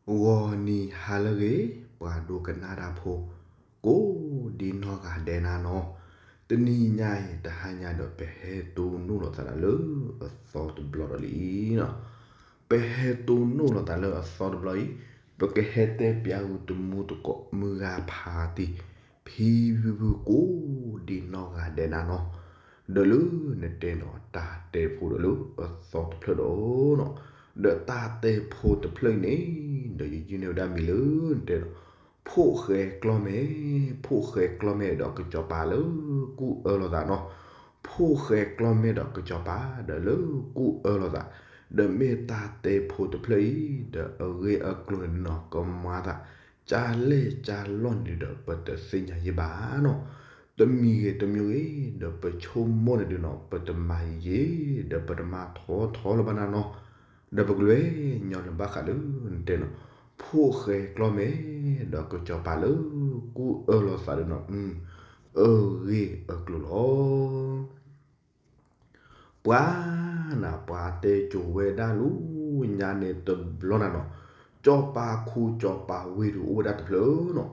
ဂီၤနံၤဟါလၢအဂ့ၤ, ပှၤဒိကနၣ်တၢ်ဖိ ကိးဒံနီၢ်ဂၤဒဲးနၤနီၤ, တနံၤညါအံၤ တဟါညါဒီးပဟဲတိၢ်နီၣ်လိာ်သးဒီးလၢအသီတဘျီဒီးလံနီၤ. ပဟဲတိၢ်နီၣ်လိာ်သးလၢအသီတဘျီအံၤ, ပကဟဲတဲပၠးဂုာ်တမူတကိးမုၢ်ဂၤဖးတံၢ် ဖံဖုဖုကိးဒံနီၢ်ဂၤဒဲးနၤနီၤ, ဒီးလၢနတဲနီၤ တၢ်တဲဖိဒီးလၢအသီတဖျၢၣ်ဒီးနီၤ, ဒီးတၢ်တဲဖိတဖျၢၣ်အံၤန့ၣ် ဒီးယယုၢ်န့ၢ်ဝဲဒၣ်မံၤလၢနတဲဒီး ဖိၣ်ဃဲကျီၢ်မဲာ်, ဖိၣ်ဃဲကျီၢ်မဲာ်ဒီးကစီၤပၤလၢကူၣ်အၢလိာ်သးနီၤ, ဖိၣ်ဃဲကျီၢ်မဲာ်ဒီးကစီၤပၤ ဒီးလၢကူၣ်အၢလိာ်သး, ဒီးမ့ၢ်တၢ်တဲဖိတဖျၢၣ်အံၤ ဒီးအဂ့ၢ်အကျိၤန့ၣ်နီၤ ကမၤသး ကၢ်လဲၢ်ကၢ်လီၢ်န့ၣ်ဒီး ပတသ့ၣ်ညါယဲၢ်ဘၣ်နီၤ, တမံၤဂ့ၤတမံၤဂ့ၤ ဒီးပဆိကမိၣ်န့ၣ်ဒုးနီၤ ပတမၤယဲၢ် ဒီးပတမၤထီထီလၢၤဘၣ်နၤနီၤ, ဒီးပကလဲၤညီလၢဘၣ်ဃးလၢနတဲနီၤ ဖိၣ်ဃဲကျီၢ်မဲာ် ဒီးကစီၤပၤလၢကူၣ်အၢလိာ်သးဒုးနီၤ, အဂ့ၢ်အကျိၤလီၤ. ပှၤနၤ ပှၤတဲကိၤဝဲဒၣ်လၢညါန့ၣ်တဘျီနၤနီၤ, စီၤပၤခူစီၤပၤဝ့ၢ်ဒုးအိၣ်ဝဲဒၣ်တဖျၢၣ်နီၤ,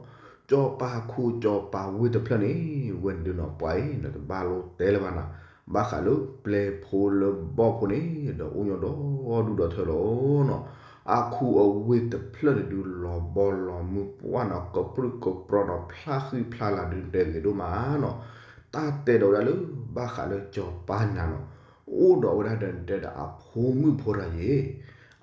စီၤပၤခူစီၤပၤဝ့ၢ်တဖျၢၣ်န့ၣ် ဝဲန့ၣ်ဒုးနီၤ ပှၤအံၤ နတဘၣ်လိတဲလၢၤဘၣ်နၤ, ဘၣ်ဃးလၢပျဲၢ်ဖိလၢဘီၣ်ဖိန့ၣ် ဒီးအိၣ်ညီဒီးဒူၣ်ဒီးထၢလီၤနီၤ, အခူအဝ့ၢ်တဖျၢၣ်န့ၣ်ဒုး လီၤဘီလီၤမုၢ်ပှၢ်နီၤ ကပြုၢ်ကပြီၤနီၤ ဖျါဃံဖျါလၤဒုးတဲဂ့ၤဒိၣ်မးနီၤ, တၢ်တဲဒီးဝဲဒၣ်လၢ ဘၣ်ဃးလၢစီၤပၤနၤနီၤ, အိၣ်ဒီးဝဲဒၣ်ဒီးနတဲဒီးအဖိမုၣ်ဖိတဂၤယဲၢ်,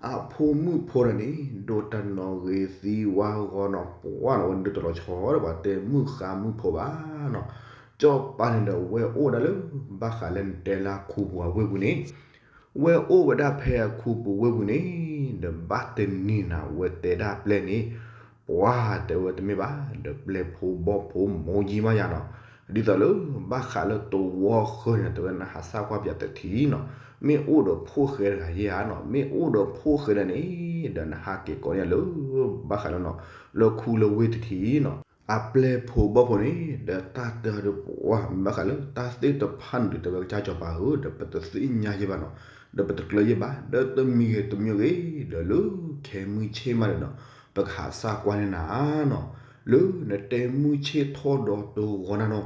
အဖိမုၣ်ဖိတဂၤန့ၣ် ဒိးတၢ်နီၣ်ဂ့ၤသံဝါဂီၤနီၤ ပှၢ်နီၤ ဝဲဒုးတလီၤဆီဒီးပှၤတဲမုၣ်ဃါမုၣ်ဖိဘၣ်နီၤ, စီၤပၤန့ၣ်ဒီးဝဲအိၣ်ဝဲဒၣ်လၢ ဘၣ်ဃးလၢနတဲလၢခူပူၤအဝ့ၢ်ပူၤန့ၣ် ဝဲအိၣ်ဝဲဒၣ်ဖဲအခူပူၤဝ့ၢ်ပူၤန့ၣ် ဒီးဘၣ်တနံၤနၤ ဝဲတဲဒၣ်ပျဲၢ်န့ၣ် ပှၤတဲဝဲတမ့ၢ်ဘၣ် ဒီးပျဲၢ်ဖိဘီၣ်ဖိမိၢ်ယံမးယၤနီၤ, ဒ်သိးလၢ ဘၣ်ဃးလၢတဝီဃၢၤန့ၣ် တဲဝဲနဟးစၢ်ကွၢ်ပၠးတထံၣ်နီၤ, မ့ၢ်အိၣ်ဒီးဖိၣ်ဃဲတဂၤယဲၢ်ဧါနီၤ, မ့ၢ်အိၣ်ဒီးဖိၣ်ဃဲဒၣ်န့ၣ် ဒီးနဟးက့ၤကိးန့ၢ်လၢ ဘၣ်ဃးလၢနီၤ လၢခူလၢဝ့ၢ်တထံၣ်နီၤ, အပျဲၢ်ဖိဘီၣ်ဖိန့ၣ် ဒီးတၢ်တဲအီၤဒီးပှၤ မ့ၢ်ဘၣ်ဃးလၢတၢ်သ့ၣ်တဖၣ်န့ၣ်ဒုး တဲဝဲကစၢ်စီၤပၤဧၢ ဒီးပတသ့ၣ်ညါယဲၢ်ဘၣ်နီၤ, ဒီးပတကျၢၤယဲၢ်ဘၣ် ဒီးတမံၤဂ့ၤတမံၤဂ့ၤ ဒီးလၢခဲမုၢ်ဆ့ၣ်မးန့ၣ်နီၤ ပကဟးစၢ်ကွၢ်န့ၢ်နၤနီၤ, လၢနတဲမုၢ်ဆ့ၣ်ထီၣ်ဒီးတဂီၤနၤနီၤ,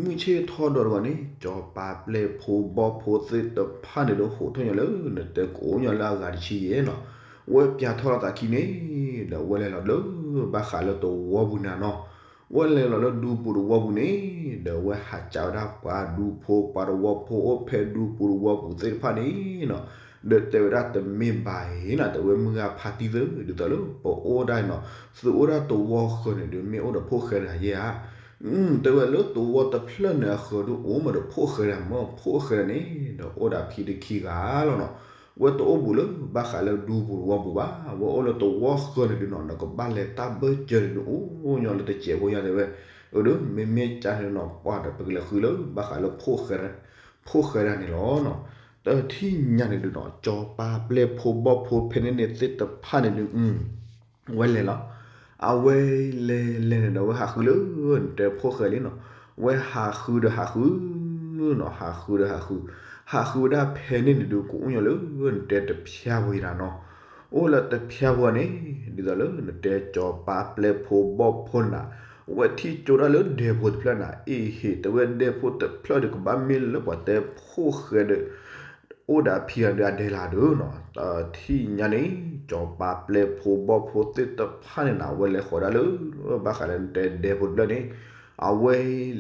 မုၢ်ဆ့ၣ်ထီၣ်ဒီးတဂီၤန့ၣ် စီၤပၤပျဲၢ်ဖိဘီၣ်ဖိသ့ၣ်တဖၣ်န့ၣ်ဒီး ဟိးထီၣ်ညီလၢနတဲကိးညီလၢအဂၤတဆံယဲၢ်နီၤ, ဝဲပၠးထီၣ်လီၤသးခံန့ၣ် ဒီးဝဲလဲၤလီၤလၢ ဘၣ်ဃးလၢတဝီပူၤနၤနီၤ, ဝဲလဲၤလီၤလၢဒူပူၤတဝီပူၤန့ၣ် ဒီးဝဲဟးစံးဝဲဒၣ်ပှၤဒူဖိပှၤတဝီဖိအိၣ်ဖဲဒူပူၤတဝီပူၤသ့ၣ်တဖၣ်န့ၣ်နီၤ, ဒီးတဲဝဲဒၣ်တမ့ၢ်ဘၣ်အံၤနီၤ တဲဝဲမုၢ်ဂၤဖါတံၢ်သၢ ဒ်သိးလၢပအိၣ်ဒၣ်နီၤ သုအိၣ်ဒၣ်တဝီဃၢၤန့ၣ်ဒုး မ့ၢ်အိၣ်ဒီးဖိၣ်ဃဲတဂၤယဲၢ်ဧါ, တဲဝဲလၢတဝီတဖျၢၣ်န့ၣ်အဃၢၤဒုးအိၣ်မးဒီးဖိၣ်ဃဲတဂၤမး ဖိၣ်ဃဲတဂၤန့ၣ် ဒီးအိၣ်ဒၣ်ဖံးတခံဂၤလီၤနီၤ, ဝဲတအိၣ်ဘူးလၢ ဘၣ်ဃးလၢဒူပူၤတဝီပူၤဘၣ်, ဝဲအိၣ်လၢတဝီဃၢၤန့ၣ်ဒုးနီၤ နကဘၣ်လဲၤတၢ်ဘၢၣ်စၢၤန့ၣ်ဒုး အိၣ်ညီလၢတစဲးဖိညါတဲဝဲ, အဒုး မ့မ့ၢ်ကၢ်န့ၣ်နီၤ ပှၤဒီးပကလဲၤဃုလၢ ဘၣ်ဃးလၢ ဖိၣ်ဃဲတဂၤန့ၣ်လီၤနီၤ, တထံၣ်ညါန့ၣ်ဒုးနီၤ စီၤပၤပျဲၢ်ဖိဘီၣ်ဖိဖဲန့ၣ်န့ၣ်သ့ၣ်တဖၣ်န့ၣ်ဒုး ဝဲလဲၤလီၤ, အဝဲလဲၤလဲၤန့ၣ်ဒီး ဝဲဟးဃုလၢ နတဲဖိၣ်ဃဲလံနီၤ, ဝဲဟးဃုဒီးဟးဃုနီၤ ဟးဃုဒီးဟးဃု, ဟးဃုဝဲဒၣ်ဖဲန့ၣ်န့ၣ်ဒုး ကအိၣ်ညီလၢ နတဲတဖျါဝံၤနၤနီၤ, အိၣ်လၢတဖျါဝံၤန့ၣ် ဒ်သိးလၢနတဲစီၤပၤပျဲၢ်ဖိဘီၣ်ဖိန့ၣ်နၤ, ဝဲထံၣ်ကၠိဒၣ်လၢဒဲဖိတဖျၢၣ်န့ၣ်နၤ, အ့ဟ့ၣ် တဲဝဲဒဲဖိတဖျၢၣ်ဒီး ကဘၣ်မ့ၢ်လၢပှၤတဲဖိၣ်ဃဲဒီး အိၣ်ဒီးဖံးတဂၤဒီးအဒဲလၢဒုးနီၤ, တထံၣ်ညါန့ၣ် စီၤပၤပျဲၢ်ဖိဘီၣ်ဖိသ့ၣ်တဖၣ်န့ၣ်နၤ ဝဲလဲၤဃီၤဒၣ်လၢ ဘၣ်ဃးလၢနတဲဒဲဖိတဖျၢၣ်န့ၣ်, အဝဲ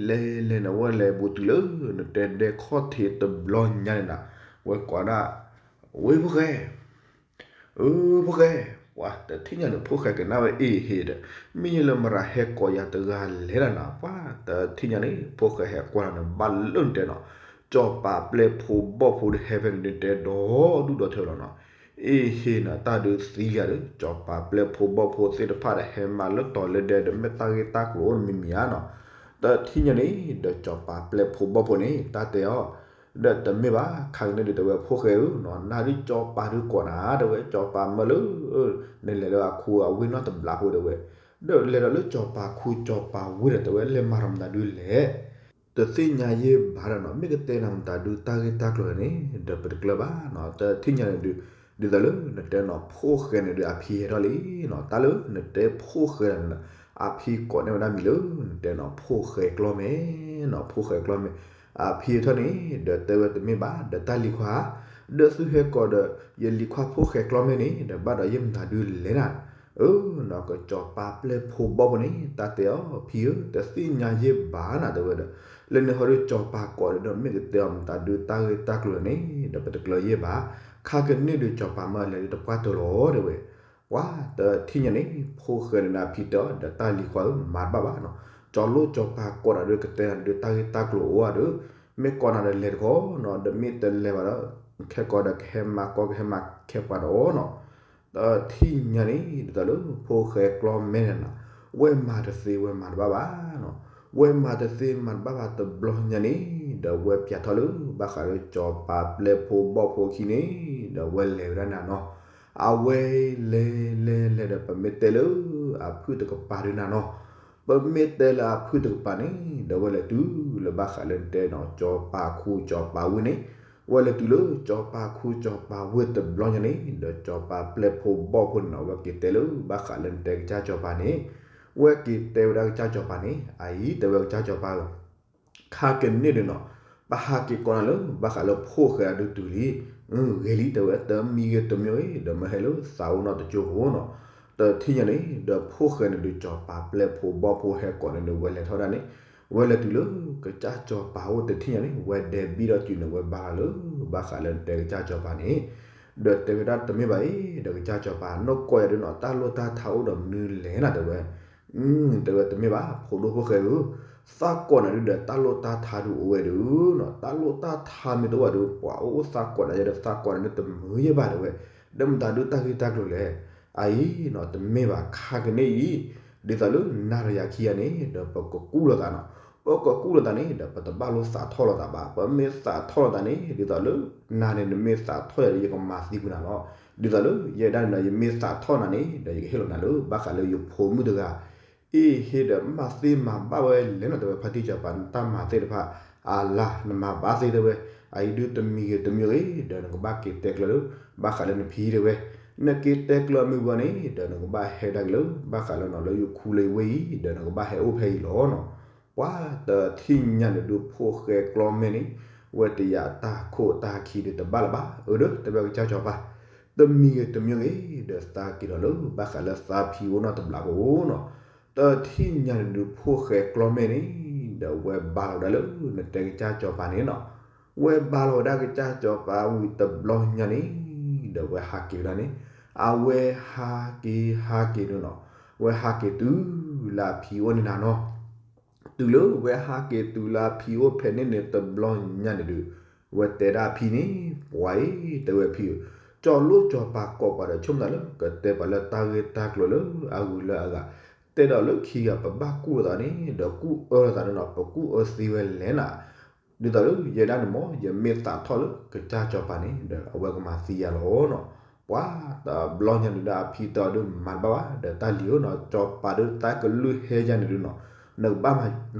လဲၤလဲၤန့ၣ် ဝဲလဲၤဘူးတုၤလၢ နတဲဒဲခီၣ်ထံးတဘျီညါန့ၣ်နၤ, ဝဲကိးဒၣ်, ဝဲဖိၣ်ဃဲ အၢ ဖိၣ်ဃဲ, ပှၤတထံၣ်ညါန့ၣ် ဖိၣ်ဃဲကနၣ်ဝဲအ့ဟ့ၣ်ဒီး, မ့ၢ်ယဲလၢမရၤဟဲကိးယၤတဂၤလဲၣ်လၢနၤ, ပှၤတထံၣ်ညါန့ၣ် ဖိၣ်ဃဲဟဲကွၢ်လီၤန့ၣ် ဘၣ်လၢနတဲနီၤ, စီၤပၤပျဲၢ်ဖိဘီၣ်ဖိဒီးဟဲဖဲန့ၣ်ဒုး တဲဒီဒူၣ်ဒီထၢလီၤနီၤ, အ့ဟ့ၣ်နၤတၢ်ဒုးသံယၤဒီး စီၤပၤပျဲၢ်ဖိဘီၣ်ဖိသ့ၣ်တဖၣ်ဒီး ဟဲမၤလၢတီၤလၢဒဲဒီး မ့ၢ်တၢ်ဂ့ၢ်တၢ်ကျိၤအိၣ်တမံၤမံၤဧါနီၤ, တထံၣ်ညါန့ၣ် ဒီးစီၤပၤပျဲၢ်ဖိဘီၣ်ဖိန့ၣ် တၢ်တဲအီၤ ဒီးတမ့ၢ်ဘၣ် ခါကန့ၣ်ဒုးတဲဝဲဖိၣ်ဃဲဧၢနီၤ, နၤဒုးစီၤပၤဒုးကိးနၤ တဲဝဲ စီၤပၤမၢလၢ နလဲၤလၢအခူအဝ့ၢ်နီတဘျီဖိတဲဝဲ, ဒီးလဲၤဒီးလၢစီၤပၤခူစီၤပၤဝ့ၢ်ဒီး တဲဝဲလဲၤမၤတၢ်မတၤဒုးလဲၣ်, တသ့ၣ်ညါယဲၢ်ဘၣ်ဒီးနီၤ, မ့ၢ်ကတဲနၤမတၤဒုးတၢ်ဂ့ၢ်တၢ်ကျိၤန့ၣ် ဒီးပတကျၢၤဘၣ်နီၤ, တထံၣ်ညါန့ၣ်ဒုး ဒ်သိးလၢနတဲနီၤ ဖိၣ်ဃဲန့ၣ်ဒုးအဖံဟဲထီၣ်လံနီၤ, တၢ်လၢနတဲဖိၣ်ဃဲန့ၣ် အဖံကိးန့ၢ်ဝဲဒၣ်မံၤလၢ နတဲနီၤ ဖိၣ်ဃဲကျီမဲနီၤ, ဖိၣ်ဃဲကျီမဲ, အဖံဟဲထီၣ်န့ၣ် ဒီးတဲဝဲတမ့ၢ်ဘၣ် ဒီးတၢ်လံၤခွါ ဒီးသုဟဲကိးဒီး ယလံၤခွါဖိၣ်ဃဲကျီမဲန့ၣ် ဒီးဘၣ်ဒီးယမတၤဒုးလဲၤနၤ, အၢနီၤ ကစီၤပၤပျဲၢ်ဖိဘီၣ်ဖိန့ၣ် တၢ်တဲအီၤ ဖံဧၢ တသ့ၣ်ညါယဲၢ်ဘၣ်နၤ တဲဝဲဒီး လၢန့ၣ်ဟီဒုး စီၤပၤကိးဒီး မ့ၢ်ကတဲအီၤမတၤဒုးတၢ်ဂ့ၢ်တၢ်ကျိၤန့ၣ် ဒီးပတကျၢၤယဲၢ်ဘၣ်, ခါကန့ၢ်ဒုး စီၤပၤမၢလဲၤဒုးတပှၢ်တၢၢ်လီၤ တဲဝဲ, ပှၤတထံၣ်ညါန့ၣ် ဖိၣ်ဃဲန့ၣ်ဒီးအဖံတဲအီၤ ဒီးတၢ်လံၤခွါဧၢ မၤတဘၣ်ဘၣ်နီၤ, ကၠီၤလိၣ်ကၠီၤပၤကိးနၤဒုးကတဲနၤဒုးတၢ်ဂ့ၢ်တၢ်ကျိၤအိၣ်ဧါဒီး မ့ၢ်ကိးနၤဒီးလဲၤတခီနီၤ, ဒီးမ့ၢ်တလဲၤဘၣ်ဒီး ခဲကိးဒီးကဟဲမၤကီကဟဲမၤခဲပှၤဒီးနီၤ တထံၣ်ညါန့ၣ် ဒ်သိးလၢဖိၣ်ဃဲကျီမဲန့ၣ်နီၤ, ဝဲမၤတသ့ဝဲမၤတဘၣ်ဘၣ်နီၤ, ဝဲမၤတသ့မၤတဘၣ်ဘၣ်တဘျီညါန့ၣ် ဒီးဝဲပၠးထီၣ်လၢ ဘၣ်ဃးလၢစီၤပၤပျဲၢ်ဖိဘီၣ်ဖိအခံန့ၣ် ဒီးဝဲလဲၤဝဲဒၣ်နၤနီၤ, အဝဲလဲၤလဲၤလဲၤဒီး ပမ့ၢ်တဲလၢ အဖုၣ်တကပၤဒုးနၤနီၤ ပမ့ၢ်တဲလၢအဖုၣ်တကပၤန့ၣ် ဒီးဝဲလဲၤတုၤလၢဘၣ်ဃးလၢနတဲနီၤ စီၤပၤခူစီၤပၤဝ့ၢ်န့ၣ်, ဝဲလဲၤတုၤလၢစီၤပၤခူစီၤပၤဝ့ၢ်တဘျီညါန့ၣ် ဒီးစီၤပၤပျဲၢ်ဖိဘီၣ်ဖိန့ၣ်နီၤ ဝဲက့ၤတဲလၢဘၣ်ဃးလၢနတဲကစၢ်စီၤပၤန့ၣ်, ဝဲက့ၤတဲဝဲဒၣ်ကစၢ်စီၤပၤန့ၣ် အအံၤ တဲဝဲကစၢ်စီၤပၤဧၢ ခါကန့ၢ်ဒုးနီၤ, ပဟးက့ၤကိးနၤလၢ ဘၣ်ဃးလၢဖိၣ်ဃဲအဒုးတုၤလံ, ဂ့ၤလံ တဲဝဲ တမံၤဂ့ၤတမံၤဂ့ၤ ဒီးမ့ၢ်ဟဲလၢသးအိၣ်နီတကၠိဖိနီၤ, တထံၣ်ညါန့ၣ် ဒီးဖိၣ်ဃဲန့ၣ်ဒုး စီၤပၤပျဲၢ်ဖိဘီၣ်ဖိဟဲကိးန့ၣ်ဒုး ဝဲလဲၤထီၣ်ဒၣ်န့ၣ်, ဝဲလဲၤတုၤလၢ ကစၢ်စီၤပၤအိၣ်တထံၣ်ညါန့ၣ် ဝဲဒဲးဘံၣ်ဒီးစုၤန့ၣ် ဝဲဘါလီၤလၢ ဘၣ်ဃးလၢနတဲကစၢ်စီၤပၤန့ၣ်, ဒီးတဲဝဲဒၣ်တမ့ၢ်ဘၣ်အံၤ ဒီးကစၢ်စီၤပၤ နကိးယၤဒုးနီၤ တၢ်လိၣ်တၢ်ထါအိၣ်ဒီးမနုၤလဲၣ်နၤ တဲဝဲ တဲဝဲတမ့ၢ်ဘၣ် ဖိဒိၣ်ဖိၣ်ဃဲဧၢ, သးကိးနၤဒုးဒီး တၢ်လိၣ်တၢ်ထါဒုးအိၣ်ဝဲဒုးနီၤ, တၢ်လိၣ်တၢ်ထါမ့ၢ်တအိၣ်ဘၣ်ဒီး ပှၤအိၣ်အိၣ်သးကိးနၤယဲဒီး သးကိးနၤဒုးတမုာ်ယဲၢ်ဘၣ် တဲဝဲ, ဒီးမတၤဒုးတၢ်ဂ့ၢ်တၢ်ကျိၤလဲၣ်, အအံၤနီၤ တမ့ၢ်ဘၣ် ခါကန့ၢ်အံၤ, ဒ်သိးလၢနၤဒီးယၤခံဂၤန့ၣ် ဒီးပကကူၣ်လိာ်သးနီၤ, ပကကူၣ်လိာ်သးန့ၣ် ဒီးပတဘၣ်လိာ်သးထီၣ်လိာ်သးဘၣ်, ပမ့ၢ်သးထီၣ်လိာ်သးန့ၣ် ဒ်သိးလၢ နၤန့ၣ် နမ့ၢ်သးထီၣ်ယၤဒီး ယကမၤသံကွံာ်နၤလီၤ, ဒ်သိးလၢယဲဒၣ်န့ၣ်ဒီး ယမ့ၢ်သးထီၣ်နၤန့ၣ် ဒီးယကဟ့ၣ်လီၤနၤလၢ ဘၣ်ဃးလၢယဖိမုၣ်တဂၤ အ့ၣ် ဟ့ၣ်ဒီးမၤသ့မၤဘၣ်ဝဲလဲၣ်နီၤ တဲဝဲ ဖါတံၢ်စီၤပၤ နတၢ်မၤသ့ၣ်တဖၣ် အလါ နမၤဘၣ်သ့ တဲဝဲ, အအံၤဒုးတမံၤဂ့ၤတမံၤဂ့ၤ ဒီးနကဘၣ်က့ၤတဲကျၢၤလၢ ဘၣ်ဃးလၢနဖံ တဲဝဲ, နက့ၤတဲကျၢၤမ့ၢ်ဝံၤန့ၣ် ဒီးနကဘၣ်ဟဲဒၣ်က့ၤလၢ ဘၣ်ဃးလၢနီၤ လၢယခူလၢယဝ့ၢ်အံၤ ဒီးနကဘၣ်ဟဲအိၣ်ဖဲအံၤလီၤနီၤ, ပှၤတထံၣ်ညါန့ၣ်ဒုး ဖိၣ်ဃဲကျီမဲန့ၣ် ဝဲတယၤတၢ်ခိၣ်တၢ်ခံဒုးတဘၣ်လၢၤဘၣ်, အၢ ဒီးတဲဝဲကစၢ်စီၤပၤ တမံၤဂ့ၤတမံၤဂ့ၤ ဒီးသးက့ၤဒီးလၢ ဘၣ်ဃးလၢသးဖံအိၣ်နီတဘျီဖိနီၤ, တထံၣ်ညါန့ၣ်ဒုး ဖိၣ်ဃဲကျီမဲန့ၣ် ဒီးဝဲဘါလီၤဝဲဒၣ်လၢ နတဲကစၢ်စီၤပၤန့ၣ်နီၤ, ဝဲဘါလီၤဝဲဒၣ်ကစၢ်စီၤပၤဝံၤတဘျီညါန့ၣ် ဒီးဝဲဟးက့ၤဝဲဒၣ်န့ၣ်, အဝဲဟးက့ၤဟးက့ၤဒုးနီၤ, ဝဲဟးက့ၤတုၤလၢအဖံအိၣ်န့ၣ်နၤနီၤ တုၤလၢဝဲဟးက့ၤတုၤလၢအဖံအိၣ်ဖဲန့ၣ်န့ၣ်တဘျီညါန့ၣ်ဒုး, ဝဲတဲဒၣ်အဖံန့ၣ်, ပှၤအံၤ တဲဝဲဖံဧၢ, ကၠီၤလိၣ်ကၠီၤပၤကိးပှၤဒီး ဆိကမိၣ်သးလၢ ကတဲပှၤလၢတၢ်ဂ့ၢ်တၢ်ကျိၤလၢအဂုၤလၢအဂၤ, တဲဒီးလၢခံဂၤပဘၣ်ကူၣ်လိာ်သးန့ၣ် ဒီးကူၣ်အၢလိာ်သးန့ၣ်နီၤ, ပကူၣ်အၢသ့ဝဲလဲၣ်နၤ ဒ်သိးလၢယဲဒၣ်န့ၣ်မ့ၢ် ယမ့ၢ်သးထီၣ်လၢကစၢ်စီၤပၤန့ၣ် ဒီးအဝဲကမၤသံယၤလီၤနီၤ, ပှၤတဘျီညါန့ၣ်ဒီးအဖံတဲအီၤဒုးမၤတဘၣ်ဘၣ် ဒီးတၢ်လံၤဧၢနီၤ, စီၤပၤဒုးတၢ်ကလုၢ်ဟဲယၤန့ၣ်ဒုးနီၤ, နကဘၣ်မ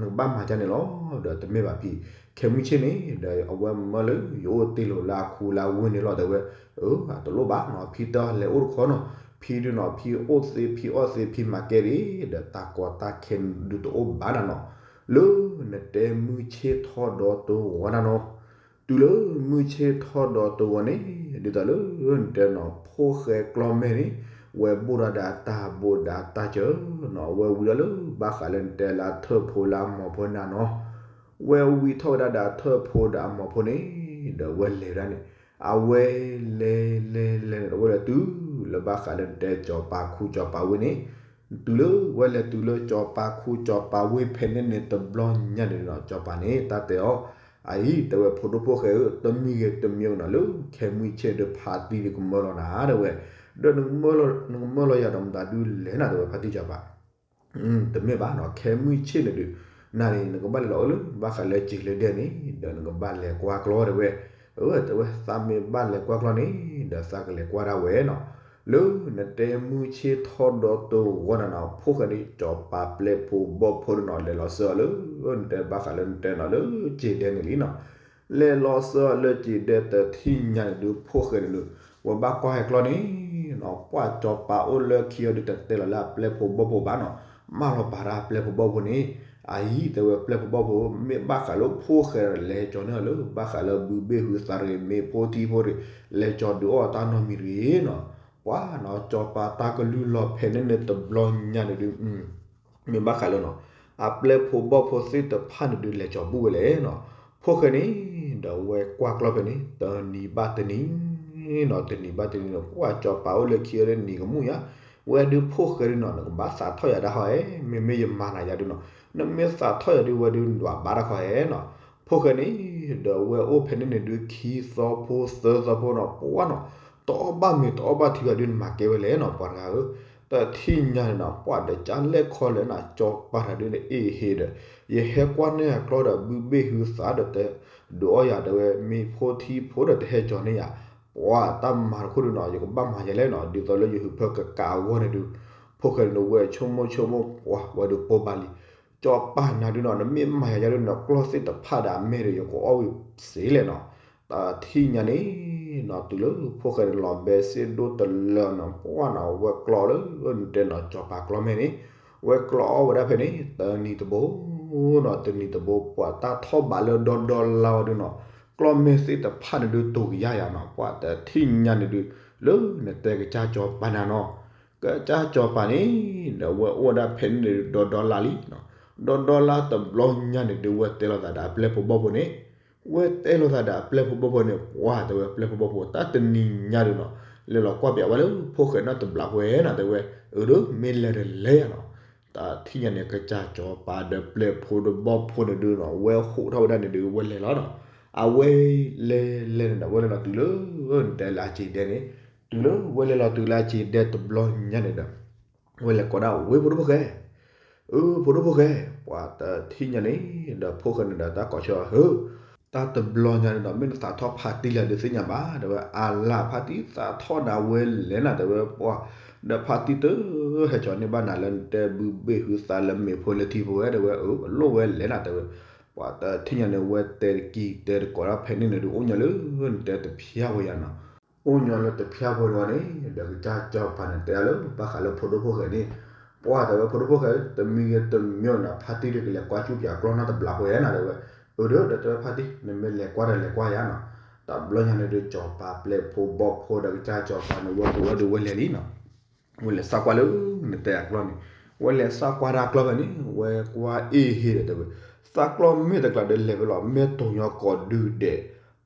ၤကန့ၣ်လီၤ, ဒီးတမ့ၢ်ဘၣ်ဖံ, ခဲမုၢ်ဆ့ၣ်န့ၣ် ဒီးအဝဲမၢလၢယအိၣ်တ့ၢ်လိာ်လၢအခူလၢအဝ့ၢ်န့ၣ်လီၤ တဲဝဲ, အၢ တလိၣ်ဘၣ်နီၤ, ဖံတဲအီၤလဲၤအိၣ်တခီနီၤ, ဖံဒုးနီၤ ဖံအိၣ်သ့ဖံအီၣ်သ့ဖံမၤကဲဒံး, ဒီးတၢ်ကီတၢ်ခဲန့ၣ်ဒုးတအိၣ်ဘၣ်နၤနီၤ, လၢနတဲမုၢ်ဆ့ၣ်ထီၣ်ဒီးတဂီၤနၤနီၤ, တုၤလၢမုၢ်ဆ့ၣ်ထီၣ်ဒီးတဂီၤန့ၣ် ဒ်သိးလၢနတဲနီၤ ဖိၣ်ဃဲကျီမဲန့ၣ် ဝဲဘိၣ်ဒီးဒၣ်တၢ်ဘိၣ်ဒၣ်တၢ်စၢၤနီၤ, ဝဲဝံၤဒီးလၢဘၣ်ဃးလၢနတဲလၢအထၢၣ်ဖိလၢအမိၢ်ဖိနၤနီၤ, ဝဲဝံၤထီၣ်ဝဲဒၣ်ဒီးအထၢၣ်ဖိဒီးအမိၢ်ဖိန့ၣ် ဒီးဝဲလဲၤဝဲဒၣ်န့ၣ်, အဝဲလဲၤလဲၤလဲၤန့ၣ် ဒီးဝဲလဲၤတုၤလၢဘၣ်ဃးလၢနတဲစီၤပၤခူစီၤပၤဝ့ၢ်န့ၣ်, တုၤလၢဝဲလဲၤတုၤလၢစီၤပၤခူစီၤပၤဝ့ၢ်ဖဲန့ၣ်န့ၣ်တဘျီညါန့ၣ်နီၤ, စီၤပၤန့ၣ် တၢ်တဲအီၤ, အအံၤ တဲဝဲဖိဒိၣ်ဖိၣ်ဃဲဧၢ, တမံၤဂ့ၤတမံၤဂ့ၤနီၤ လၢခဲမုၢ်ဆ့ၣ်ဒုးဖးသံဒုးကမၢလီၤနၤ တဲဝဲ, ဒီးနကမၢလီၤယၤဒီးမတၤဒုးလဲၣ်နၤ တဲဝဲ ဖါတံၢ်စီၤပၤ တမ့ၢ်ဘၣ်နီၤ, ခဲမုၢ်ဆ့ၣ်န့ၣ်ဒုး နၤန့ၣ် နကဘၣ်လဲၤလီၤအၢလၢ ဘၣ်ဃးလၢစံာ်လၢဒဲန့ၣ် ဒီးနကဘၣ်လဲၤကွၢ်ကျီ တဲဝဲ, အၢ တဲဝဲ သးမ့ၢ်ဘၣ်လဲၤကွၢ်ကျီန့ၣ် ဒီးသးကလဲၤကွၢ်ဒၣ်ဝဲနီၤ, လၢနတဲမုၢ်ဆ့ၣ်ထီၣ်ဒီးတဂီၤနၤနီၤ ဖိၣ်ဃဲန့ၣ် စီၤပၤပျဲၢ်ဖိဘီၣ်ဖိန့ၣ်နီၤ လဲၤလီၤစၢၤအီၤလၢ နတဲဘၣ်ဃးလၢနတဲနီၤ လၢစံာ်ဒဲန့ၣ်လံနီၤ, လဲၤလီၤစၢၤအီၤလၢစံာ်ဒဲတထံၣ်ညါန့ၣ်ဒုး ဖိၣ်ဃဲန့ၣ်ဒုး ဝဲဘၣ်ကွၢ်ဟဲကျီန့ၣ်နီၤ ပှၢ်စီၤပၤအိၣ်လၢခံအီၤဒုး တတဲလီၤလၢအပျဲၢ်ဖိဘီၣ်ဖိဘၣ်နီၤ, မၢလီၤပာ်ဒၣ်အပျဲၢ်ဖိဘီၣ်ဖိန့ၣ်, အအံၤတဲဝဲပျဲၢ်ဖိဘီၣ်ဖိ မ့ၢ်ဘၣ်ဃးလၢဖိၣ်ဃဲလဲၤကၠီၤန့ၢ်အီၤလၢ ဘၣ်ဃးလၢဘုဘ့ၣ်ဟုသးတဂ့ၤ မ့ၢ်ဖိထံဖိတဂ့ၤ လဲၤကၠီၤဒုးအီၣ်တၢ်နီတမံၤတဂ့ၤနီၤ, ပှၢ်နီၤ စီၤပၤတၢ်ကလုၢ်လီၤဖဲန့ၣ်န့ၣ်တဘျီညါန့ၣ်ဒုး မ့ၢ်ဘၣ်ဃးလၢနီၤ, အပျဲၢ်ဖိဘီၣ်ဖိသ့ၣ်တဖၣ်န့ၣ်ဒုး လဲၤကၠီၤဘူၣ်ဝဲလဲၣ်နီၤ, ဖိၣ်ဃဲန့ၣ် ဒီးဝဲကွၢ်ကျီဖဲန့ၣ် တနံၤဘၣ်တနံၤနီၤ, တနံၤဘၣ်တနံၤနီၤ ပှၢ်စီၤပၤအိၣ်လၢခံအီၤဒုး နံၤကမူၣ်ယါ, ဝဲဒုးဖိၣ်ဃဲဒုးနီၤ နကဘၣ်သးထီၣ်ယၤတၢ်ဟီဧဲ, မ့မ့ၢ်ယမၤနၤယၤဒုးနီၤ, နမ့ၢ်သးထီၣ်ယၤဒုး ဝဲဒုးနဘၣ်ဘါတၢ်ခီဧဲနီၤ, ဖိၣ်ဃဲန့ၣ် ဒီးဝဲအိၣ်ဖဲန့ၣ်န့ၣ်ဒုး ခံသီဖိသၢသီဖိနီၤ ပှၢ်နီၤ, တအီၣ်ဘၣ်မ့ၤတအီၣ်ဘၣ်ထံဘၣ်ဒုး နမၤကဲဝဲလဲၣ်နီၤ ပှၤတဂၤဧၢ, တထံၣ်ညါန့ၣ်နီၤ ပှၢ်ဒီးကၢ်လဲၣ်ခီလဲၣ်နီၤ စီၤပၤတဂၤဒုးန့ၣ် အ့ၣ်ဟ့ဒီး ယဟဲကွၢ်န့ၢ်အကျီဒီး ဘုဘ့ၣ်ဟုသးဒီးတဒုးအီၣ်ယၤ တဲဝဲ မ့ၢ်ဖိထံဖိဒီးတဟဲကၠီၤန့ၢ်ယၤ, ပှၢ်တၢ်မၤတခိၣ်ဒုးနီၤ ယကဘၣ်မၤယဲလဲၣ်နီၤ, ဒ်သိးလၢယဟုးဖၢကကးအဂီၢ်န့ၣ်ဒုး, ဖိၣ်ဃဲန့ၣ်ဝဲဆိကမိၣ်ဆိကမိၣ် ပှၢ်ဝဲဒုးပိာ်ဘၣ်လံ, စီၤပၤနၤဒုးနီၤ နမ့ၢ်မၤယၤယါဒုးနီၤ ကျီၢ်သ့ၣ်တဖၣ်ဒီးအမဲာ်ဒီး ယကအီၣ်ဝံၤစ့လဲၣ်နီၤ, တထံၣ်ညါန့ၣ်နီၤ တုၤလၢဖိၣ်ဃဲန့ၣ်လီၤဘဲစ့ဒိၣ်တလၢနီၤ ပှၢ်နီၤ ဝဲကျီလၢ နတဲနီၤစီၤပၤကျီမဲာ်န့ၣ်, ဝဲကျီအီၣ်ဝဲဒၣ်ဖဲန့ၣ် တနံၤတဘိနီၤ တနံၤတဘိ ပှၢ်တၢ်ထီၣ်ဘးလၢဒီဒီလါဝဲဒုးနီၤ, ကျီမဲာ်သ့ၣ်တဖၣ်န့ၣ်ဒုးတိၤကယါယါနီၤ ပှၢ်တထံၣ်ညါန့ၣ်ဒုး လၢနတဲကစၢ်စီၤပၤနၤနီၤ, ကစၢ်စီၤပၤန့ၣ် ဒီးဝဲအိၣ်ဝဲဒၣ်ဖဲန့ၣ်ဒီဒီလါလံနီၤ, ဒီဒီလါတဘျီညါန့ၣ်ဒုး ဝဲတဲလိာ်သးဒီးအပျဲၢ်ဖိဘီၣ်ဖိန့ၣ်, ဝဲတဲလိာ်သးဒီးအပျဲၢ်ဖိဘီၣ်ဖိန့ၣ် ပှၢ်တဲဝဲပျဲၢ်ဖိဘီၣ်ဖိ တၢ်တနံၤညါဒုးနီၤ, လဲၤလီၤကွၢ်ပၠးဝဲလၢဖိၣ်ဃဲနီတဘျီဖိဝဲနီၤ တဲဝဲ, အၢဒုးမ့ၢ်လဲၤတလဲၣ်ယါနီၤ, တထံၣ်ညါန့ၣ် ကစၢ်စီၤပၤဒီးပျဲၢ်ဖိဒီးဘီၣ်ဖိန့ၣ်ဒုးနီၤ ဝဲဟိးထီၣ်ဝဲဒၣ်န့ၣ်ဒုး ဝဲလဲၤလီၤနီၤ, အဝဲလဲၤလဲၤန့ၣ်ဒီး ဝဲလဲၤလီၤတုၤလၢ နတဲလၢအစ့ဒဲန့ၣ်, တုၤလၢဝဲလဲၤလီၤတုၤလၢအစ့ဒဲတဘျီညါန့ၣ်ဒီး ဝဲလဲၤကိးဒၣ်ဝဲဖိဒိၣ်ဖိၣ်ဃဲ, အၢ ဖိဒိၣ်ဖိၣ်ဃဲ, ပှၤတထံၣ်ညါန့ၣ်ဒီးဖိၣ်ဃဲန့ၣ်ဒီးတၢ်ကိးဆၢအီၤ ဟၢ, တၢ်တဘျီညါန့ၣ်ဒီး မ့ၢ်နသးထီၣ်ဖါတံၢ်လၢဒုးသ့ၣ်ညါဘၣ် တဲဝဲ, အလၢ်ဖါတံၢ်သးထီၣ်ဒၣ်ဝဲလဲၣ်နၤ တဲဝဲ, ပှၤ ဒီးဖါတံၢ်တဟဲကၠီၤန့ၢ်ဘၣ်နၤလၢနတဲဘုဘ့ၣ်ဟုသးလၢမ့ၢ်ဖိလၢထံဖိဝဲ တဲဝဲ, အၢ အလိၣ်ဝဲလဲၣ်နၤ တဲဝဲ, ပှၤတထံၣ်ညါန့ၣ် ဝဲတဲတကံၢ်တဲတကိးဒၣ်ဖဲန့ၣ်န့ၣ်ဒုး အိၣ်ညီလၢနတဲတဖျါဝဲယါနီၤ, အိၣ်ညီလၢတဖျါဝဲန့ၣ် ဒီးကစၢ်စီၤပၤန့ၣ်တဲဒၣ်လၢဘၣ်ဃးလၢဖိဒိၣ်ဖိၣ်ဃဲန့ၣ်, ပှၤတဲဝဲဖိဒိၣ်ဖိၣ်ဃဲ တမံၤဂ့ၤတမံၤဂ့ၤနီၤ ဖါတံၢ်ဒုးကလဲၤကွၢ်ကူၣ်ပၠးကျီၢ်နီတဘျီဖိဝဲနၤ တဲဝဲ, အၢ ဒီးတဲဝဲဖါတံၢ် နမ့ၢ်လဲၤကွၢ်ဒီးလဲၤကွၢ်ယါနီၤ, တဘျီညါန့ၣ်ဒုး စီၤပၤပျဲၢ်ဖိဘီၣ်ဖိဒီးကစၢ်စီၤပၤန့ၣ် ဝဲကိးဝဲဒုးဝဲလဲၤလံနီၤ ဝဲလဲၤစးကွၢ်လၢနတဲအကျီၢ်န့ၣ်, ဝဲလဲၤစးကွၢ်တၢ်ကျီၢ်ဖဲန့ၣ် ဝဲကွၢ်အ့ၣ်ဟ့ဒီးတဲဝဲ, သးကျီၢ်မ့ၢ်တကျါဒီးလဲၤဖဲလဲၣ် မ့ၢ်တိၤညီကိးဒုဒဲး,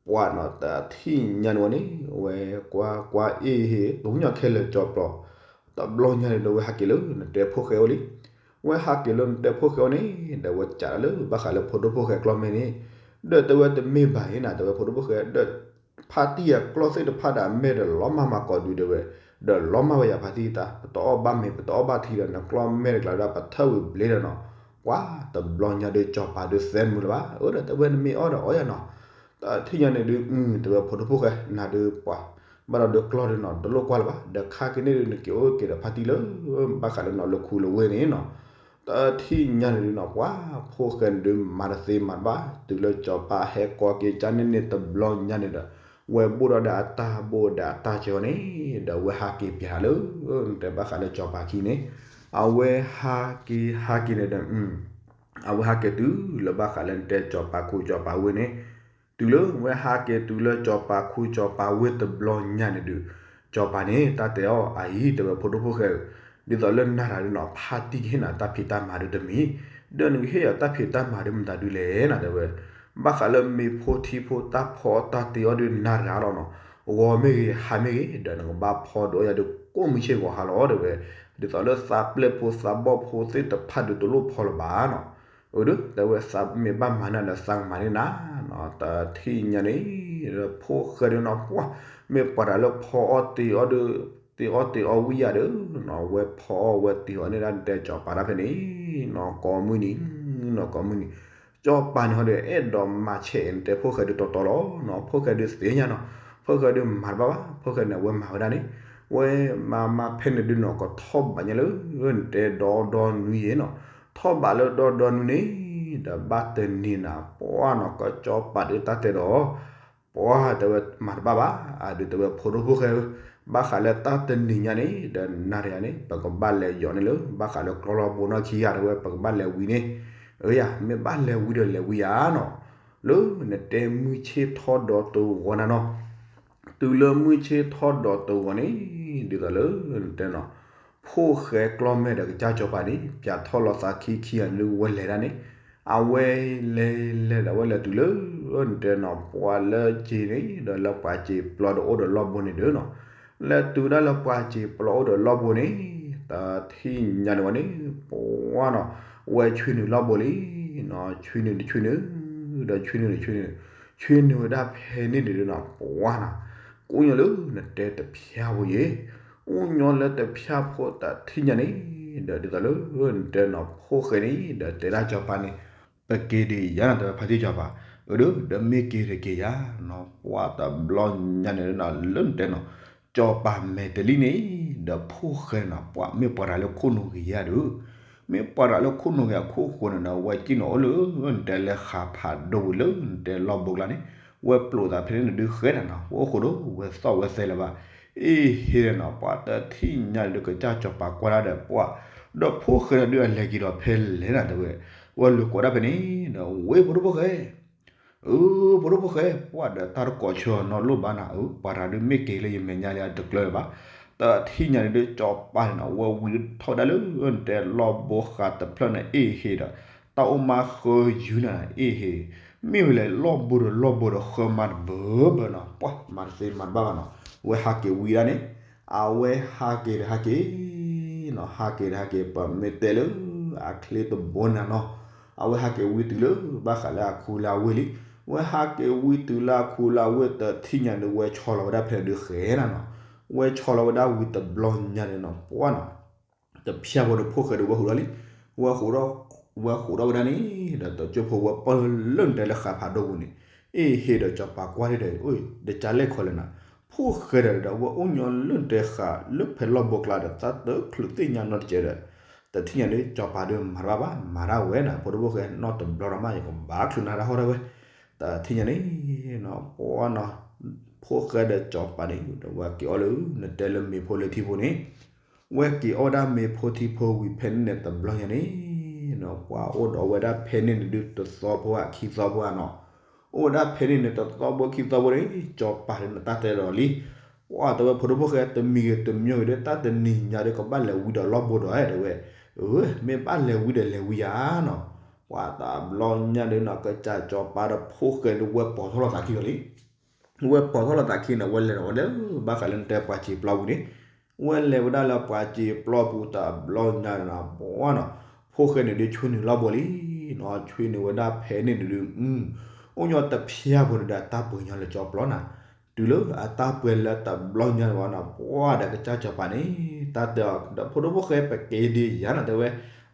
ပှၤနီၤ တထံၣ်ညါန့ၣ်ဝဲန့ၣ် ဝဲကွၢ်ကွၢ်အ့ၣ်ဟ့ တိၤညီခဲလၢာ်ကၠီပျီ, တဘျီညါန့ၣ်ဒီးဝဲဟးက့ၤလၢနတဲဖိၣ်ဃဲအိၣ်လံ, ဝဲဟးက့ၤလၢနတဲဖိၣ်ဃဲအိၣ်န့ၣ် ဒီးဝဲစးလၢဘၣ်ဃးလၢဖိဒိၣ်ဖိၣ်ဃဲကျီၢ်မဲာ်န့ၣ်, ဒီးတဲဝဲတမ့ၢ်ဘၣ်အံၤနၤ တဲဝဲဖိဒိၣ်ဖိၣ်ဃဲ ဒီး ဖါတံၢ်အကျီၢ်သ့ၣ်တဖၣ်ဒီးအမဲာ်ဒီးလီၤမၢ်မၤကိးဒုဒဲးဝဲ, ဒီးလီၤမၢ်ဝဲယၤဖါတံၢ်တၢ် ပတအီၣ်ဘၣ်မ့ၤ ပတအီၣ်ဘၣ်ထံဒီး နကျီၢ်မဲာ်တကျါဒီး ပထၢၣ်ဝံၤဘျ့ဒီးနီၤ, ပှၤတဘျီညါဒုးစီၤပၤဒုးသဲမုာ်လၢၤဘၣ်, အၢ ဒီးတဲဝဲနမ့ၢ်အီၣ်ဒီးအီၣ်ယၤနီၤ, တထံၣ်ညါန့ၣ်ဒုး တဲဝဲဖိဒိၣ်ဖိၣ်ဃဲ နၤဒုးပှၤ ဘၣ်ဒီးဒုးကျီၢ်ဒုးနီၤ တလိၣ်ကွၢ်လၢၤဘၣ် ဒီးခါက့ၤန့ၣ်ဒုး နက့ၤအိၣ်က့ၤဒီးဖါတံၢ်လၢ ဘၣ်ဃးလၢနီၤလၢခူလၢဝ့ၢ်န့ၣ်နီၤ, တထံၣ်ညါန့ၣ်ဒုးနီၤ ပှၤဖိၣ်ဃဲန့ၣ်ဒုး မၤတသ့မၤတဘၣ် တုၤလၢစီၤပၤဟဲကိးက့ၤကၢ်န့ၣ်န့ၣ်တဘျီညါန့ၣ်ဒီး ဝဲဘိၣ်ဒီးဒီးအတၢ်ဘိၣ်ဒီးအတၢ်စၢၤန့ၣ် ဒီးဝဲဟးက့ၤပၠးလၢ တဲဘၣ်ဃးလၢစီၤပၤခံန့ၣ်, အဝဲဟးက့ၤဟးက့ၤန့ၣ်ဒီး အဝဲဟးက့ၤတုၤလၢဘၣ်ဃးလၢနတဲစီၤပၤခူစီၤပၤဝ့ၢ်န့ၣ်, တုၤလၢဝဲဟးက့ၤတုၤလၢစီၤပၤခူစီၤပၤဝ့ၢ်တဘျီညါန့ၣ်ဒုး, စီၤပၤန့ၣ် တၢ်တဲအီၤအအံၤ တဲဝဲဖိဒိၣ်ဖိၣ်ဃဲဧၢ, ဒ်သိးလၢနၤတၢ်ဒုးနီၤ ဖါတံၢ်ကဟ့ၣ်နၤတၢ်ဖံးတၢ်မၤဒုးတမံၤ, ဒီးနကဟ့ၣ်ယၤတၢ်ဖံးတၢ်မၤဒုးမတၤဒုလဲၣ်နၤ တဲဝဲ, ဘၣ်ဃးလၢမ့ၤဖိထံဖိတၢ်ဖီအီၣ်တၢ်တ့အီၣ်ဒုးနၤတဂၤလီၤနီၤ, ဂီၤမ့ၢ်ဂ့ၤ ဟါမ့ၢ်ဂ့ၤ ဒီးနကဘၣ်ဖီဒုးအီၣ်ယၤဒုးကိးမုၢ်ဆ့ၣ်ဂီၤဟါလီၤ တဲဝဲ, ဒ်သိးလၢသးပျဲၢ်ဖိသးဘီၣ်ဖိသ့ၣ်တဖၣ်ဒုးတလိၣ်ဖီလၢၤဘၣ်နီၤ, အၢ ဒီးတဲဝဲသးမ့ၢ်ဘၣ်မၤန့ၢ်ဒီးသးကမၤန့ၢ်နၤနီၤ, တထံၣ်ညါန့ၣ် ဒီးဖိၣ်ဃဲဒုးနီၤ ပှၤ မ့ၢ်ပှၤတၢ်လၢဖီအီၣ်တ့အီၣ်ဒုး တ့အီၣ်တ့အီၣ်ဝံၤယၤဒီးနီၤ ဝဲဖီအီၣ်ဝဲတ့အီၣ်န့ၢ်ဒၣ်နတဲစီၤပၤဒၣ်ဖဲန့ၣ်နီၤ ကိးမုၢ်နံၤ နီၤကိးမုၢ်နံၤ, စီၤပၤန့ၣ်ဟီဒီး အဲၣ်ဒိးမၤဆဲးနတဲဖိၣ်ဃဲဒုးတီတီလီၤနီၤ, ဖိၣ်ဃဲဒုးသ့ၣ်ညါနီၤ, ဖိၣ်ဃဲဒုးမၤတဘၣ်ဘၣ်, ဖိၣ်ဃဲန့ၣ် အဝဲမၤဝဲဒၣ်န့ၣ်, ဝဲမၤမၤဖဲန့ၣ်ဒုးနီၤ ကထီၣ်ဘးညါလၢ နတဲဒီဒီနွံယဲနီၤ, ထီၣ်ဘးလၢဒီဒီနွံန့ၣ် ဒီးဘၣ်တနံၤနၤ ပှၤနီၤ ကစီၤပၤဒုးတၢ်တဲဒီး ပ ပှၤတဲဝဲမၤတဘၣ်ဘၣ်, အဒုးတဲဝဲဖိဒိၣ်ဖိၣ်ဃဲဧၢ, ဘၣ်ဃးလၢတၢ်တနံၤညါန့ၣ် ဒီးနၤတဂၤန့ၣ် ပကဘၣ်လဲၤယီၤန့ၣ်လၢ ဘၣ်ဃးလၢကျီလီၢ်ဘိနီၢ်ခံဂၤ တဲဝဲ ပကဘၣ်လဲၤဝံၤန့ၣ်, အၢယၤ မ့ၢ်ဘၣ်လဲၤဝံၤဒီးလဲၤဝံၤယၤနီၤ, လၢနတဲမုၢ်ဆ့ၣ်ထီၣ်ဒီးတဝီၤနၤနီၤ, တုၤလၢမုၢ်ဆ့ၣ်ထီၣ်ဒီးတဝီၤန့ၣ် ဒ်သိးလၢနတဲနီၤ, ဖိၣ်ဃဲကျီၢ်မဲာ်ဒီးကစၢ်စီၤပၤန့ၣ် ပၠးထီၣ်လီၤသးခံခံဂၤန့ၣ်လၢဝဲလဲၤဒၣ်န့ၣ်, အဝဲလဲၤလဲၤဒီး အဝဲလဲၤတုၤလၢ နတဲနီၤ ပှၤလၢက့ၤန့ၣ် ဒီးလၢပှၤစံာ်ပျီဒီးအိၣ်ဒီးလီၢ်ဘိန့ၣ်ဒီးနီၤ, လဲၤတုၤဒၣ်လၢပှၤစံာ်ပျီအိၣ်ဒီးလီၢ်ဘိန့ၣ်, တထံၣ်ညါန့ၣ်ဝဲန့ၣ် ပှၤနီၤ, ဝဲဆွံနုာ်လီၢ်ဘိလံနီၤ, ဆွံနုာ်တဆွံနုာ်, ဒီးဆွံနုာ်တဆွံနုာ်, ဆွံနုာ်ဝဲဒၣ်ဖဲန့ၣ်န့ၣ်ဒီးနီၤ ပှၤနီၤ, ကအိၣ်ညီလၢနတဲတဖျၢၣ်ဖိယဲၢ်, အိၣ်ညီလၢတဖျၢၣ်ဖိတထံၣ်ညါန့ၣ်, ဒီးဒ်သိးလၢနတဲနီၤ ဖိၣ်ဃဲန့ၣ် ဒီးတဲဒၣ်စီၤပၤန့ၣ်, ပက့ၤဒံးယၤနီၤ တဲဝဲဖါတံၢ်စီၤပၤ, အၢဒီး ဒီးမ့ၢ်က့ၤတက့ၤယၤနီၤ, ပှၤတဘျီညါန့ၣ်နီၤ လၢနတဲနီၤ, စီၤပၤမဲာ်တလံန့ၣ် ဒီးဖိၣ်ဃဲနီၤ ပှၤမ့ၢ်ပှၤတဂၤလၢခိၣ်နူာ်ဂ့ၤယၤဒီး, မ့ၢ်ပှၤတဂၤလၢခိၣ်နူာ်ဂ့ၤအခိၣ်ဃိန့ၣ်ဒီး ဝဲစံၣ်နီၤအိၣ်လၢ နတဲလၢဃာ်ဖးဒိၣ်ဝံၤလၢနတဲလီၢ်ဘိကျါန့ၣ်, ဝဲပျိာ်သးဖဲန့ၣ်နဒုးဃဲဒၣ်နီၤ ဝဲအိၣ်ဃိဒီးဝဲသီၣ်ဝဲသဲလၢၤဘၣ်, အ့ၣ်ဟ့ဒီးနီၤ ပှၤတထံၣ်ညါဒီးကစၢ်စီၤပၤကွၢ်ဒၣ်ဒီးပှၤ, ဒီးဖိၣ်ဃဲဒီးဒုးအလဲၤက့ၤဒီးဖဲလဲၣ်နၤတဲဝဲ, ဝဲလူၤကိးဒၣ်ဖဲန့ၣ်ဒီး ဝ့ၢ်ဖိဒိၣ်ဖိၣ်ဃဲ အၢ ဖိဒိၣ်ဖိၣ်ဃဲ ပှၤဒီးတၢ်တကိးဆၢနီတလိၣ်ဘၣ်နၤ, အၢ ပှၤတဂၤဒုးမ့ၢ်က့ၤလၢယမဲာ်ညါလံအတကျၢၤလၢၤဘၣ်, တထံၣ်ညါန့ၣ်ဒုးစီၤပၤန့ၣ်နီၤ ဝဲဝံၤထီၣ်ဝဲဒၣ်လၢနတဲလီၢ်ဘိဃာ်တဖျၢၣ်န့ၣ် အ့ၣ်ဟ့ဒီး, တၢ်အိၣ်မါဃၢယုၢ်နၤ အ့ၣ်ဟ့, မ့ၢ်ဝဲလဲၤလီၢ်ဘိဒီးလီၢ်ဘိဒီးဃၢမါတဘၢဘၢနီၤ ပှၤမၤတသ့မၤတဘၣ်ဘၣ်နီၤ, ဝဲဟးက့ၤဝံၤဒၣ်န့ၣ်, အဝဲဟးက့ၤဒီးဟးက့ၤ နီၤ ဟးက့ၤဒီးဟးက့ၤ ပမ့ၢ်တဲလၢအချ့တဘိနၤနီၤ, အဝဲဟးက့ၤဝံၤတုၤလၢ ဘၣ်ဃးလၢအခူလၢအဝ့ၢ်လံ, ဝဲဟးက့ၤဝံၤတုၤလၢအခူလၢအဝ့ၢ်တထံၣ်ညါန့ၣ် ဝဲဆီလီၤဝဲဒၣ်ဖဲန့ၣ်ဒုးဃဲနၤနီၤ, ဝဲဆီလီၤဝဲဒၣ်ဝံၤတဘျီညါန့ၣ်နီၤ ပှၤနီၤ, တဖျၢၣ်ဖိဒီးဖိၣ်ဃဲဒီးဝဲဟူးထီၣ်လံ, ဝဲဟူးထီၣ်, ဝဲဟူးထီၣ်ဝဲဒၣ်န့ၣ် ဒီးတကၠိဖိဝဲပၢၢ်လၢနတဲလၢဃာ်ဖးဒိၣ်ပူၤန့ၣ်, အ့ၣ်ဟ့ဒီးစီၤပၤကွၢ်ဒၣ်ဒီး အၢ တကလဲၣ်ခီလဲၣ်နၤ, ဖိၣ်ဃဲဒီးဒီးဝဲအိၣ်ညီလၢနတဲဃာ် လၢဖဲလီၢ်ဘိကျါဒီး တၢ်တချုးသ့ၣ်ညါနီတစဲးဒီး, တထံၣ်ညါန့ၣ် စီၤပၤဒီးမၤတဘၣ်ဘၣ် မၤတၢ်ဝဲနၤ ဖိဒိၣ်ဖိၣ်ဃဲ နီတဘျီဒီးမး ယကဘၣ်ချုးနၤတၢ်ဟီၣ်ဒၣ်ဝဲ, တထံၣ်ညါန့ၣ် ပှၤနီၤ, ဖိၣ်ဃဲဒီးစီၤပၤန့ၣ် ဒီးဝဲက့ၤအီၣ်လၢ နတဲလၢမ့ၤဖိလၢထံဖိန့ၣ်, ဝဲက့ၤအီၣ်ဝဲဒၣ်မ့ၤဖိထံဖိဝံၤဖဲန့ၣ်န့ၣ်တဘျီညါန့ၣ်, ပှၤအိၣ်ဒီးဝဲဒၣ်ဖဲန့ၣ်န့ၣ်ဒုးတသီဖိဧါခံသီဖိဧါနီၤ, အိၣ်ဝဲဒၣ်ဖဲန့ၣ်န့ၣ်တသီဖိခံသီဖိန့ၣ် စီၤပၤန့ၣ်တၢ်တဲဒီးလံ, ပှၤတဲဝဲဖိဒိၣ်ဖိၣ်ဃဲ တမံၤဂ့ၤတမံၤဂ့ၤဒီး တၢ်တနံၤညါဒီးကဘၣ်လဲၤဝံၤဒီးလီၢ်ဘိဒီးတဲဝဲ, အၢ မ့ၢ်ဘၣ်လဲၤဝံၤဒီးလဲၤဝံၤယၤနီၤ, ပှၤတဘျီညါဒီးနီၤ ကစၢ်စီၤပၤဒီးဖိၣ်ဃဲဒီးဝဲပိာ်ထီၣ်လိာ်သးခံဒီးလံ ဝဲပိာ်ထီၣ်လိာ်သးခံန့ၣ် ဝဲလဲၤဒီးဝဲလၢ ဘၣ်ဃးလၢနတဲပှၤစံာ်ပျီပူၤန့ၣ်, ဝဲလဲၤဝဲဒၣ်လၢပှၤစံာ်ပျီပူၤတဘျီညါန့ၣ်နီၤ ပှၤနီၤ, ဖိၣ်ဃဲန့ၣ်ဒုးဆွံနုာ်လီၢ်ဘိလံနီၤ, ဆွံနုာ်ဝဲဒၣ်ဖဲန့ၣ်န့ၣ်ဒုး, အိၣ်ညီတဖျၢၣ်ဖိန့ၣ်ဒီးအတၢ်ပှဲၤညီလၢစီၤပျီနၤ, တုၤလၢအတၢ်ပှဲၤလၢတဘျီညါန့ၣ်နီၤ ပှၤဒီးကစၢ်စီၤပၤန့ၣ် တၢ်တဲအီၤဒီးဖိဒိၣ်ဖိၣ်ဃဲ ပက့ၤဒံးယၤနီၤ တဲဝဲ,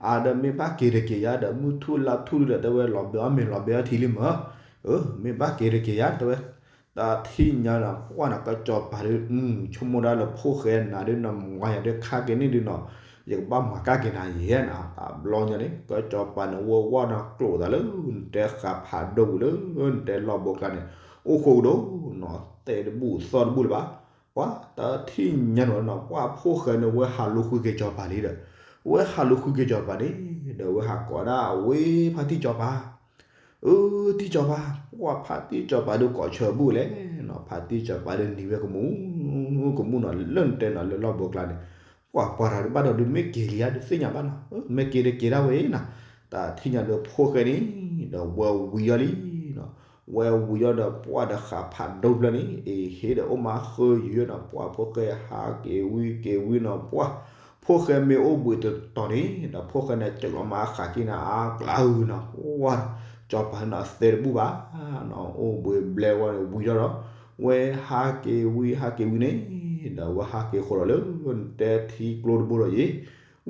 အါဒီးမ့ၢ်ဘၣ်က့ၤတက့ၤယၤဒီး မုၢ်ထူၣ်လါထူၣ်ဒုးဒီး တဲဝဲလီၤဘဲအီၣ်မ့ၤလီၤဘဲအီၣ်ထံလံမၢ်, အၢ မ့ၢ်ဘၣ်က့ၤတက့ၤယၤ တဲဝဲ တၢ်ထံၣ်ညါဒီး ပှၤနီၤ ကစီၤပၤဒီး ဆိကမိၣ်ဒၣ်လၢဖိၣ်ဃဲနၤဒီး နမၤယၤဒီးခါက့ၤန့ၣ်ဒုးနီၤ, ယကဘၣ်မၤကၢ်က့ၤနၤယဲနီၤ, တဘျီညါန့ၣ် ကစီၤပၤန့ၣ် ဝဲဝဲဒီးကျိာ်သးလၢ နတဲဃာ်ဖးဒိၣ်ပူၤလၢ နတဲလီၢ်ဘိကျါန့ၣ် အိၣ်ဃိကဒီးနီၤ တဲတဘူၣ်သီၣ်တဘူၣ်လၢၤဘၣ်, ပှၤတၢ်ထံၣ်ညါန့ၣ်နီၤ ပှၤဖိၣ်ဃဲန့ၣ် ဝဲဟးလူၤဃုက့ၤစီၤပၤလံဒီး, ဝဲဟးလူၤဃုက့ၤစီၤပၤန့ၣ် ဒီးဝဲဟးကိးဒၣ်ဝဲဖါတံၢ်စီၤပၤ အၢ တံၢ်စီၤပၤ, ပှၤဖါတံၢ်စီၤပၤဒီးကိးဆၢဘူၣ်လဲၣ်နီၤ, ဖါတံၢ်စီၤပၤဒီးနံၤဝဲကမူၣ်, ကမူၣ်နီၤ လၢနတဲနီၤ လၢလီၢ်ဘိကျါန့ၣ်, ပှၤပှၤတၢ်ဒုးဘၣ်ဒီးဒုးမ့ၢ်က့ၤလံဧါ ဒုးသ့ၣ်ညါဘၣ်နီၤ, မ့ၢ်က့ၤတက့ၤဒၣ်ဝဲနီၤ, တၢ်ထံၣ်ညါဒီးဖိၣ်ဃဲန့ၣ်, ဒီးဝဲဝံၤအီၤလံနီၤ, ဝဲဝံၤအီၤဒီးပှၤဒီးဃာ်ဖးဒိၣ်ဖျၢၣ်န့ၣ် အ့ၣ်ဟ့ဒီးအိၣ်မးဃၢယုၢ်နီၤ, ပှၤဖိၣ်ဃဲဟးက့ၤဝံၤက့ၤဝံၤနီၤ, ပှၤ ဖိၣ်ဃဲမ့ၢ်အိၣ်ဘှံးတတီၤန့ၣ် ဒီးဖိၣ်ဃဲန့ၣ် စၢးလီၤမးဃာ်က့ၤန့ၣ် အကျါအုးနီၤ, ဝါ, စီၤပၤနီၤသဲတဘူၣ်ဘၣ်နီၤ, အိၣ်ဘှံးဘျဲဝဲန့ၣ်ဝံၤဒီး, ဝဲဟးက့ၤဝံၤဟးက့ၤဝံၤန့ၣ်, ဒီးဝဲဟးက့ၤဃီးဒီးလၢ တဲထံကျိတဘိဒီးယံၤ,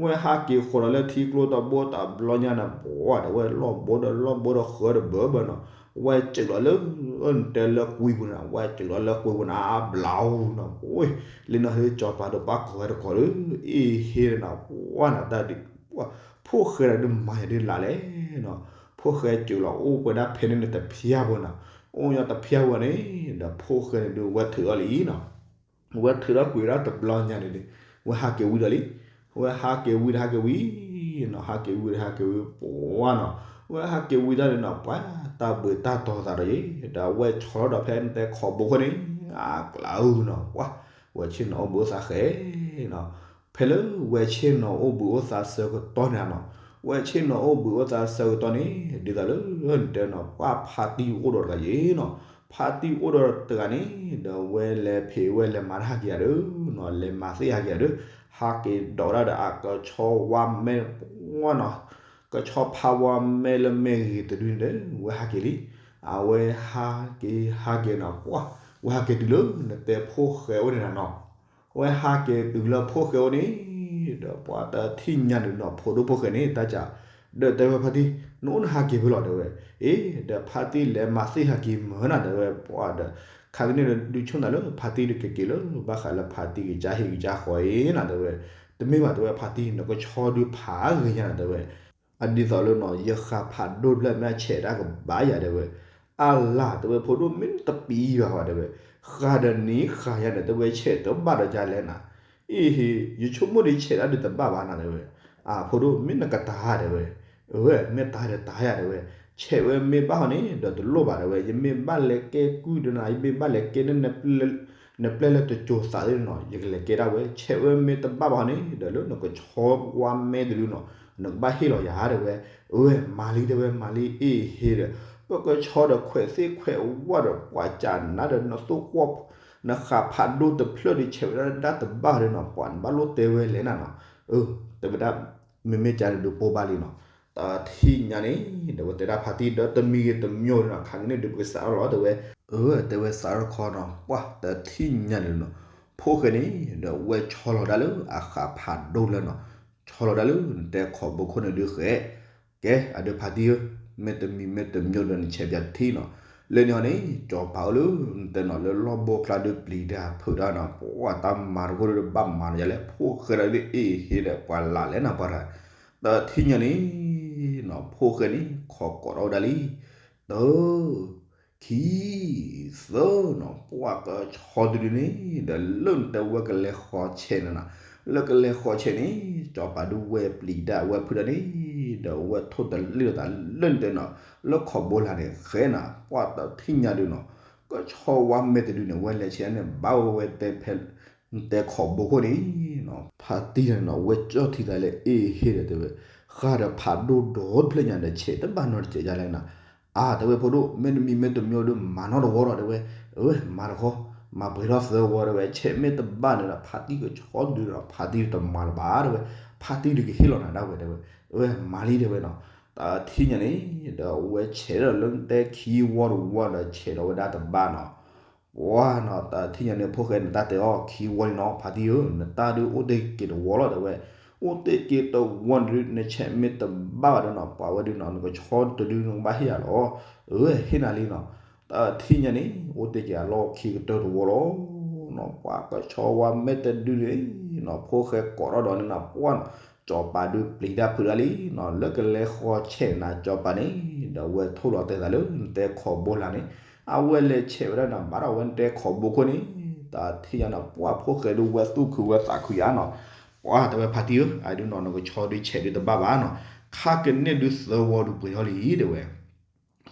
ဝဲဟးက့ၤဃီးဒီးလၢထံကျိတဘိတဘျီညါန့ၣ် ပှၤဒီးဝဲလီၢ်ဘိဒီးလီၢ်ဘိဒီးဃၢတဘၢဘၢနီၤ, ဝဲစၢးလီၤလၢ တဲလၢကွံပူၤန့ၣ် ဝဲစၢးလီၤလၢကွံပူၤန့ၣ် အဘျါအူနီၤ, လၢနီၤဟ့စီၤပၤဒီးပၣ်ကီၤဝဲတကီးဒီး အ့ၣ်ဟ့နီၤ, ဝါနီၤတၢ်ဒုး, ဖိၣ်ဃဲဒီးဒုးမၤယၤဒ်လဲၣ်လဲၣ်နီၤ, ဖိၣ်ဃဲစၢးလီၤအိၣ်ဝဲဒၣ်ဖဲန့ၣ်န့ၣ်တဖျၢၣ်ဖိနီၤ, အိၣ်ညီတဖျၢၣ်ဝဲန့ၣ် ဒီးဖိၣ်ဃဲန့ၣ်ဒုး ဝဲထုးထီၣ်လံနီၤ. ဝဲထုးထီၣ်ကွံာ်ဝဲဒၣ်တဘျီညါန့ၣ်ဒီး ဝဲဟးက့ၤဝံၤဒီးလံ. ဝဲဟးက့ၤဝံၤဒီးဟးက့ၤဝံၤနီၤ, ဟးက့ၤဝံၤဒီးဟးက့ၤဝံၤပှၢ်နီၤ. ဝဲဟးက့ၤဝံၤတၢ်န့ၣ်နီၤ ပှၤတၢ်ဘှံးတၢ်တီၤသးဒီးယဲ, ဒီးဝဲဆီလီၤဒီးဖဲနတဲခီၣ်ဘိခိၣ်န့ၣ် အကျါအုနီၤ, ပှၤ ဝဲဆ့ၣ်နီၤအိၣ်ဘှံးအိၣ်သါဃဲနီၤ. ဖဲလၢဝဲဆ့ၣ်နီၤအိၣ်ဘှံးအိၣ်သါဆၢကတီၢ်န့ၣ်နီၤ, ဝဲဆ့ၣ်နီၤအိၣ်ဘှံးအိၣ်သါဆၢကတီၢ်န့ၣ် ဒ်သိးလၢနတဲနီၤ ပှၤဖါတံၢ်အိၣ်ဒီးတဂၤယဲနီၤ. ဖါတံၢ်အိၣ်ဒီးတဂၤန့ၣ် ဒီးဝဲလဲၤဖံးဝဲလဲၤမၤတၢ်ဟးက့ၤယၤဒီးနီၤ, လဲၤမၤသ့ၣ်ဟးက့ၤယၤဒီး ဟးက့ၤဒီးဝဲဒၣ်ဒီးအကဆီဝါမဲပှၢ်နီၤ, ကဆီဖါဝါမဲလၢမဲဂ့ၤတဒုန့ၣ်ဒီး ဝဲဟးက့ၤလံ. အဝဲဟးက့ၤဟးက့ၤနီၤ ပှၤ ဝဲဟးက့ၤတုၤလၢနတဲဖိၣ်ဃဲအိၣ်န့ၣ်နီၤ. ဝဲဟးက့ၤတုၤလၢဖိၣ်ဃဲအိၣ်န့ၣ် ဒီးပှၤတထံၣ်ညါန့ၣ်နီၤ ဖိဒိၣ်ဖိၣ်ဃဲန့ၣ် တၢ်ကး ဒီးတဲဝဲဖါတံၢ် နအိၣ်နဟးက့ၤဖဲလဲၣ် တဲဝဲ. အ့ ဒီးဖါတံၢ်လဲၤမၤသ့ၣ်ဟးက့ၤမၢနီၤ တဲဝဲ. ပှၤဒီး ခါကန့ၣ်ဒီးဒုးဆိၣ်နၤလၢဖါတံၢ်ဒုးကက့ၤလၢ ဘၣ်ဃးလၢဖါတံၢ်ကစၢ်ဟ့ၣ်ကစၢ်ဃီအံၤနီၤ တဲဝဲ. တမ့ၢ်ဘၣ် တဲဝဲ ဖါတံၢ် နကဆီဒုးဖးဂ့ၤညါနီၤ တဲဝဲ. အဒ်သိးလၢနီၤ ယဃာ်ဖးဒိၣ်တဖျၢၣ်မ့ၢ်အဆဲးတၢ်ကဘၣ်ယၤ တဲဝဲ. အလၤ တဲဝဲ ဖိဒိၣ် မ့ၢ်တပံၤဘၣ်ဝဲ တဲဝဲ. ဃာ်ဒီးနံၤဃာ်ယၤန့ၣ် တဲဝဲ ဆဲးတဘၣ်ဒီးယၤလဲၣ်နၤ. အ့ဟ့ ယဆိကမိၣ်ဒီးဆဲးတၢ်ဒုးတဘၣ်ဘၣ်နၤ တဲဝဲ. အဖိဒိၣ် မ့ၢ်နကတၤ တဲဝဲ. အဝဲ မ့ၢ်တၤဒီးတၤယၤ တဲဝဲ. ဆဲးဝဲမ့ၢ်ဘၣ်ဟီန့ၣ် ဒီးတလိၣ်ဘၣ် တဲဝဲ. ယမ့ၢ်ဘၣ်လဲၤကဲကုၢ်ဒီးနၤ ယမ့ၢ်ဘၣ်လဲၤကဲန့ၣ် နပျဲၢ်လၢတစိၤသးသ့ၣ်နီၤ ယကလဲၤကဲဒၣ်ဝဲ. ဆဲးဝဲမ့ၢ်တဘၣ်ဘၣ်ဟီန့ၣ် ဒီးလၢနကဆီဝါမဲတဒုနီၤ နကဘၣ်ဟ့ၣ်လီၤယၤ တဲဝဲ. အဝဲ မၤလံ တဲဝဲ မၤလံ အ့ဟ့ဒီး ပကဆီဒီးခွဲးသ့ၣ်ခွဲးဝၣ်ဒီး ပှၤကးနၤဒီးနသိၣ်ကွီၢ် နဃာ်ဖးဒိၣ်တဖျၢၣ်ဒီးဆဲးဝဲဒၣ်တဘၣ်ဒီးနီၤ ပှၤနဘၣ်လိၣ်တဲဝဲလဲၣ်နၤနီၤ. အ တဲဝဲဒၣ် မ့မ့ၢ်ကန့ၣ်ဒုးပိၢ်ဘၣ်လံနီၤ. တထံၣ်ညါန့ၣ် ဒီးဝဲတဲဒၣ်ဖါတံၢ်ဒီးတမံၤဂ့ၤတမံၤဒီးနီၤ ခါကန့ၣ်ဒုးပကစးထီၣ်လီၤ တဲဝဲ. အဝဲတဲဝဲစးထီၣ်ခီနီၤ ပှၤတထံၣ်ညါန့ၣ်နီၤ ဖိၣ်ဃဲန့ၣ် ဒီးဝဲဆီလီၤဒၣ်လၢအဃာ်ဖးဒိၣ်လၢနီၤ ဆီလီၤဒၣ်လၢနတဲခီၣ်ဘိခိၣ်န့ၣ်ဒုးဃဲ ကဲ အဒုးဖါတံၢ်ဧၢ, မ့ၢ်တမံၤမ့ၢ်တမံၤဒီးနဆဲးပၠးတထံၣ်နီၤ. လၢန့ၣ်ဟီန့ၣ် ကၠီၤပၤအိၣ်လၢ နတဲနီၤ လၢလီၢ်ဘိချါဒုးပျံၤတၢ်ဖုးတၢ်နီၤ ပှၤတၢ်မၤတခီဒီးဘၣ်မၤနီၤယၤလဲၣ် ဖိၣ်ဃဲဒီးအ့ဟ့ဒီးပှၤလၢ်လဲၣ်နၤ ပှၤတၢ် တထံၣ်ညါန့ၣ်နီၤ ဖိၣ်ဃဲန့ၣ် ခိးကိးထီၣ်ဝဲဒၣ်လံ တၢ ခံ သၢနီၤ ပှၤကဆီတဒုန့ၣ် ဒီးလၢနတဲဝဲကလဲၤဃီၤဆဲးန့ၣ်နီၤ လၢကလဲၤဃီၤဆဲးန့ၣ် ကၠီၤပၤဒုးဝဲပျံၤတၢ်ဝဲဖုးတၢ်န့ၣ် ဒီးဝဲထိၣ်တလ့ၢ်လိာ်သးလၢနတဲနီၤ လၢခီၣ်ဘိလာ်န့ၣ် ဃဲနၤ ပှၤတထံၣ်ညါဒုးနီၤ ကဆီဝါမဲတဒုန့ၣ် ဝဲလဲၤဆဲးန့ၣ် ဘၣ်ဝဲဝဲတဲဖဲ နတဲခီၣ်ဘိခိၣ်န့ၣ်နီၤ ဖါတံၢ်န့ၣ်နီၤ ဝဲကၠီၣ်ထံသးလၢအ့ဟ့ဒီးတဲဝဲ ဃာ်ဒီးဖးဒိၣ်ဒီတဖျၢၣ်ညါဒီးဆဲးတဘၣ်နီတစဲးယါလဲၣ်နၤ အါ တဲဝဲဖိဒိၣ် မ့ၢ်တမံၤမ့ၢ်တမံၤဒီးမၤနီတဝီဒီး တဲဝဲ, အဝဲ မၤတခီ, မၤပှဲၤထီၣ်သၢဝီ တဲဝဲ, ဆဲးမ့ၢ်တဘၣ်န့ၣ်ဒီး ဖါတံၢ်ကဆီတဒုဒီး ဖါတံၢ်တမၤလၢၤဘၣ် တဲဝဲ, ဖါတံၢ်ဒုးကဟ့ၣ်လီၤနၤဒၣ်ဝဲ တဲဝဲ, အဝဲ မၤလံ တဲဝဲနီၤ, တထံၣ်ညါန့ၣ် ဒီးအဝဲဆဲးဒီးလၢတဲခံဝီတဝီဒီး ဆဲးဒီးဝဲဒၣ်တဘၣ်နီၤ ပှၤနီၤ တထံၣ်ညါန့ၣ် ဖိၣ်ဃဲန့ၣ် တၢ်တဲအီၤခံဝီန့ၣ်နီၤ ဖါတံၢ်ဧၢ, နတၢ်ဒုးအိၣ်တ့ၢ်က့ၤတဝီလီၤ တဲဝဲ, အိၣ်တ့ၢ်က့ၤတဝီန့ၣ်ဒုး နဆဲးမ့ၢ်တဘၣ်ဘၣ်ဒီးနီၤ ပှၤဝဲဒုးနီၤ နကဆီတဒုနကဘၣ်ဟ့ၣ်ယၤလီၤ, အဝဲဟ့ၣ်နၤလံနီၤ, တထံၣ်ညါန့ၣ် အိၣ်တ့ၢ်က့ၤအလီၢ်ခံကတၢၢ်တဝီလီၤ နီၤ ပှၤကဆီဝါမဲာ်တဒုန့ၣ်နီၤ ဖိၣ်ဃဲကိးထီၣ်ဒီးန့ၣ်နီၤ ပှၤနီၤ ကၠီၤပၤဒုးပျံၤတၢ်ဖုးဒၣ်လံနီၤ လၢကလဲၤဃီၤဆဲးနၤကၠီၤပၤန့ၣ် ဒီးဝဲထိၣ်လီၤတဲာ်သးလၢနတဲခီၣ်ဘိလာ်န့ၣ် အဝဲလဲၤဆဲးဝဲဒၣ်နၤ ဘၣ်ဒီးဝဲနတဲခီၣ်ဘိခိၣ်န့ၣ် တထံၣ်ညါန့ၣ် ပှၤဖိၣ်ဃဲဒုးဝဲသူၣ်ခုဝဲသးခုယါနီၤ, ပှၤတဲဝဲဖါတံၢ်ဧၢ, အဒုးနီၤ နကဆီဒုးဆဲးဒုးတဘၣ်ဘၣ်နီၤ, ခါကန့ၢ်ဒုးသၢဝီဒုးပှဲၤထီၣ်လံ တဲဝဲ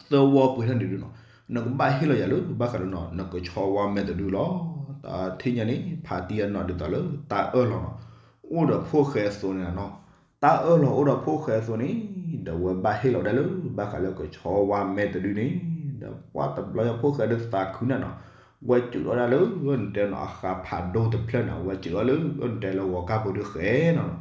သၢဝီပှဲၤထီၣ်န့ၣ်ဒုးနီၤ နကဘၣ်ဟ့ၣ်လီၤယၤလၢဘၣ်ဃးလၢနီၤ နကဆီဝါမဲာ်တဒုလီၤ, တထံၣ်ညါန့ၣ် ဖါတံၢ်အနီၤဒ်သိးလၢတၢ်အၢၣ်လီၤနီၤ အိၣ်ဒီးဖိၣ်ဃဲအသိးန့ၣ်နီၤ, တၢ်အၢၣ်လီၤအိၣ်ဒီးဖိၣ်ဃဲအသိးန့ၣ် ဒီးဝဲဘၣ်ဟ့ၣ်လီၤဝဲဒၣ်လၢဘၣ်ဃးလၢကဆီဝါမဲာ်တဒုန့ၣ် ဒီးပှၤတဘျီညါဖိၣ်ဃဲဒုးသးခုနၤနီၤ, ဝဲစူးထီၣ်ဝဲဒၣ်လၢနတဲနီၤ အဃးဖးဒိၣ်တဖျၢၣ်နီၤ ဝဲစူးထီၣ်လၢနတဲလၢဂီၤကၢ်ပူၤဒုးဃဲနီၤ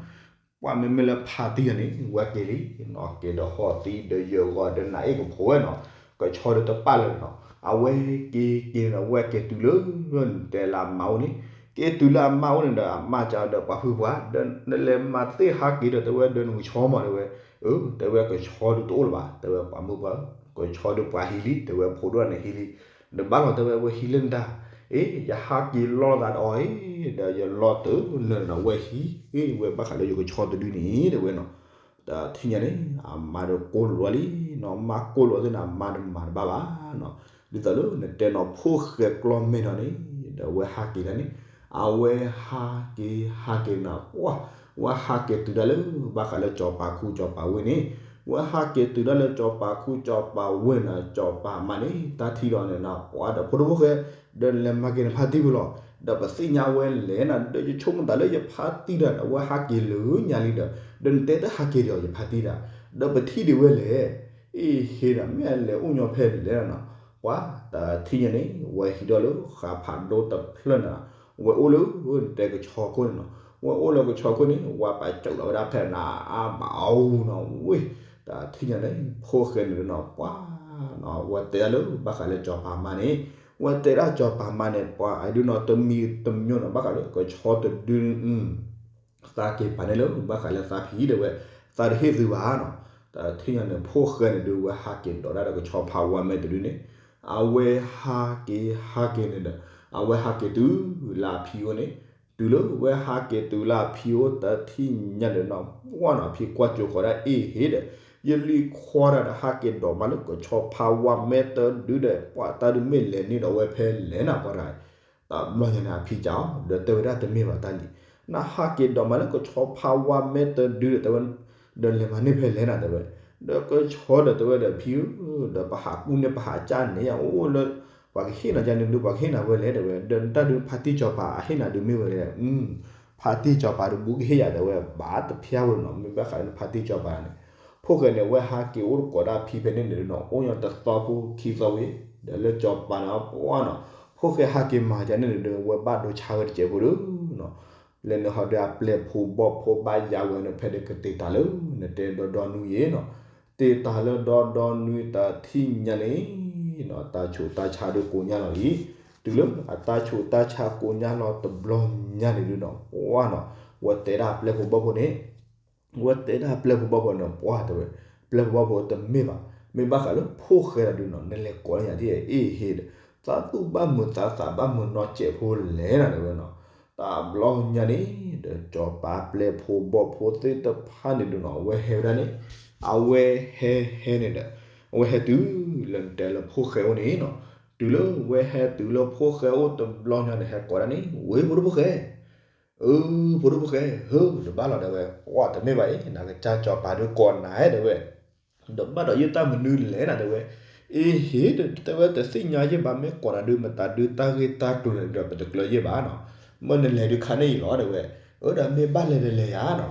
ပှၤမ့မ့ၢ်လၢဖါတံၢ်န့ၣ် ဝဲက့ၤလံနီၤ က့ၤဒီးဟီၣ်သံဒီးယဂီၤဒီးနၤအ့ၣ်ကဖိဝဲနီၤ, ကဆီဒုးတပာ်လၢၤနီၤ, အဝဲက့ၤက့ၤဒီးဝဲက့ၤတုၤလၢနတဲလၢအမါအိၣ်န့ၣ်, က့ၤတုၤလၢအမါအိၣ်န့ၣ်ဒီး အမါကဒီးပှၤဖုပှၢ် ဒီးနလဲၤမၤသ့ၣ်ဟးက့ၤဒီးတဲဝဲဒီးနကဆီမးတဲဝဲ, အၢ တဲဝဲကဆီဒုးတအိၣ်လၢၤဘၣ် တဲဝဲပှၤမုၣ်ပှၢ်ဧၢ, ကဆီဒုးပှၤဟံးလံ တဲဝဲဖိဒိၣ်န့ၣ်ဟံးလံ, ဒီးဘၣ်လီၤတဲဝဲဝဲဟံးလၢနတၢ် အ့ ယဟးက့ၤလီၤသးဒီးအီၤအံၤ ဒီးယလီၤတုၤလၢနဒီးဝဲဟံး အ့ ဝဲဘၣ်ဃးလၢယကဆီတဒုန့ၣ် တဲဝဲနီၤ, တထံၣ်ညါန့ၣ် အမါဒီးကိၢ်လိာ်လံနီၤ, မါကိၢ်လိာ်သ့ၣ်န့ၣ် အမါတမၤတဘၣ်ဘၣ်နီၤ, ဒ်သိးလၢနတဲနီၤ ဖိၣ်ဃဲကျီၢ်မဲာ်နီၤန့ၣ် ဒီးအဝဲဟးက့ၤဒၣ်န့ၣ် အဝဲဟးက့ၤဟးက့ၤနီၤ ပှၢ် ဝဲဟးက့ၤတုၤဒၣ်လၢ ဘၣ်ဃးလၢစီၤပၤခူစီၤပၤဝ့ၢ်န့ၣ် ဝဲဟးက့ၤတုၤဒၣ်လၢစီၤပၤခူစီၤပၤဝ့ၢ်နီၤ စီၤပၤမါန့ၣ် တၢ်ထံၣ်ဒီးန့ၣ်နီၤ ပှၢ်ဒီးဖိဒိၣ်ဖိၣ်ဃဲ ဒီးလဲၤမၤက့ၤနဖါတံၢ်ပူၤလီၤ ဒီးပသ့ၣ်ညါဝဲလဲၣ်နီၤ ဒီးယဆိကမိၣ်သးလၢယဖါတံၢ်ဒီး အဝဲဟးက့ၤလၢညါလံဒီး ဒီးနတဲတဟးက့ၤဒီးယဖါတံၢ်ဒၣ် ဒီးပထံၣ်ဒံးဝဲလဲၣ် အ့ၣ်ဟ့ဒီး မ့ၢ်အလဲၤအိၣ်ညီဖဲလဲၣ်နီၤ ပှၤတထံၣ်ညါန့ၣ် ဝဲဟံးထီၣ်လၢဃးဖးဒိၣ်တဖျၢၣ်န့ၣ်နီၤ ဝဲအိၣ်လၢတဲကဆီခိၣ်န့ၣ်နီၤ ဝဲအိၣ်လၢကဆီခိၣ်န့ၣ် ဝဲပာ်ကၠီၣ်လီၤဝဲဒၣ်ဖဲနအါဘၣ်အူနီၤ ဝ့ၢ် တထံၣ်ညါန့ၣ် ဖိၣ်ဃဲန့ၣ်ဒုးနီၤ ပှၤ ဝဲတဲဒၣ်လၢဘၣ်ဃးလၢစီၤပၤမါန့ၣ် ဝဲတဲဒၣ်စီၤပၤမါန့ၣ် ပှၤအဒုးနီၤ တမံၤတမံၤနီၤ ဘၣ်ဃးလၢကဆီတဒု သးက့ၤပာ်န့ၣ်လၢ ဘၣ်ဃးလၢသးဖံးတဲဝဲ သးတဟ့ၣ်သုဘၣ်နီၤ တထံၣ်ညါန့ၣ် ဖိၣ်ဃဲန့ၣ်ဒုး ဝဲဟးက့ၤဒိးဒၣ်ဒီးကဆီဖါဝါမဲာ်တဒုန့ၣ် အဝဲဟးက့ၤဟးက့ၤန့ၣ်ဒီး အဝဲဟးက့ၤတုၤလၢအဖံအိၣ်န့ၣ် တုၤလၢဝဲဟးက့ၤတုၤလၢအဖံအိၣ်တထံၣ်ညါန့ၣ်နီၤ ပှၢ်နီၤ အဖံကွၢ်စၢၤဃီၤဒၣ်အ့ၣ်ဟ့ဒီး ယလံၤခွါတၢ်ဒီးဟးက့ၤဒိးမးလၢကဆီဖါဝါမဲာ်တဒုဒီး ပှၢ်တၢ်ဒုးမ့ၢ်လဲၤန့ၢ်ဒီးဝဲဖဲလဲၣ်နီၤ ပှၢ်တၢ် တဘျီညါန့ၣ် အဖံကၠီဒီး တဲဝဲဒၣ်တမ့ၢ်ဘၣ်တၢ်လံၤ နဟးက့ၤဒိးမးလၢကဆီဖါဝါမဲာ်တဒုဒီးတဲဝဲ ဒီးလဲၤမၤန့ၢ်ဖဲလဲၣ်နီၤ တဲဝဲ ဒီးကဆီဒီးတဲဝဲဒီးဖံဧၢ ဒီးပဟးကူၣ်န့ၢ်ပဟးကၢ်န့ၢ်ယၤအိၣ်လၢ ပှၤကဟ့ၣ်နၤယၤန့ၣ်ဒုး ပှၤကဟ့ၣ်နၤဝဲလဲၣ်တဲဝဲ ဒီးနတၢ်ဒုးဖါတံၢ်စီၤပၤအဟ့ၣ်နၤဒုးမ့ၢ်ဝဲလဲၣ် ဖါတံၢ်စီၤပၤဒုးဘူးကဟ့ၣ်ယၤတဲဝဲ ဘၣ်တဖျါဝဲနီၤ မ့ၢ်ဘၣ်ဃးလၢနဖါတံၢ်စီၤပၤန့ၣ် ဖိၣ်ဃဲန့ၣ် ဝဲဟးက့ၤအိၣ်တကိးဒၣ်ဖံဖဲန့ၣ်န့ၣ်နီၤ အိၣ်ညီတသီဖိခံသီဝံၤ ဒီးလၢစီၤပၤန့ၣ် ပှၢ်နီၤ ဖိၣ်ဃဲဟးက့ၤမၤယၤန့ၣ်န့ၣ်ဒီး ဝဲဘၣ်ဒိဆါဝဲတစဲးဖိဒုနီၤ လဲၤနုာ်ဟီဒီးအပျဲၢ်ဖိဘီၣ်ဖိဘၣ်ယၤဝဲန့ၣ် ဖဲဒီးကတ့ၢ်တၢ်လၢ နတဲဒီဒီနွံယဲနီၤ တ့ၢ်တၢ်လၢဒီဒီနွံတထံၣ်ညါန့ၣ် တၢ်ဆူးတၢ်ဆါဒုးကိးညါလီၤလံ တုၤလၢအတၢ်ဆူးတၢ်ဆါကိးညါလီၤတဘျီညါန့ၣ်ဒုနီၤ ပှၢ်နီၤ ဝဲတဲဒၣ်ပျဲၢ်ဖိဘီၣ်ဖိန့ၣ် ဝဲတဲဒၣ်ပျဲၢ်ဖိဘီၣ်ဖိန့ၣ် ပှၢ်တဲဝဲ ပျဲၢ်ဖိဘီၣ်ဖိတမ့ၢ်ဘၣ် မ့ၢ်ဘၣ်ဃးလၢဖိၣ်ဃဲတဒုနီၤ နလဲၤကိးလၢညါဒ်အ့ၣ်ဟ့ဒီး သးသူၣ်ဘၣ်မုာ်သးသးဘၣ်မုာ်နီတစဲးဖိလဲၣ်နီၤတဲဝဲနီၤ တဘျီညါန့ၣ် ဒီးစီၤပၤပျဲၢ်ဖိဘီၣ်ဖိသ့ၣ်တဖၣ်န့ၣ်ဒုနီၤ အဝဲဟဲဝဲဒၣ်န့ၣ် အဝဲဟဲဟဲန့ၣ်ဒီး အဝဲဟဲတုၤလၢနတဲလၢဖိၣ်ဃဲအိၣ်န့ၣ်နီၤ တုၤလၢဝဲဟဲတုၤလၢဖိၣ်ဃဲအိၣ်တဘျီညါန့ၣ် ဟဲကိးဒၣ်န့ၣ် ဝ့ၢ်ဖိဒိၣ်ဖိၣ်ဃဲ အၢ ဖိဒိၣ်ဖိၣ်ဃဲ ဟၢ တဘၣ်လီၤတဲဝဲ ပှၢ်တမ့ၢ်ဘၣ်အံၤ နကစၢ်စီၤပၤဒုးကိးနၤတဲဝဲ ဒီးဘၣ်ဒီးယတၢ်မနုၤလဲၣ်နၤတဲဝဲ အ့ၣ်ဟ့ တဲဝဲတသ့ၣ်ညါယဲၢ်ဘၣ် မ့ၢ်ကိးနၤဒုး မတၤဒုးတၢ်ဂ့ၢ်တၢ်ကျိၤန့ၣ်ဒီး ပတကျၢၤယဲၢ်ဘၣ်နီၤ မ့ၢ်နလဲၤဒုးခါန့ၣ်အံၤလီၤတဲဝဲ အၢ ဒီးမ့ၢ်ဘၣ်လဲၤဒီးလဲၤယၤနီၤ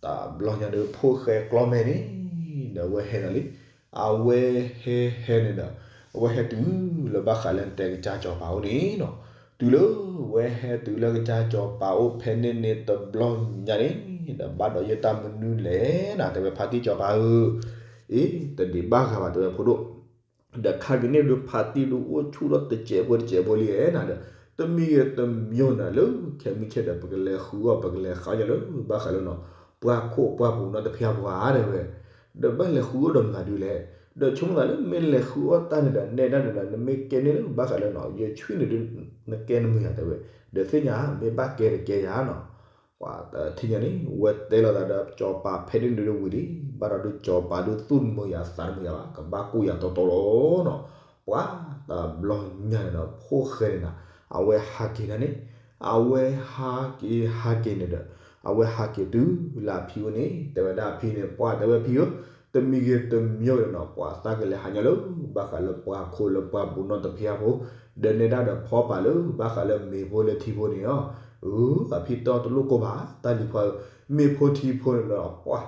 တဘျီညါဒုး ဖိၣ်ဃဲကျီၢ်မဲာ်န့ၣ် ဒီးအဝဲဟဲလီၤလံ အဝဲဟဲဟဲန့ၣ်ဒီး အဝဲဟဲတုၤလၢဘၣ်ဃးလၢနတဲကစၢ်စီၤပၤအိၣ်န့ၣ်နီၤ တုၤလၢဝဲဟဲတုၤလၢကစၢ်စီၤပၤအိၣ်ဖဲန့ၣ်န့ၣ်တဘျီညါန့ၣ် ဒီးဘၣ်ဒီးယတၢ်မနုၤလဲၣ်နၤ တဲဝဲဖါတံၢ်စီၤပၤဧၢ အ့ၣ် တဒံးဘၣ်ဂၤဘၣ်တဲဝဲဖိဒိၣ် ဒီးခါက့ၤန့ၣ်ဒုးဖါတံၢ်ဒုးအိၣ်ဆူၣ်ထီၣ်တစဲးဖိတစဲးဖိလံဧါနၤဒီး တမံၤဂ့ၤတမံၤနၤလၢ ခဲမုၢ်ဆ့ၣ်ဒီး ပကလဲၤဃုအီၣ် ပကလဲၤဃုအီၣ်ယၤလၢ ဘၣ်ဃးလၢနီၤ ပှၢ်ခိၣ်ပှၢ်ပူၤနီတဖၣ်ပှၤတဲဝဲ ဒီးဘၣ်လဲၤဃုအီၣ်ဒီးမနုၤဒုးလဲၣ် ဒီးဆိကမိၣ်သးလၢမ့ၢ်လဲၤဃုအီၣ်တၢ်န့ၣ်ဒီး နဲဒၣ်န့ၣ်ဒီး နမ့ၢ်ကဲန့ၣ်လၢဘၣ်ဃးလၢနီၤ ယဆွံန့ၣ်ဒုး နကဲနမုာ်ယၤတဲဝဲ ဒီးသ့ၣ်ညါ မ့ၢ်ဘၣ်ကဲတကဲယၤနီၤ ပှၤတထံၣ်ညါန့ၣ် ဝဲတဲလိာ်သးဒီးစီၤပၤဖဲန့ၣ်ဒုးဝံၤလံ ဘၣ်ဒီးဒုးစီၤပၤဒုးသူၣ်တမုာ်ယၤသးတမုာ်ယၤဘၣ် ကဘၣ်ကူၣ်ယၤတီတီလီၤနီၤ ပှၤတဘျီညါန့ၣ်ဒီး ဖိၣ်ဃဲန့ၣ်နီၤ အဝဲဟးက့ၤဒၣ်န့ၣ် အဝဲဟးက့ၤဟးက့ၤန့ၣ်ဒီး အဝဲဟးက့ၤတုၤလၢအဖံအိၣ်န့ၣ် တဲဝဲဒၣ်အဖံန့ၣ် ပှၢ်တဲဝဲဖံဧၢ တမံၤဂ့ၤတမံၤဂ့ၤနီၤ ပှၤသးကလဲၤဟးညီလၢ ဘၣ်ဃးလၢပှၢ်ခိၣ်လၢပှၢ်ပူၤနီတဖၣ်ဖိ ဒီးနဲဒၣ်ဒီးဖီပာ်လၢ ဘၣ်ဃးလၢမ့ၤဖိလၢထံဖိန့ၣ်နီၤ အၢ အဖံတဲအီၤတလိၣ်ကိၢ်ဘၣ် တၢ်လံၤခွါဧၢ မ့ၤဖိထံဖိန့ၣ်ဒီး ပှၢ်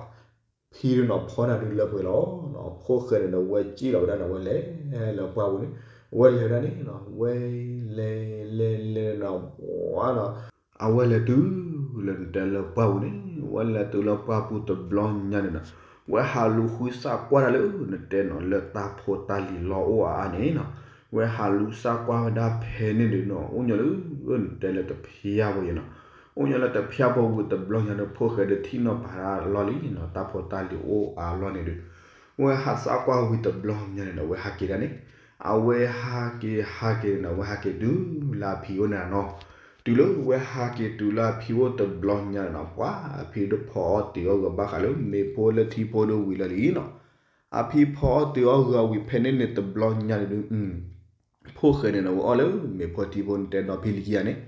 ဖံဒုးနီၤ ဖီနၤဒုးလၢပှဲၤလီၤနီၤ ဖိၣ်ဃဲန့ၣ်ဒီး ဝဲစံၣ်လီၤဝဲဒၣ်န့ၣ် ဝဲလဲၤလၢပှၢ်ပူၤန့ၣ် ဝဲလဲၤဝဲဒၣ်န့ၣ်နီၤ ဝဲလဲၤလဲၤလဲၤလဲၤနီၤ ပှၢ်နီၤ အဝဲလဲၤတုၤလၢနတဲလၢပှၢ်ပူၤန့ၣ် ဝဲလဲၤတုၤလၢပှၢ်ပူၤတဘျီညါန့ၣ်နီၤ ဝဲဟးလူၤဃုစၢ်ကွၢ်တၢ်လၢနတဲနီၤ လၢတၢ်ဖိတၢ်လံၤလီၤအိၣ်အါအါန့ၣ်နီၤ ဝဲဟးလူၤစၢ်ကွၢ်ဝဲဒၣ်ဖဲန့ၣ်န့ၣ်နီၤ အိၣ်ညီလၢနတဲလၢတဖၠါဖိယဲနီၤ အိၣ်ညီလၢတဖၠါဖိဝံၤတဘျီညါဒီး ဖိၣ်ဃဲဒုးထံၣ်နီၢ်ပာ်တၢ်လီၢ်လံနီၤ တၢ်ဖိတၢ်လံၤအိၣ်အါလီၢ်န့ၣ်ဒီး ဝဲဟးစၢ်ကွၢ်ဝံၤတဘျီညါန့ၣ်ဒီး ဝဲဟးက့ၤဒၣ်န့ၣ် အဝဲဟးက့ၤဟးက့ၤန့ၣ်ဒီး ဝဲဟးက့ၤတုၤလၢအဖံအိၣ်န့ၣ်နီၤ တုၤလၢဝဲဟးက့ၤတုၤလၢအဖံအိၣ်တဘျီညါန့ၣ်နီၤ ပှၤအဖံဒုးဖီအီၣ်တ့ၤအီၣ်ဂၢၤဘၣ်ဃးလၢမ့ၤဖိလၢထံဖိဒုးဝံၤလၢာ်လံနီၤ အဖံဖီအီၣ်တ့ၤအီၣ်ဂၢၤဝံၤဖဲန့ၣ်န့ၣ်တဘျီညါန့ၣ်ဒုး ဖိၣ်ဃဲန့ၣ်ဒီး ဝဲအီၣ်လၢမ့ၤဖီထံဖိ နတဲဒီဖံလံခံဂၤန့ၣ်,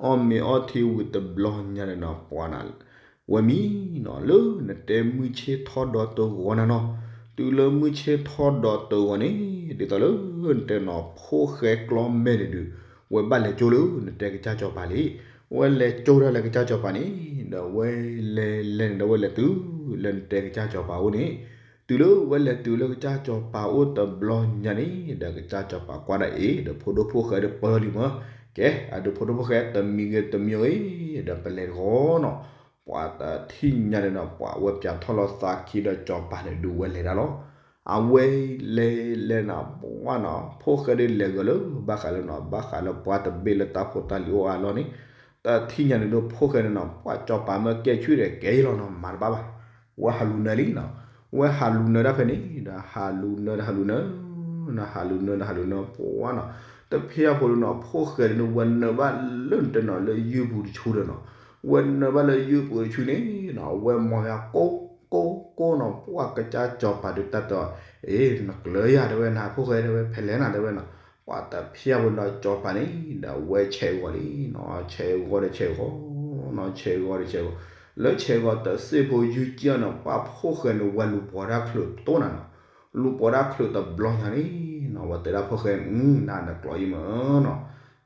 အီၣ်မ့ၤအီထံဝံၤတဘျီညါန့ၣ်နီၤ ပှၤနီၤ, ဝဲမံနီၤ လၢနတဲမုၢ်ဆ့ၣ်ထီၣ်ဒီးတဂီၤနၤနီၤ, တုၤလၢမုၢ်ဆ့ၣ်ထီၣ်ဒီးတဂီၤန့ၣ် ဒ်သိးလၢနတဲနီၤ ဖိၣ်ဃဲကျီမဲာ်န့ၣ်ဒုး ဝဲဘၣ်လဲၤကၠိလၢနတဲကစၢ်စီၤပၤလံ, ဝဲလဲၤကၠိဒၣ်လၢကစၢ်စီၤပၤန့ၣ် ဒီးဝဲလဲၤလဲၤန့ၣ်ဒီး ဝဲလဲၤတုၤလၢနတဲကစၢ်စီၤပၤအိၣ်န့ၣ်, တုၤလၢဝဲလဲၤတုၤလၢကစၢ်စီၤပၤအိၣ်တဘျီညါန့ၣ် ဒီးကစၢ်စီၤပၤကွၢ်ဒၣ်အံၤ ဒီးဖိဒိၣ်ဖိၣ်ဃဲဒီးပၢလံမး, ကဲ အဒုးဖိဒိၣ်ဖိၣ်ဃဲတမံၤဂ့ၤတမံၤဂ့ၤ ဒီးပလဲၤတဂီၤနီၤ, ပှၤတထံၣ်ညါန့ၣ်နီၤ ပှၤဝဲပၠးထီၣ်လီၤသးခံဒီးစီၤပၤန့ၣ်ဒုးဝဲလဲၤတၢ်လီၤ, အဝဲလဲၤလဲၤနီၤ ပှၤနီၤ ဖိၣ်ဃဲဒုးလဲၤဂီၤလၢဘၣ်ဃးလၢနီၤ ဘၣ်ဃးလၢပှၤတဘ့ၣ်လၢတၢ်ဖိတၢ်လံၤအိၣ်အါလီၢ်န့ၣ်, တထံၣ်ညါန့ၣ်ဒုး ဖိၣ်ဃဲန့ၣ်နီၤ ပှၤစီၤပၤမ့ၢ်ကဲဆူၣ်ဒီးကဲယလီၤနီၤ မၤတဘၣ်ဘၣ်, ဝဲဟးလူၤနၢလံနီၤ, ဝဲဟးလူၤနၢတၢ်ဖဲန့ၣ်ဒီး ဟးလူၤနၢဒီးဟးလူၤနၢ ဟးလူၤနၢဒီးဟးလူၤနၢပှၤနီၤ, တဖဲအဖိဒုးနီၤ ဖိၣ်ဃဲန့ၣ် ဝဲနၢဘၣ်လၢနတဲနီၤ လၢယုၢ်ပူၤတဆူဒီးနီၤ, ဝဲနၢဘၣ်လၢယုၢ်ပူၤတဆူန့ၣ်နီၤ ဝဲမၤယၤကိၢ်ကိၢ်ကိၢ်နီၤ ပှၤကစၢ်စီၤပၤဒုးတၢ်တဲအီၤ, အ့ နကျၢၤယၤတဲဝဲ နဖိၣ်ဃဲတဲဝဲ ဖဲလဲၣ်နၤတဲဝဲနီၤ, ပှၤတဖဲအဖိဒီးစီၤပၤန့ၣ်ဒီး ဝဲဆဲးဂီၤလံနီၤ ဆဲးဂီၤဒီးဆဲးဂီၤ နီၤ ဆဲးဂီၤဒီးဆဲးဂီၤ, လၢဆဲးဂီၤတစ့ၢ်ဖိယုၢ်ကံၣ်အီၤနီၤ ပှၤဖိၣ်ဃဲန့ၣ် ဝဲလူၤပိာ်တၢ်ချုးတိၢ်နၤနီၤ, လူၤပိာ်တၢ်ချုးတဘျီညါန့ၣ်နီၤ ဝဲတဲဒၣ်ဖိၣ်ဃဲ နၤနကျိးယံမၢနီၤ,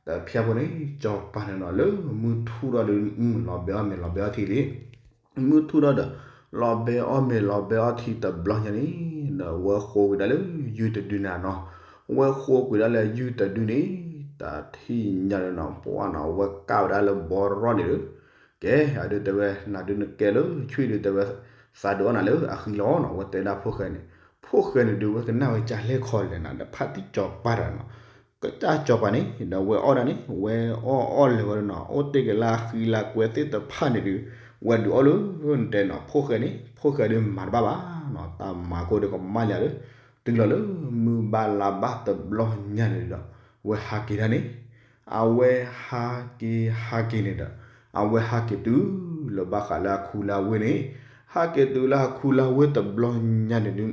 တဖဲအဖိန့ၣ် စီၤပၤန့ၣ်နီၤ လၢမုၢ်ထူၣ်ထီၣ်ဒီး လီၤဘဲအီၣ်မ့ၤလီၤဘဲအီထံလံ မုၢ်ထူၣ်ထီၣ်ဒီး လီၤဘဲအီၣ်မ့ၤလီၤဘဲအီထံတဘျီညါန့ၣ် ဒီးဝဲဃိကွံာ်ဒၣ်လၢယုၢ်တဒုန့ၣ်နီၤ, ဝဲဃိကွံာ်ဒၣ်လၢယုၢ်တဒုန့ၣ် တထံၣ်ညါန့ၣ်နီၤ ပှၤနီၤ ဝဲကၣ်ဝဲဒၣ်လၢဘီရီန့ၣ်ဒီး ကဲ အဒုးတဲဝဲ နၤဒုးနကဲလၢဆူၣ်ဒုးတဲဝဲ သးဒုးအီၣ်နၤလၢအဃံလီၤနီၤ ဝဲတဲဒၣ်ဖိၣ်ဃဲန့ၣ်, ဖိၣ်ဃဲန့ၣ်ဒုး ဝဲကနၣ်ဝဲကၢ်လဲၢ်ခီလဲၣ်နၤ ဒီးဖါတံၢ်စီၤပၤတဂၤနီၤ ကစၢ်စီၤပၤန့ၣ် ဒီးဝဲအီၣ်ဒၣ်န့ၣ် ဝဲအီၣ်အီၣ်လဲၤဝဲဒၣ်နီၤ အိၣ်တ့ၢ်က့ၤလၢအဃံလၢအကွဲသ့ၣ်တဖၣ်န့ၣ်ဒုး ဝဲဒုးအီၣ်လၢနတဲနီၤ ဖိၣ်ဃဲန့ၣ် ဖိၣ်ဃဲဒုးမၤတဘၣ်ဘၣ်နီၤ တၢ်မၤခိၣ်ဒီးကမၣ်လံဒီး တုၤလီၤလၢမုၢ်ဘၣ်လါဘၣ်တဘျီညါန့ၣ်ဒီး ဝဲဟးက့ၤဒၣ်န့ၣ် အဝဲဟးက့ၤဟးက့ၤန့ၣ်ဒီး အဝဲဟးက့ၤတုၤလၢဘၣ်ဃးလၢအခူလၢအဝ့ၢ်န့ၣ်, ဟးက့ၤတုၤလၢအခူလၢအဝ့ၢ်တဘျီညါန့ၣ်ဒုး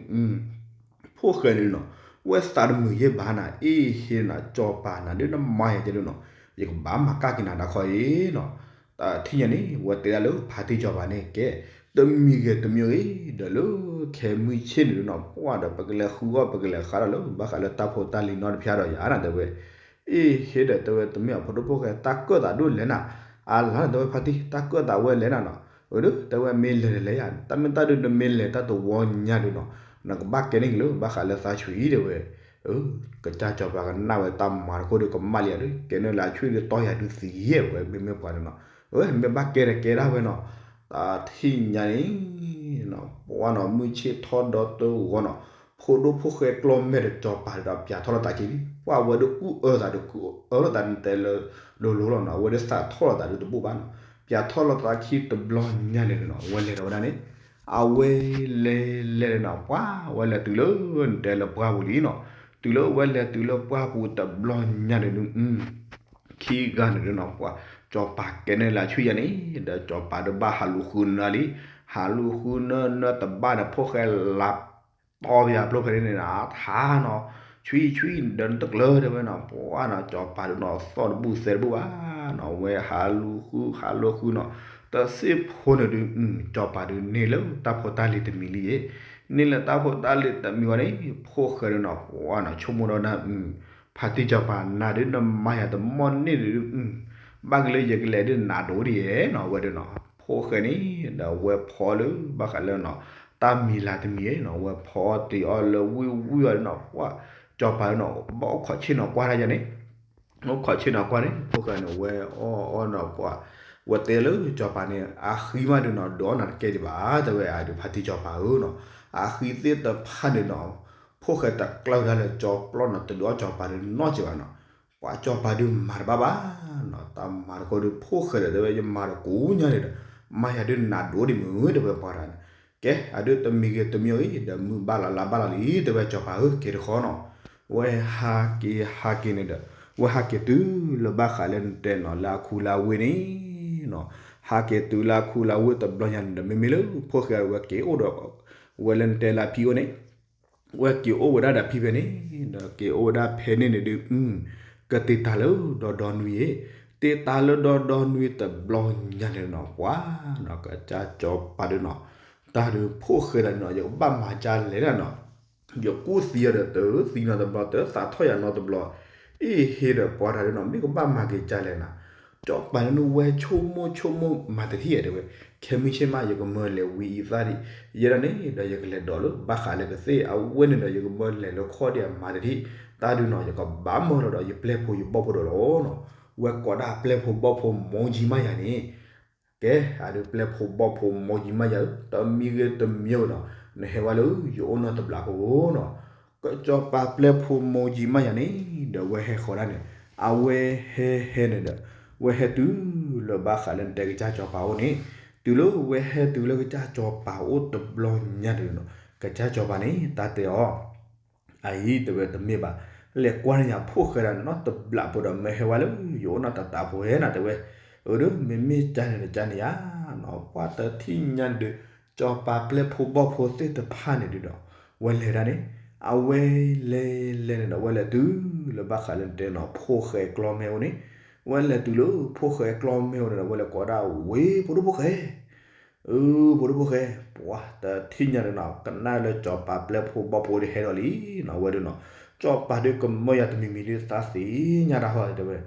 ဖိၣ်ဃဲန့ၣ်နီၤ ဝဲသးတမုာ်ယဲၢ်ဘၣ်နၤ အ့ဟ့နၤ စီၤပၤနၤဒုးနမၤယၤကဲဒုးနီၤ ယကဘၣ်မၤကၣ်က့ၤနၤတၢ်ခီအံၤနီၤ, တထံၣ်ညါန့ၣ် ဝဲတဲဒၣ်လၢဖါတံၢ်စီၤပၤန့ၣ် ကဲ တမံၤဂ့ၤတမံၤဂ့ၤ ဒီးလၢခဲမုၢ်ဆ့ၣ်န့ၣ်ဒုးနီၤ ပှၤဒီးပကလဲၤဃုအီၣ် ပကလဲၤဃါဒီးလၢဘၣ်ဃးလၢတၢ်ဖိတၢ်လံၤနီတဖၣ်ဒီးယၤနၤတဲဝဲ အ့ဟ့ဒီးတဲဝဲ တမ့ၢ်အဖိဒိၣ်ဖိၣ်ဃဲ တၢ်ကၢၣ်သးဒိၣ်လဲၣ်နၤ, အါလါတဲဝဲဖါတံၢ် တၢ်ကၢၣ်သးဝဲလဲၣ်နၤနီၤ, အဒုး တဲဝဲမ့ၢ်လဲၤတလဲၤယၤ တၢ်မ့ၢ်တၢ်ဒုးနမ့ၢ်လဲၤတၢ်တဝီညါဒုးနီၤ နကဘၣ်ကဲန့ၣ်က့ၤလၢဘၣ်ဃးလၢသးဆူၣ်အံၤတဲဝဲ, ကစၢ်စီၤပၤကနၣ်ဝဲတၢ်မၤတခိၣ်ဒီးကမၣ်လံဒီး ကဲန့ၣ်လၢအဆူၣ်ဒီးတီၢ်ယၤဒုးသံယဲၢ်ဝဲ မ့မ့ၢ်ပှၤန့ၣ်နီၤ, မ့ၢ်ဘၣ်ကဲဒီးကဲဒၣ်ဝဲနီၤ, တထံၣ်ညါန့ၣ် ပှၤနီၤ မုၢ်ဆ့ၣ်ထီၣ်ဒီတဂီၤနီၤ, ဖိဒိၣ်ဖိၣ်ဃဲကျီမဲာ်ဒီးစီၤပၤဒီးပၠးထီၣ်လိာ်သးက့ၤလံ, ပှၤဝဲဒုးကူၣ်အၢသးဒီးကူၣ်အၢလိာ်သးန့ၣ်တဲလၢ လိၤလိၤလီၤနီၤ, အဝဲဒုးသးထီၣ်လိာ်သးဒုးတဘူၣ်ဘၣ်နီၤ, ပၠးထီၣ်လိာ်သးခံတဘျီညါန့ၣ်နီၤ ဝဲလဲၤဒီးဝဲဒၣ်န့ၣ်, အဝဲလဲၤလဲၤနီၤ ပှၤဝဲလဲၤတုၤလၢနတဲလၢပှၢ်ပူၤလံနီၤ, တုၤလၢဝဲလဲၤတုၤလၢပှၢ်ပူၤတဘျီညါန့ၣ်ဒုး ခံဂၤန့ၣ်ဒုးနီၤ ပှၤ စီၤပၤကဲန့ၣ်လၢအဆူၣ်ယၤန့ၣ် ဒီးစီၤပၤဒုးဘၣ်ဟးလူၤဃုနၢလံ, ဟးလူၤဃုနၢနၢတဘၣ်ဒီး ဖိၣ်ဃဲလးတီၢ်ပယၤဖျိဖဲန့ၣ်န့ၣ် ထါနီၤ, ဆူၣ်ဆူၣ်ဒီးနတကျၢၤတဲဝဲနီၤ, ပှၤနီၤ စီၤပၤဒုးနီၤ သီၣ်တဘူၣ်သဲတဘူၣ်ဘၣ်နီၤ, ဝဲဟးလူၤဃုဟးလူၤဃုနီၤ, တစ့ၢ်ဖိန့ၣ်ဒုး စီၤပၤဒုးန့ၢ်လၢတၢ်ဖိတၢ်လံၤတမံၤလံ, န့ၢ်လၢတၢ်ဖိတၢ်လံၤတမံၤဝဲန့ၣ် ဖိၣ်ဃဲဒုးနီၤ ပှၤနီၤ ဆိကမိၣ်ဒီးဒၣ် ဖါတံၢ်စီၤပၤနၤဒုးနမၤယၤတမီၢ်န့ၣ်ဒုး ဘၣ်က့ၤလၢယကလဲၤဒုးနးဒိၣ်ဒံးနီၤ, ဝဲဒုးနီၤ ဖိၣ်ဃဲန့ၣ် ဒီးဝဲဖီလၢဘၣ်ဃးလၢနီၤ တၢ်မံၤလၤတမံၤနီၤ, ဝဲဖီတ့ၢ်အီၤလၢဝံၣ်ဝံၣ်အီၤနီၤ, ပှၤ စီၤပၤနီၤ ဘၣ်အိၣ်ခိးဆ့ၣ်နီၤကွၢ်တၢ်ယၤန့ၣ်, အိၣ်ခိးဆ့ၣ်နီၤကွၢ်န့ၣ် ဖိၣ်ဃဲန့ၣ် ဝဲအီၣ်အီၣ်နီၤ ပှၤ ဝဲတဲလၢစီၤပၤန့ၣ် အဃံမးဒုးနီၤ ဒုးအီၣ်နၤတကဲဒံးဘၣ် တဲဝဲအဒုးဖါတံၢ်စီၤပၤဧၢနီၤ, အဃံသ့ၣ်တဖၣ်န့ၣ်နီၤ ဖိၣ်ဃဲတကျၢၤဒၣ်လၢစီၤပျီနီၤ တဒုးအီၣ်စီၤပၤဒုးနီတစဲးဘၣ်နီၤ, ပှၤစီၤပၤဒုးမၤတဘၣ်ဘၣ်နီၤ, တၢ်မၤတခိၣ်ဒုး ဖိၣ်ဃဲဒီးတဲဝဲ ယမၤတကိးညါန့ၣ်ဒီး မၤယၤဒုးနးဒိၣ်ဒံးမုၢ်တဲဝဲပှၤတဂၤန့ၣ်, ကဲ အဒုးတမံၤဂ့ၤတမံၤအံၤ ဒီးမုၢ်ဘၣ်လါလါဘၣ်လါလံ တဲဝဲစီၤပၤဧၢ က့ၤတခီနီၤ, ဝဲဟးက့ၤဟးက့ၤန့ၣ်ဒီး ဝဲဟးက့ၤတုၤလၢဘၣ်ဃးလၢနတဲနီၤ လၢအခူလၢအဝ့ၢ်န့ၣ်နီၤ, ဟးက့ၤတုၤလၢအခူလၢအဝ့ၢ်တဘျီညါန့ၣ်ဒီး မ့မ့ၢ်လၢဖိၣ်ဃဲဝဲက့ၤအိၣ်ဒီး ဝဲလၢနတဲလၢအဖံအိၣ်န့ၣ် ဝဲက့ၤအိၣ်ဝဲဒၣ်ဒီးဖံဖဲန့ၣ်, ဒီးက့ၤအိၣ်ဝဲဒၣ်ဖဲန့ၣ်န့ၣ်ဒုး, ကတ့တၢ်လၢဒီဒီနွံ, တ့တၢ်လၢဒီဒီနွံတဘျီညါန့ၣ်နီၤ, ပှၤနီၤ ကစၢ်စီၤပၤဒုးနီၤ, တၢ်ဒုးဖိၣ်ဃဲတၢ်ဒုးနီၤ ယကဘၣ်မၤဒ်လဲၣ်ဒၣ်နီၤ, ယကူၣ်သံအီၤဒီးတသံနီတဘျီ, တသးထီၣ်ယၤနီတဘျီ, အ့ၣ်ဟ့ဒီးပှၤတၢ်ဒုးနီၤ မ့ၢ်ကဘၣ်မၤက့ၤဒ်လဲၣ်နီၤ, စီၤပၤန့ၣ်ဝဲဆိကမိၣ်ဆိကမိၣ်မၤတထံၣ်ဧါတဲဝဲ, ခဲမုၢ်ဆ့ၣ်မး ယကမၢလဲၤဝံအံသၣ်ဒံး, ယဲဒၣ်န့ၣ်ဒီး ယကလဲၤဒိးလၢဘၣ်ဃးလၢကသ့ၣ်အဝဲန့ၣ်ဒီး ယကမၢလဲၤလၢခီၣ်ဒံးအမၤတထံၣ်, တၢ်ဒုးနီၤ ယကဘၣ်မၢလီၤဒီး ယပျဲၢ်ဖိယဘီၣ်ဖိဒီးလီၤနီၤ, ဝဲကိးဒၣ်ပျဲၢ်ဖိဘီၣ်ဖိမိၢ်ကၠံမးယၤန့ၣ် ကဲ, အဒုးပျဲၢ်ဖိဘီၣ်ဖိမိၢ်ကၠံမးယၤဧၢ, တမံၤဂ့ၤတမံၤဂ့ၤနီၤ, နဟဲဝဲလၢယအိၣ်နီတဘျီဖိနီၤ, ကစီၤပၤပျဲၢ်ဖိမိၢ်ကၠံမးယၤန့ၣ်ဒီး အဝဲဟဲဃီၤဒၣ်န့ၣ်, အဝဲဟဲဟဲန့ၣ်ဒီး, ဝဲဟဲတုၤလၢဘၣ်ဃးလၢနတဲကစၢ်စီၤပၤအိၣ်န့ၣ်, တုၤလၢဝဲဟဲတုၤလၢကစၢ်စီၤပၤအိၣ်တဘျီညါန့ၣ်နီၤ, ကစၢ်စီၤပၤန့ၣ် တၢ်တဲအီၤ အအံၤတဲဝဲတမ့ၢ်ဘၣ်, လဲၤကွၢ်န့ၢ်ယၤဖိၣ်ဃဲဒၣ်နီတဘျီဖိဒီး မ့ၢ်ဟဲဝဲလၢယအိၣ်နီတတးဖိဧါနီၤတဲဝဲ, အၢ ဒီးမ့မ့ၢ်ကန့ၣ်ဒီးကန့ၣ်ဧါနီၤ, ပှၤတထံၣ်ညါဒီး စီၤပၤပျဲၢ်ဖိဘီၣ်ဖိသ့ၣ်တဖၣ်န့ၣ်ဒုးဒီး, ဝဲလဲၤဒၣ်န့ၣ်, အဝဲလဲၤလဲၤန့ၣ်ဒီး ဝဲလဲၤတုၤလၢဘၣ်ဃးလၢနတဲနီၤ ဖိၣ်ဃဲကျီမ့ၢ်အိၣ်န့ၣ်, ဝဲလဲၤတုၤလၢဖိၣ်ဃဲကျီမ့ၢ်အိၣ်န့ၣ်ဒီး ဝဲလဲၤကိးဒၣ်ဝဲ ဖိဒိၣ်ဖိၣ်ဃဲ အၢ ဖိဒိၣ်ဖိၣ်ဃဲ, ပှၤတထံၣ်ညါန့ၣ်နီၤ ကနၣ်လၢစီၤပၤပျဲၢ်ဖိဘီၣ်ဖိဒီးဟဲဒီးလံနီၤ, ဝဲဒုးနီၤ, စီၤပၤဒုးကမၢယၤတမံၤမံၤဒုးသးသ့ၣ်ညါတၢ်ဟီတဲဝဲ,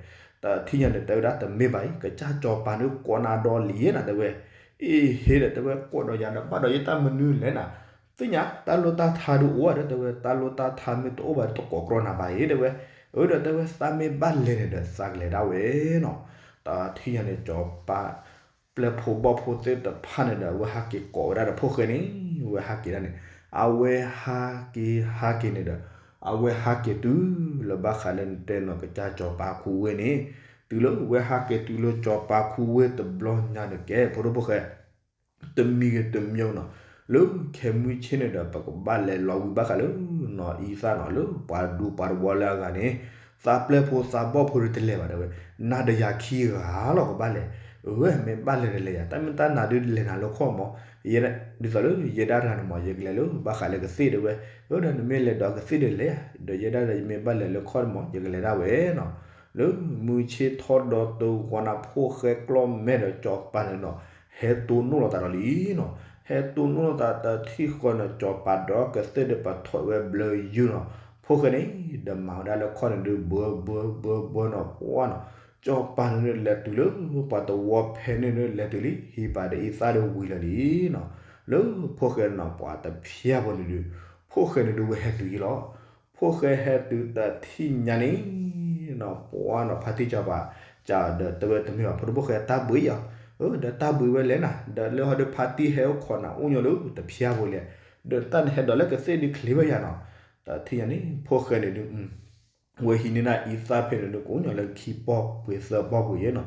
တထံၣ်ညါန့ၣ် တဲဝဲဒၣ်တမ့ၢ်ဘၣ်အံၤ ကစၢ်စီၤပၤဒုးကိးနၤဒီးလံနီၤတဲဝဲ, အ့ၣ်ဟ့ဒီးတဲဝဲ ကိးဒီးယၤဒီးဘၣ်ဒီးယတၢ်မနုၤလဲၣ်နၤ, သ့ၣ်ညါ တၢ်လိၣ်တၢ်ထါဒုးအိၣ်ဒီးတဲဝဲ တၢ်လိၣ်တၢ်ထါမ့ၢ်တအိၣ်ဘၣ်တကိးကြီနၤဘၣ်အံၤတဲဝဲ, အၢ ဒီးတဲဝဲ သးမ့ၢ်ဘၣ်လဲၤန့ၣ်ဒီး သးကလဲၤဒၣ်ဝဲနီၤ, တထံၣ်ညါန့ၣ် စီၤပၤ ပျဲၢ်ဖိဘီၣ်ဖိသ့ၣ်တဖၣ်န့ၣ်ဒီး အဝဲဟးက့ၤကိးဝဲဒၣ်ဒီးဖိၣ်ဃဲန့ၣ်, ဝဲဟးက့ၤဒၣ်န့ၣ်, အဝဲဟးက့ၤဟးက့ၤန့ၣ်ဒီး, အဝဲဟးက့ၤတုၤလၢဘၣ်ဃးလၢနတဲနီၤ ကစၢ်စီၤပၤခူဝ့ၢ်န့ၣ်, တုၤလၢဝဲဟးက့ၤတုၤလၢစီၤပၤခူဝ့ၢ်တဘျီညါန့ၣ်ကဲ ဖိဒိၣ်ဖိၣ်ဃဲ တမံၤဂ့ၤတမံၤဂ့ၤနီၤ, လၢခဲမုၢ်ဆ့ၣ်န့ၣ်ဒီး ပကဘၣ်လဲၤလီၤဝံဘၣ်ဃးလၢနီၤ အံသၣ်နီၤ လၢပှၤဒူပှၤတဝီလၢအဂၤန့ၣ်, သးပျဲၢ်ဖိသးဘီၣ်ဖိဒုးတလဲၤဘၣ်တဲဝဲ, နၤဒီးယၤခံဂၤလီၤကဘၣ်လဲၤ, အဝဲမ့ၢ်ဘၣ်လဲၤတလဲၤယၤ တၢ်မ့ၢ်တၢ်နၤဒုးလဲၤနၤလၢခီၣ်မး, ဒ်သိးလၢယဲဒၣ်တဂၤန့ၣ်မး ယကလဲၤလၢဘၣ်ဃးလၢကသ့ၣ်တဲဝဲ, အၢ ဒီးနမ့ၢ်လဲၤဒီးကသ့ၣ်ဒီးလဲၤ, ဒီးယဲဒၣ်ဒီးယမ့ၢ်ဘၣ်လဲၤလၢခီၣ်မး ယကလဲၤဒၣ်ဝဲနီၤ, လၢမုၢ်ဆ့ၣ်ထီၣ်ဒီးတဂီၤနၤ ဖိၣ်ဃဲကျီမဲာ်ဒီးစီၤပၤန့ၣ်နီၤ, ဟဲတိၢ်နီၣ်လိာ်သးဒီးလံနီၤ, ဟဲတိၢ်နီၣ်လိာ်သးတထံၣ်ဃီန့ၣ် စီၤပၤဒီးကသ့ၣ်ဒီးပထီၣ်ဝဲဘျၢယုၢ်နီၤ, ဖိၣ်ဃဲန့ၣ် ဒီးမၤဝဲဒၣ်လၢခီၣ်န့ၣ်ဒုး ဘၢဘၢဘၢဘၢနီၤ ပှၤနီၤ, စီၤပၤန့ၣ်ဒုးလဲၤတုၤလၢပှၤတဝီဖဲန့ၣ်ဒုးလဲၤတုၤလံ ဟံးပၤဒီးအံသၣ်ဒုးဝံၤလၢာ်လံနီၤ, လၢဖိၣ်ဃဲနီၤ ပှၤတဖျါဖိန့ၣ်ဒုး, ဖိၣ်ဃဲန့ၣ်ဒုးဝဲဟဲတုၤယံလီၤ ဖိၣ်ဃဲဟဲတုၤတထံၣ်ညါန့ၣ်နီၤ ပှၤနီၤ ဖါတံၢ်စီၤပၤ ကဒီးတဲဝဲတမ့ၢ်ဘၣ် ဖိဒိၣ်ဖိၣ်ဃဲတၢ်ဘှံးအီၤ, အၢ ဒီးတၢ်ဘှံးဝဲလဲၣ်နၤ ဒီးလၢဟီဒုးဖါတံၢ်ဟဲအိၣ်ခိးနၤအိၣ်ညီလၢတဖျါဖိလဲၣ်, ဒီးတၢ်နဟဲဒီးလၢကသ့ၣ်ဒုးချ့ဝဲယၤနီၤ, တထံၣ်ညါန့ၣ် ဖိၣ်ဃဲန့ၣ်ဒုး ဝဲဟံးန့ၢ်ဒၣ်အံသၣ်ဖဲန့ၣ်ဒုး ကအိၣ်ညီလၢခံပီၢ်ပှ့ၤသၢပီၢ်ပှ့ၤယဲနီၤ,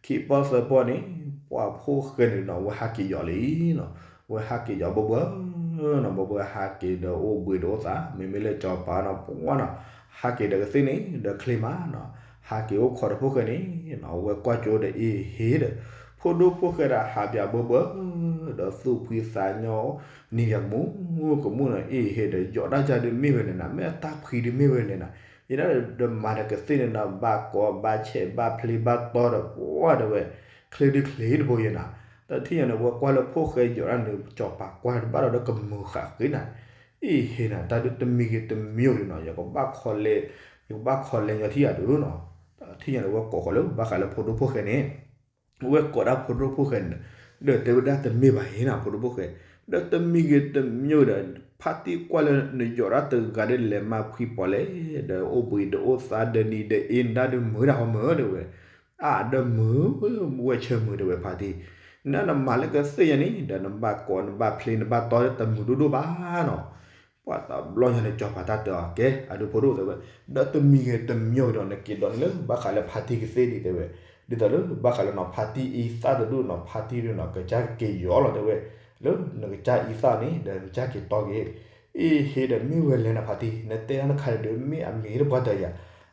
ခံပီၢ်သၢပီၢ်န့ၣ် ပှၤဖိၣ်ဃဲန့ၣ်နီၤ ဝဲဟးက့ၤယီၤလံနီၤ, ဝဲဟးက့ၤယီၤဘၢဘၢနီၤ ဘၢဘၢဟးက့ၤဒီးအိၣ်ဘှံးဒီးအိၣ်သး မ့မ့ၢ်လၢစီၤပၤနီၤ ပှၤနီၤ, ဟးက့ၤဒီးကသ့ၣ်န့ၣ် ဒီးချ့မးနီၤ, ဟးက့ၤအိၣ်ခိးဒီးဖိၣ်ဃဲန့ၣ်နီၤ ဝဲကွၢ်ကၠိဒီးအ့ၣ်ဟ့ဒီး, ဖိဒိၣ်ဖိၣ်ဃဲဒီးဟးပၠးဘၢဘၢ ဒီးသူၣ်ဖှံသးညီ နံၤယၤကမူၣ်ကမူၣ်နီၤ အ့ၣ်ဟ့ဒီး ယီၤတၢ်ယၤဒုးမ့ၢ်ဝဲလဲၣ်နၤ မ့ၢ်အတၢ်ဖှံဒုးမ့ၢ်ဝဲလဲၣ်နၤ, ယဲဒၣ်ဒီးမၤဒီးကသ့ၣ်န့ၣ်နီၤ ဘၣ်ကီဘၣ်ဆဲးဘၣ်ဖျ့ဘၣ်တီဒီး ပှၤတဲဝဲ ချ့ဒုးချ့တဘိယဲနၤ, တထံၣ်ညါန့ၣ် ဝဲကွၢ်လၢဖိၣ်ဃဲယီၤဒၣ်န့ၣ် စီၤပၤကွၢ်တဘၣ်ဒီးကမုာ်ဃာ်ဃ့နၤ, အ့ၣ်ဟ့နၤ တၢ်ဒုးတမံၤဂ့ၤတမံၤဂ့ၤနီၤ ယကဘၣ်ခီလဲ, ယကဘၣ်ခီလဲညီထံၣ်ယၤဒုးနီၤ, တထံၣ်ညါန့ၣ် ဝဲကိးဃီၤလၢဘၣ်ဃးလၢဖိဒိၣ်ဖိၣ်ဃဲန့ၣ် ဝဲကိးဒၣ်ဖိဒိၣ်ဖိၣ်ဃဲန့ၣ်, ဒီးတဲဝဲဒၣ်တမ့ၢ်ဘၣ်အံၤနၤ ဖိဒိၣ်ဖိၣ်ဃဲ, ဒီးတမံၤဂ့ၤတမံၤဒီး ဖါတံၢ်ကွၢ်လၢနယီၤဒၣ်တဂၤဒီးလဲၤမၤဖှံပီၣ်လဲၣ်, ဒီးအိၣ်ဘှံးဒီးအိၣ်သးဒီးနံၤဒီးအ့ၣ်နၤဒုး မုာ်ဒၣ်ဟီမုာ်တဲဝဲ, အါဒီးမုာ်, ဝဲဆၢမုာ်တဲဝဲဖါတံၢ်, နနမၤလၢကသ့ၣ်ညါန့ၣ် ဒီးနဘၣ်ကီနဘၣ်ဖျ့နဘၣ်တီဒီးတမုာ်ဒိၣ်ဒိၣ်ဘၣ်နီၤ ပှၤတဘျီညါန့ၣ် စီၤပၤတၢ်တဲအီၤ ကဲ အဒုးဖိဒိၣ်တဲဝဲ, ဒီးတမံၤဂ့ၤတမံၤဂ့ၤဒီး နက့ၤဒိးန့ၢ်လၢဘၣ်ဃးလၢဖါတံၢ်ကသ့ၣ်ဒံးတဲဝဲ, ဒ်သိးလၢဘၣ်ဃးလၢနီၤ ဖါတံၢ်အံသၣ်တဒူၣ်နီၤ ဖါတံၢ်ဒုးနီၤ ကစၢ်က့ၤယီၤလီၤတဲဝဲ, လၢနကစၢ်အံသၣ်န့ၣ် ဒီးနကစၢ်က့ၤတီက့ၤ, အ့ၣ်ဟ့ဒီးမ့ၢ်ဝဲလဲၣ်နၤဖါတံၢ် နတဲတၢ်တခါန့ၣ်ဒီး မ့ၢ်အမ့ၢ်တပှၢ်တၢၢ်ယၤ,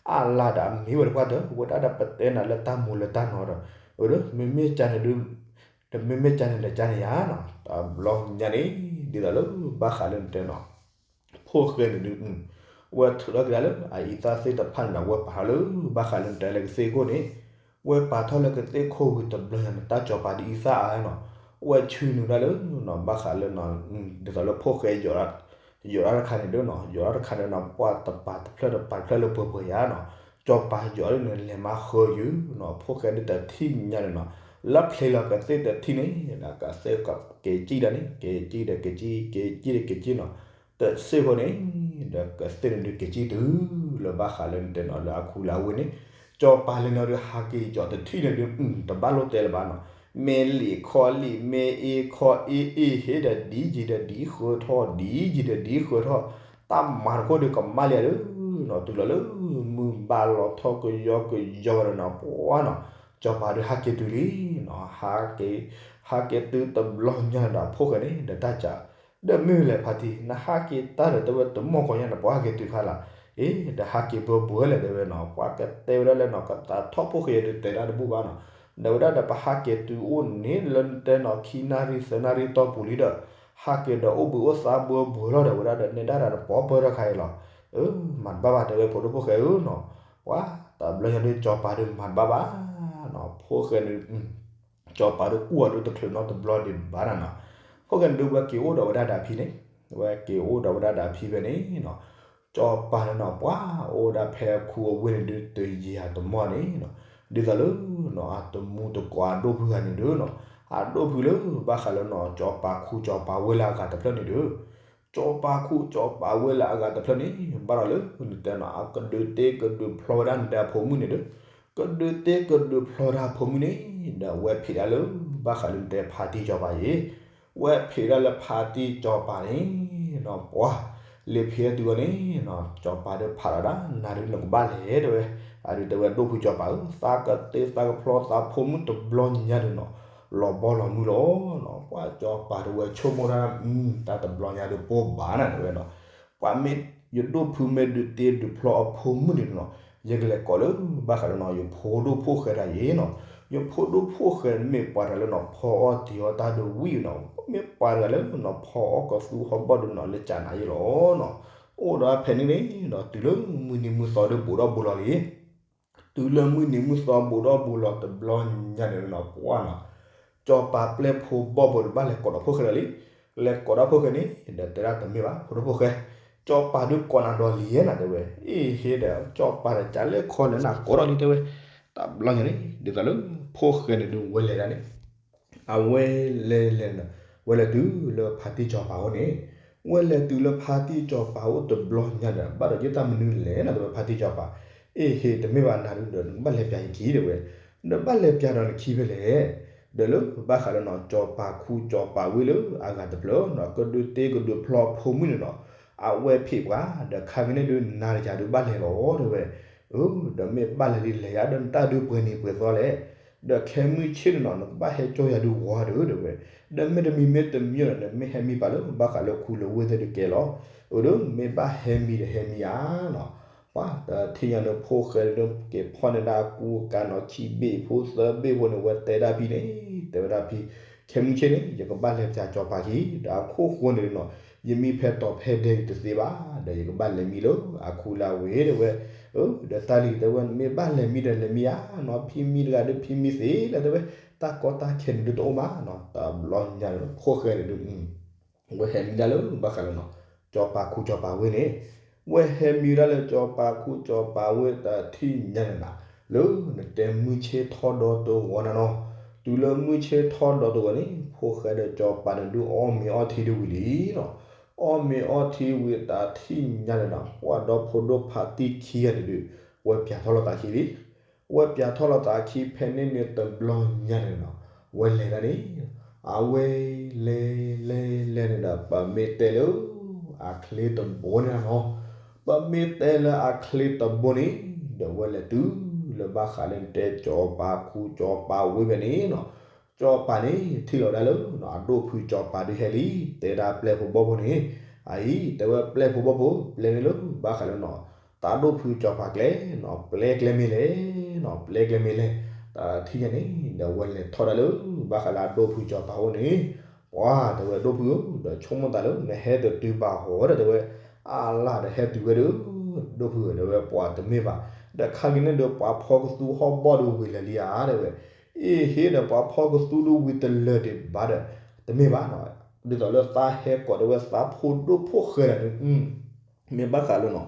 အါလါဒီးအမ့ၢ်ဝဲတပှၢ်တၢၢ် ဝဲဒၣ်ဒီးပတဲနၤလၢတၢ်မူလၢတၢ်နီၤဒီး, အၢ မ့မ့ၢ်ကန့ၣ်ဒုး တမ့မ့ၢ်ကန့ၣ်ဒီးကန့ၣ်ယၤနီၤ တဘျီညါန့ၣ် ဒ်သိးလၢဘၣ်ဃးလၢနတဲနီၤ, ဖိ ဖိၣ်ဃဲန့ၣ်ဒုး ဝဲထုးထီၣ်ကဒါလၢအအံသၣ်သ့ၣ်တဖၣ်န့ၣ်ဒီး ဝဲပာ်ထီၣ်လၢ ဘၣ်ဃးလၢနတဲလၢကသ့ၣ်ခိၣ်န့ၣ်, ဝဲပာ်ထီၣ်လၢကသ့ၣ်ခိၣ်ဝံၤတဘျီညါန့ၣ် တၢ်စီၤပၤဒ်အံသၣ်အါနီၤ, ဝဲဆူနုာ်ဒၣ်လၢနီၤ ဘၣ်ဃးလၢနီၤ ဒ်သိးလၢဖိၣ်ဃဲ ယိးတၢ်တခါန့ၣ်ဒုးနီၤ, ယိးတၢ်တခါန့ၣ်နီၤ ပှၢ်တပၤတဖျၢၣ်တပၤတဖျၢၣ်လၢပှဲၤပှဲၤယါနီၤ, စီၤပၤယိးလၢန့ၣ် လဲၤမၤဃၢယုာ်နီၤ, ဖိၣ်ဃဲဒုးတထံၣ်ညါန့ၣ်နီၤ, လၢဖျ့လီၤကသ့ၣ်တထံၣ်န့ၣ် ကသ့ၣ်ကက့ၤကံၣ်ဒၣ်န့ၣ် က့ၤကံၣ်ဒီးက့ၤကံၣ် က့ၤကံၣ်ဒီးက့ၤကံၣ်နီၤ, တစ့ၢ်ဖိန့ၣ် ဒီးကသ့ၣ်န့ၣ်ဒုးက့ၤကံၣ်တုၤလၢဘၣ်ဃးလၢနတဲနီၤ လၢအခူလၢအဝ့ၢ်န့ၣ်, စီၤပၤလဲၤနီၤဒုးဟးက့ၤယိးတထံၣ်န့ၣ်ဒုး တဘၣ်လိၣ်တဲလၢၤဘၣ်နီၤ, မ့ၢ်လံာ်ခီလံာ် မ့ၢ်အ့ၣ်ခီအ့ၣ် အ့ၣ်ဟ့ဒီးဒ်ယံၤဒီးဒ်ဃၢထီၣ် ဒ်ယံၤဒီးဒ်ဃၢထီၣ်, တၢ်မၤတခိၣ်ဒုးကမၣ်လံဧါဒုးနီၤ, တုၤလီၤလၢ မုၢ်ဘၣ်လီၤထီၣ်ကယီကယီဒီးနီၤ ပှၢ်နီၤ, စီၤပၤဒုးဟးက့ၤတုၤလံနီၤ, ဟးက့ၤ ဟးက့ၤတုၤတဘျီညါဒီး ဖိၣ်ဃဲန့ၣ် ဒီးတၢ်စံး ဒီးမ့ၢ်ဝဲလဲၣ်ဖါတံၢ် နဟးက့ၤတၢ်ဒီးတဲဝဲတမီၢ်ကီညါန့ၣ် ပှၤဟးက့ၤတုၤခါလၢ်, အ့ ဒီးဟးက့ၤဘၢဘၢလဲၣ်တဲဝဲနီၤ, ပှၤကတဲဝဲဒၣ်လၢနီၤ ကသးထီၣ်ဖိၣ်ဃဲဒုးတဲတၢ်တဘူၣ်ဘၣ်နီၤ, ဒီးဝဲဒၣ်ဒီးပဟးက့ၤတုၤအိၣ်န့ၣ် လၢနတဲနီၤ ခံနၣ်ရံၣ်သၢနၣ်ရံၣ်တီၢ်ပူၤလံဒီး ဟးက့ၤဒီးအိၣ်ဘှံးအိၣ်သါဘၢဘှီလီၤဒီး ဝဲဒၣ်ဒီးနဲဒၣ်တၢ်တပီၢ်ပၢၢ်ထီၣ်ခါအံၤလီၤ, အၢ မၤတဘၣ်ဘၣ်တဲဝဲဖိဒိၣ်ဖိၣ်ဃဲဧၢနီၤ, ပှၤတဘျီညါဒုး စီၤပၤဒုးမၤတဘၣ်ဘၣ်နီၤ, ဖိၣ်ဃဲန့ၣ် စီၤပၤဒုးကူၣ်အီၤဒုးတချုးနီတဘျီဒံးဘၣ်နၤနီၤ, ဖိၣ်ဃဲန့ၣ်ဒုးဝဲက့ၤအိၣ်ဒီးဝဲဒၣ်ဒီးအဖံန့ၣ်, ဝဲက့ၤအိၣ်ဒီးဝဲဒၣ်ဒီးအဖံဖဲန့ၣ်နီၤ, စီၤပၤန့ၣ်နီၤ ပှၤအိၣ်ဒၣ်ဖဲအခူအဝ့ၢ်န့ၣ်ဒုးတယံာ်အတမီၢ်န့ၣ်နီၤ, ဒ်သိးလၢနီၤ အတမူတကိးအဒိၣ်ဖုဂၤန့ၣ်ဒုးနီၤ, အဒိၣ်ဖုလၢဘၣ်ဃးလၢနီၤ စီၤပၤခူစီၤပၤဝ့ၢ်လၢအဂၤတဖျၢၣ်န့ၣ်ဒုး စီၤပၤခူစီၤပၤဝ့ၢ်လၢအဂၤတဖျၢၣ်န့ၣ် ဘၣ်ဒီးလၢနတဲနီၤ အကဒုးတ့ကဒုးဖျီဝဲဒၣ်နတဲအဖိမုၣ်န့ၣ်ဒီး, ကဒုးတ့ကဒုးဖျီတၢ်အဖိမုၣ်န့ၣ်, ဒီးဝဲဖံးဒၣ်လၢဘၣ်ဃးလၢနတဲဖါတံၢ်စီၤပၤအံၤ, ဝဲဖံးဒၣ်လၢဖါတံၢ်စီၤပၤန့ၣ်နီၤ ပှၤ လၢဖံးဒၣ်တုၤဝဲန့ၣ်နီၤ စီၤပၤဒုးဖးလီၤဒၣ် နၤဒုးနကဘၣ်လဲၤတဲဝဲ, အဒုးတဲဝဲဒိၣ်ဖုစီၤပၤဧၢ, သးကတ့သးကဖျီသးဖိမုၣ်တဘျီညါဒုးနီၤ လီၤဘီလီၤမုၢ်လီၤနီၤ, ပှၤစီၤပၤဒုးဝဲဆိကမိၣ်တၢ် တၢ်တဘျီညါဒုးပိၢ်ဘၣ်နၤတဲဝဲနီၤ, ပှၤမ့ၢ်ယဒိၣ်ဖုမ့ၢ်ဒုးတ့ဒုးဖျီအဖိမုၣ်န့ၣ်နီၤ, ယကလဲၤကိးလၢဘၣ်ဃးလၢနီၤ ယဖိဒိၣ်ဖိၣ်ဃဲတဂၤအံၤနီၤ, ယဖိဒိၣ်ဖိၣ်ဃဲမ့ၢ်ပှၤတဂၤလၢနီၤ ဖီအီၣ်တံၤအီၣ်တၢ်ဒုးဝံၤနီၤ, မ့ၢ်ပှၤတဂၤလၢနီၤ ဖီအီၣ်ကသူဟီၣ်ဘီၣ်ဒုးနီၤ လၢကၢ်နၤယ့လီၤနီၤ, အိၣ်ဒီးဖဲန့ၣ်န့ၣ်ဒီး တုၤလၢမုၢ်နံၤမုၢ်သီဒုးဘူးဒီးဘူးလီၤလံ တုၤလၢမုၢ်နံၤမုၢ်သီဘူးဒီးဘူးလီၤတဘျီညါန့ၣ်နီၤ ပှၤနီၤ, စီၤပၤပျဲၢ်ဖိဘီၣ်ဖိတဘၣ်လဲၤကိးဒီးဖိၣ်ဃဲလီၤလံ, လဲၤကိးဒီးဖိၣ်ဃဲန့ၣ် ဒီးတဲဒၣ်တမ့ၢ်ဘၣ် ဖိဒိၣ်ဖိၣ်ဃဲ, စီၤပၤဒုးကိးနၤဒီးလံဧါနၤတဲဝဲ, အ့ၣ်ဟ့ဒီး စီၤပၤဒီးကးလဲၣ်ခီလဲၣ်နၤကိးဒီးလံတဲဝဲ, တဘျီညါန့ၣ် ဒ်သိးလၢ ဖိၣ်ဃဲန့ၣ်ဒုးဝဲလဲၤဒၣ်န့ၣ် အဝဲလဲၤလဲၤန့ၣ် ဝဲလဲၤတုၤလၢဖါတံၢ်စီၤပၤအိၣ်န့ၣ်, ဝဲလဲၤတုၤလၢဖါတံၢ်စီၤပၤအိၣ်တဘျီညါဒီး ဘၣ်ဒီးယတၢ်မနုၤလဲၣ်နၤတဲဝဲ ဖါတံၢ်စီၤပၤ, အ့ၣ်ဟ့ တမ့ၢ်ဘၣ်နၤဒုးဒီး နကဘၣ်လဲၤပျးယခံတဲဝဲ, ဒီးဘၣ်လဲၤပျးဒီးနခံဖဲလဲၣ်, ဒီးလၢဘၣ်ဃးလၢနီၤ စီၤပၤခူစီၤပၤဝ့ၢ်လၢအဂၤတဖျၢၣ်နီၤ ကဒုးတ့ကဒုးဖျီဖိမုၣ်န့ၣ်နီၤ, အဝဲဖံးပှၤ ဒီးခါကန့ၣ်ဒုးနၤတယၤဒုးဘၣ်လဲၤလီၤတဲဝဲ, အၢ ဒီးမ့ၢ်ဘၣ်လဲၤဒ်လဲၤယၤဒီးနတၢ်ဒုးပှဲၤနံၤပှဲၤသီလဲၣ် ဒီးခဲမုၢ်ဆ့ၣ်န့ၣ်နီၤ နကဘၣ်ဟဲကၠီယၤဒုးဝီဒုးတဲဝဲ, ဒီးမ့တမံၤမ့တမံၤဒီး နမ့ၢ်ဟဲမံဘၣ်လၢဘၣ်ဃးလၢခူလၢဝ့ၢ်သ့ၣ်ဒုးကဲလီၤ, အၢ ဒီးမ့ၢ်ဘၣ်ဟဲမံဒီးဟဲမံဧါနီၤ, ပှၤတထံၣ်ညါန့ၣ် ဖိၣ်ဃဲဒုးက့ၤဖီၣ်န့ၢ်ဒၣ်အကူအကၤနီၤ ခံဘ့ၣ်ဖိသၢဘ့ၣ်ဖိန့ၣ် ဝဲတဲဒၣ်ဖံန့ၣ်, တဲဝဲဒၣ်ဖံ, ခဲမုၢ်ဆ့ၣ်န့ၣ် ယကဘၣ်လဲၤပျးစီၤပၤခံ ဒီးအခိၣ်ဃိန့ၣ်နီၤ ယမံဖဲတီၤဖဲဒဲးတသ့ဘၣ် ဒီးယကဘၣ်လဲၤမံလၢအခူလၢဝ့ၢ်တဲဝဲ, အၢ ဒီးတၢ်လံၤတဲဝဲ မ့ၢ်ဘၣ်လဲၤမံဒီးလဲၤမံဧါနီၤ ဖံမံတဂၤဒုးဖံမံသ့လၢတဲဝဲ, တၢ်ကီတၢ်ခဲန့ၣ်ဒုးတအိၣ်ဘၣ်နီၤ တဘျီညါန့ၣ် ဖိၣ်ဃဲန့ၣ်ဒုး ဝဲဟဲမံဒၣ်လၢဘၣ်ဃးလၢနီၤ စီၤပၤခူစီၤပၤဝ့ၢ်န့ၣ်, ဝဲဟဲမံဒၣ်လၢစီၤပၤခူစီၤပၤဝ့ၢ်တထံၣ်ညါန့ၣ်နၤ, လၢနတဲမုၢ်ဆ့ၣ်ထီၣ်ဒီတဂီၤနၤနီၤ, တုၤလၢမုၢ်ဆ့ၣ်ထီၣ်ဒီတဂီၤန့ၣ် ဖိၣ်ဃဲဒီးစီၤပၤန့ၣ်ဒုးအီၣ်မ့ၤအီထံဒုးဝံၤလံနီၤ, အီၣ်မ့ၤအီထံဝံၤတထံၣ်ညါန့ၣ်နၤ ပှၤဒီဖိဒိၣ်ဖါတံၢ်ခံဂၤန့ၣ်ဒုး ဝဲပျးထီၣ်လိာ်သးခံလံ ဝဲပျးထီၣ်လိာ်သးခံဖဲန့ၣ်န့ၣ်တဘျီညါန့ၣ်နီၤ, ဝဲလဲၤဒၣ်န့ၣ်, အဝဲလဲၤလဲၤလဲၤန့ၣ်ဒီး ပမ့ၢ်တဲလၢ အချ့တဘိန့ၣ်နီၤ, ပမ့ၢ်တဲလၢအချ့တဘိန့ၣ် ဒီးဝဲလဲၤတုၤလၢဘၣ်ဃးလၢနတဲစီၤပၤခူစီၤပၤဝ့ၢ်ဖဲန့ၣ်နီၤ, စီၤပၤန့ၣ် ထံၣ်လီၤဒၣ်လၢ အဒိၣ်ဖုစီၤပၤဒုးဟဲလံ တဲဒၣ်ပျဲၢ်ဖိဘီၣ်ဖိန့ၣ်, အအံၤ တဲဝဲပျဲၢ်ဖိဘီၣ်ဖိ ပျဲန့ၣ်လၢဘၣ်ဃးလၢနီၤ တၢ်ဒိၣ်ဖုစီၤပၤကျဲနီၤ ပျဲကျဲမ့ၢ်လဲၣ်နီၤ ပျဲကျဲမ့ၢ်လဲၣ်, တထံၣ်ညါန့ၣ် ဒီးဝဲလဲၤထီၣ်ဒၣ်လၢ ဘၣ်ဃးလၢအဒိၣ်ဖုစီၤပၤအိၣ်န့ၣ်, ပှၤတဲဝဲဒိၣ်ဖုဧၢ ဒီးဆိကမိၣ်သးလၢ နဟဲတတုၤဘၣ်ဟီဒီးတဲဝဲ, အလၢ်ဒီးဟဲတုၤဝဲဒီး, ဒိၣ်ဖုဧၢ တဲဝဲ ပှၤတမ့ၢ်ဘၣ်, ဒီးခါက့ၤန့ၣ်ဒီး ပှၤဖီကသူဟီၣ်ဘီၣ်ဒီးဝံၤလၢာ်လံဧါ တဲဝဲ, အ့ဟ့ဒီး ပှၤဖီကသူဒီးဝံၤတလၢာ်ဒံးဘၣ်ဒီး, တမ့ၢ်ဘၣ်နီၤ, ဒ်သိးလၢသးဟဲကိးတဲဝဲသးဖိဒိၣ်ဖိၣ်ဃဲဒီးန့ၣ် မ့ၢ်ဘၣ်ဃးလၢနီၤ,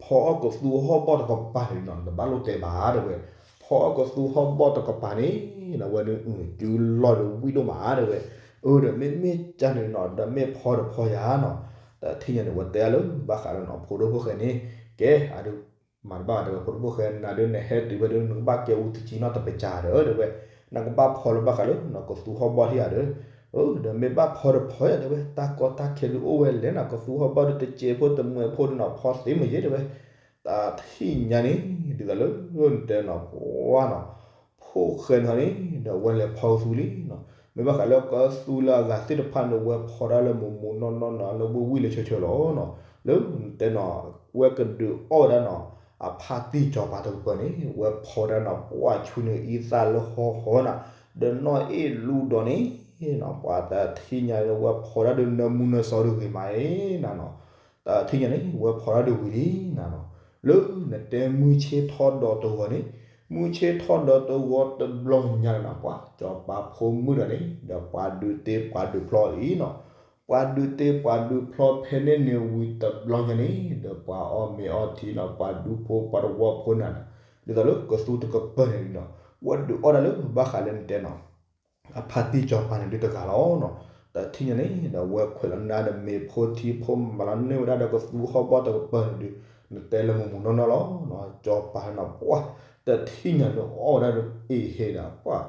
ဖီအီၣ်ကသူဟီၣ်ဘီၣ်တကပၤန့ၣ်နီၤ တဘၣ်လိၣ်တဲဘၣ် တဲဝဲ, ဖီအီၣ်ကသူဟီၣ်ဘီၣ်တကပၤန့ၣ် အဝဲန့ၣ် စုလီၢ်ဒီးဝံၣ်ဒိၣ်မး တဲဝဲ, အၢ ဒီးမ့မ့ၢ်ကန့ၣ်နီၤ ဒီးမ့ၢ်ဖီတဖီယၤနီၤ, တထံၣ်ညါန့ၣ် ဝဲတဲအလၢ ဘၣ်ဃးလၢနီၤ ဖိဒိၣ်ဖိၣ်ဃဲန့ၣ်, ကဲ အဒုး မၤတဘၣ် တဲဝဲ ဖိဒိၣ်ဖိၣ်ဃဲ နၤဒုးနဟဲတုၤဝဲဒုး နကဘၣ်ကဲအူသကံနီတပစၢ်ဒီး တဲဝဲ, နကဘၣ်ဖီလၢဘၣ်ဃးလၢ ကသူဟီၣ်ဘီၣ်ထံၣ်ယၤဒီး, အၢ ဒီးမ့ၢ်ဘၣ်ဖီတဖီယၤ တဲဝဲ တၢ်ကီတၢ်ခဲဒုးအိၣ်ဝဲလဲၣ်နီၤ ကသူဟီၣ်ဘီၣ်ဒုးတစဲးဖိတမှဲးဖိဒုးနီၤ ဖီသ့မ့ၢ်ယဲ တဲဝဲ, တထံၣ်ညါန့ၣ် ဒ်သိးလၢ နတဲနီၤ ပှၤနီၤ ဖိၣ်ဃဲန့ၣ်န့ၣ် ဒီးဝဲလဲၤဖီကသူလံနီၤ, မ့ၢ်ဘၣ်ဃးလၢကသူလၢအဂၤသ့ၣ်တဖၣ်န့ၣ် ဝဲဖီတၢ်လၢမိၢ်မိၢ်နီၢ်နီၢ်နီၤ လၢဝံၣ်ဝံၣ်လၢဆၢဆၢလီၤနီၤ, လၢနတဲနီၤ ဝဲကဒုးအီၣ်ဝဲဒၣ်နီၤ အဖါတံၢ်စီၤပၤတကပၤန့ၣ် ဝဲဖီတၢ်နီၤ ပှၤဆူန့ၣ်အံသၣ်လၢဟီဟီနီၤ, ဒီးနီၢ်အ့ၣ်လူဒီးန့ၣ်နီၤ ပှၤတထံၣ်ညါလၢဝဲဖီတၢ်ဒုးနၢမူနၢဆှီဒုးဂ့ၤမးအံၤနၤနီၤ, တထံၣ်ညါန့ၣ် ဝဲဖီတၢ်ဒုးဝံၤလံနၤနီၤ, လၢနတဲမုၢ်ဆ့ၣ်ထီၣ်ဒီးတဂီၤန့ၣ်, မုၢ်ဆ့ၣ်ထီၣ်ဒီးတဂီၤတဘျီညါန့ၣ်နီၤ ပှၤစီၤပၤဖိမုၣ်ဒီးန့ၣ် ဒီးပှၤဒုးတ့ပှၤဒုးဖျီအံၤနီၤ, ပှၤဒုးတ့ပှၤဒုးဖျီဖဲန့ၣ်န့ၣ်ဝံၤတဘျီညါန့ၣ် ဒီးပှၤအီၣ်မ့ၤအီထံနီၤ ပှၤဒူဖိပှၤတဝီဖိန့ၣ်, ဒ်သိးလၢကသူတကပၤန့ၣ်နီၤ, ဝဲဒုးအီၣ်ဒၣ်လၢဘၣ်ဃးလၢနတဲနီၤ အဖါတံၢ်စီၤပၤန့ၣ်ဒုးတဂၤလီၤနီၤ, တထံၣ်ညါန့ၣ် ဒီးဝဲခွဲးလီၤနၤဒီးမ့ၤဖိထံဖိမၤလီၤန့ၢ်ဝဲဒၣ်ဒီးကသူဟီၣ်ဘီၣ်တကပၤန့ၣ်ဒုး, နတဲလၢမိၢ်မိၢ်နီၢ်နီၢ်လီၤ, စီၤပၤနီၤ ပှၤ တထံၣ်ညါန့ၣ်အီၣ်ဝဲဒၣ်ဒီးအ့ဟ့ဒီး ပှၤ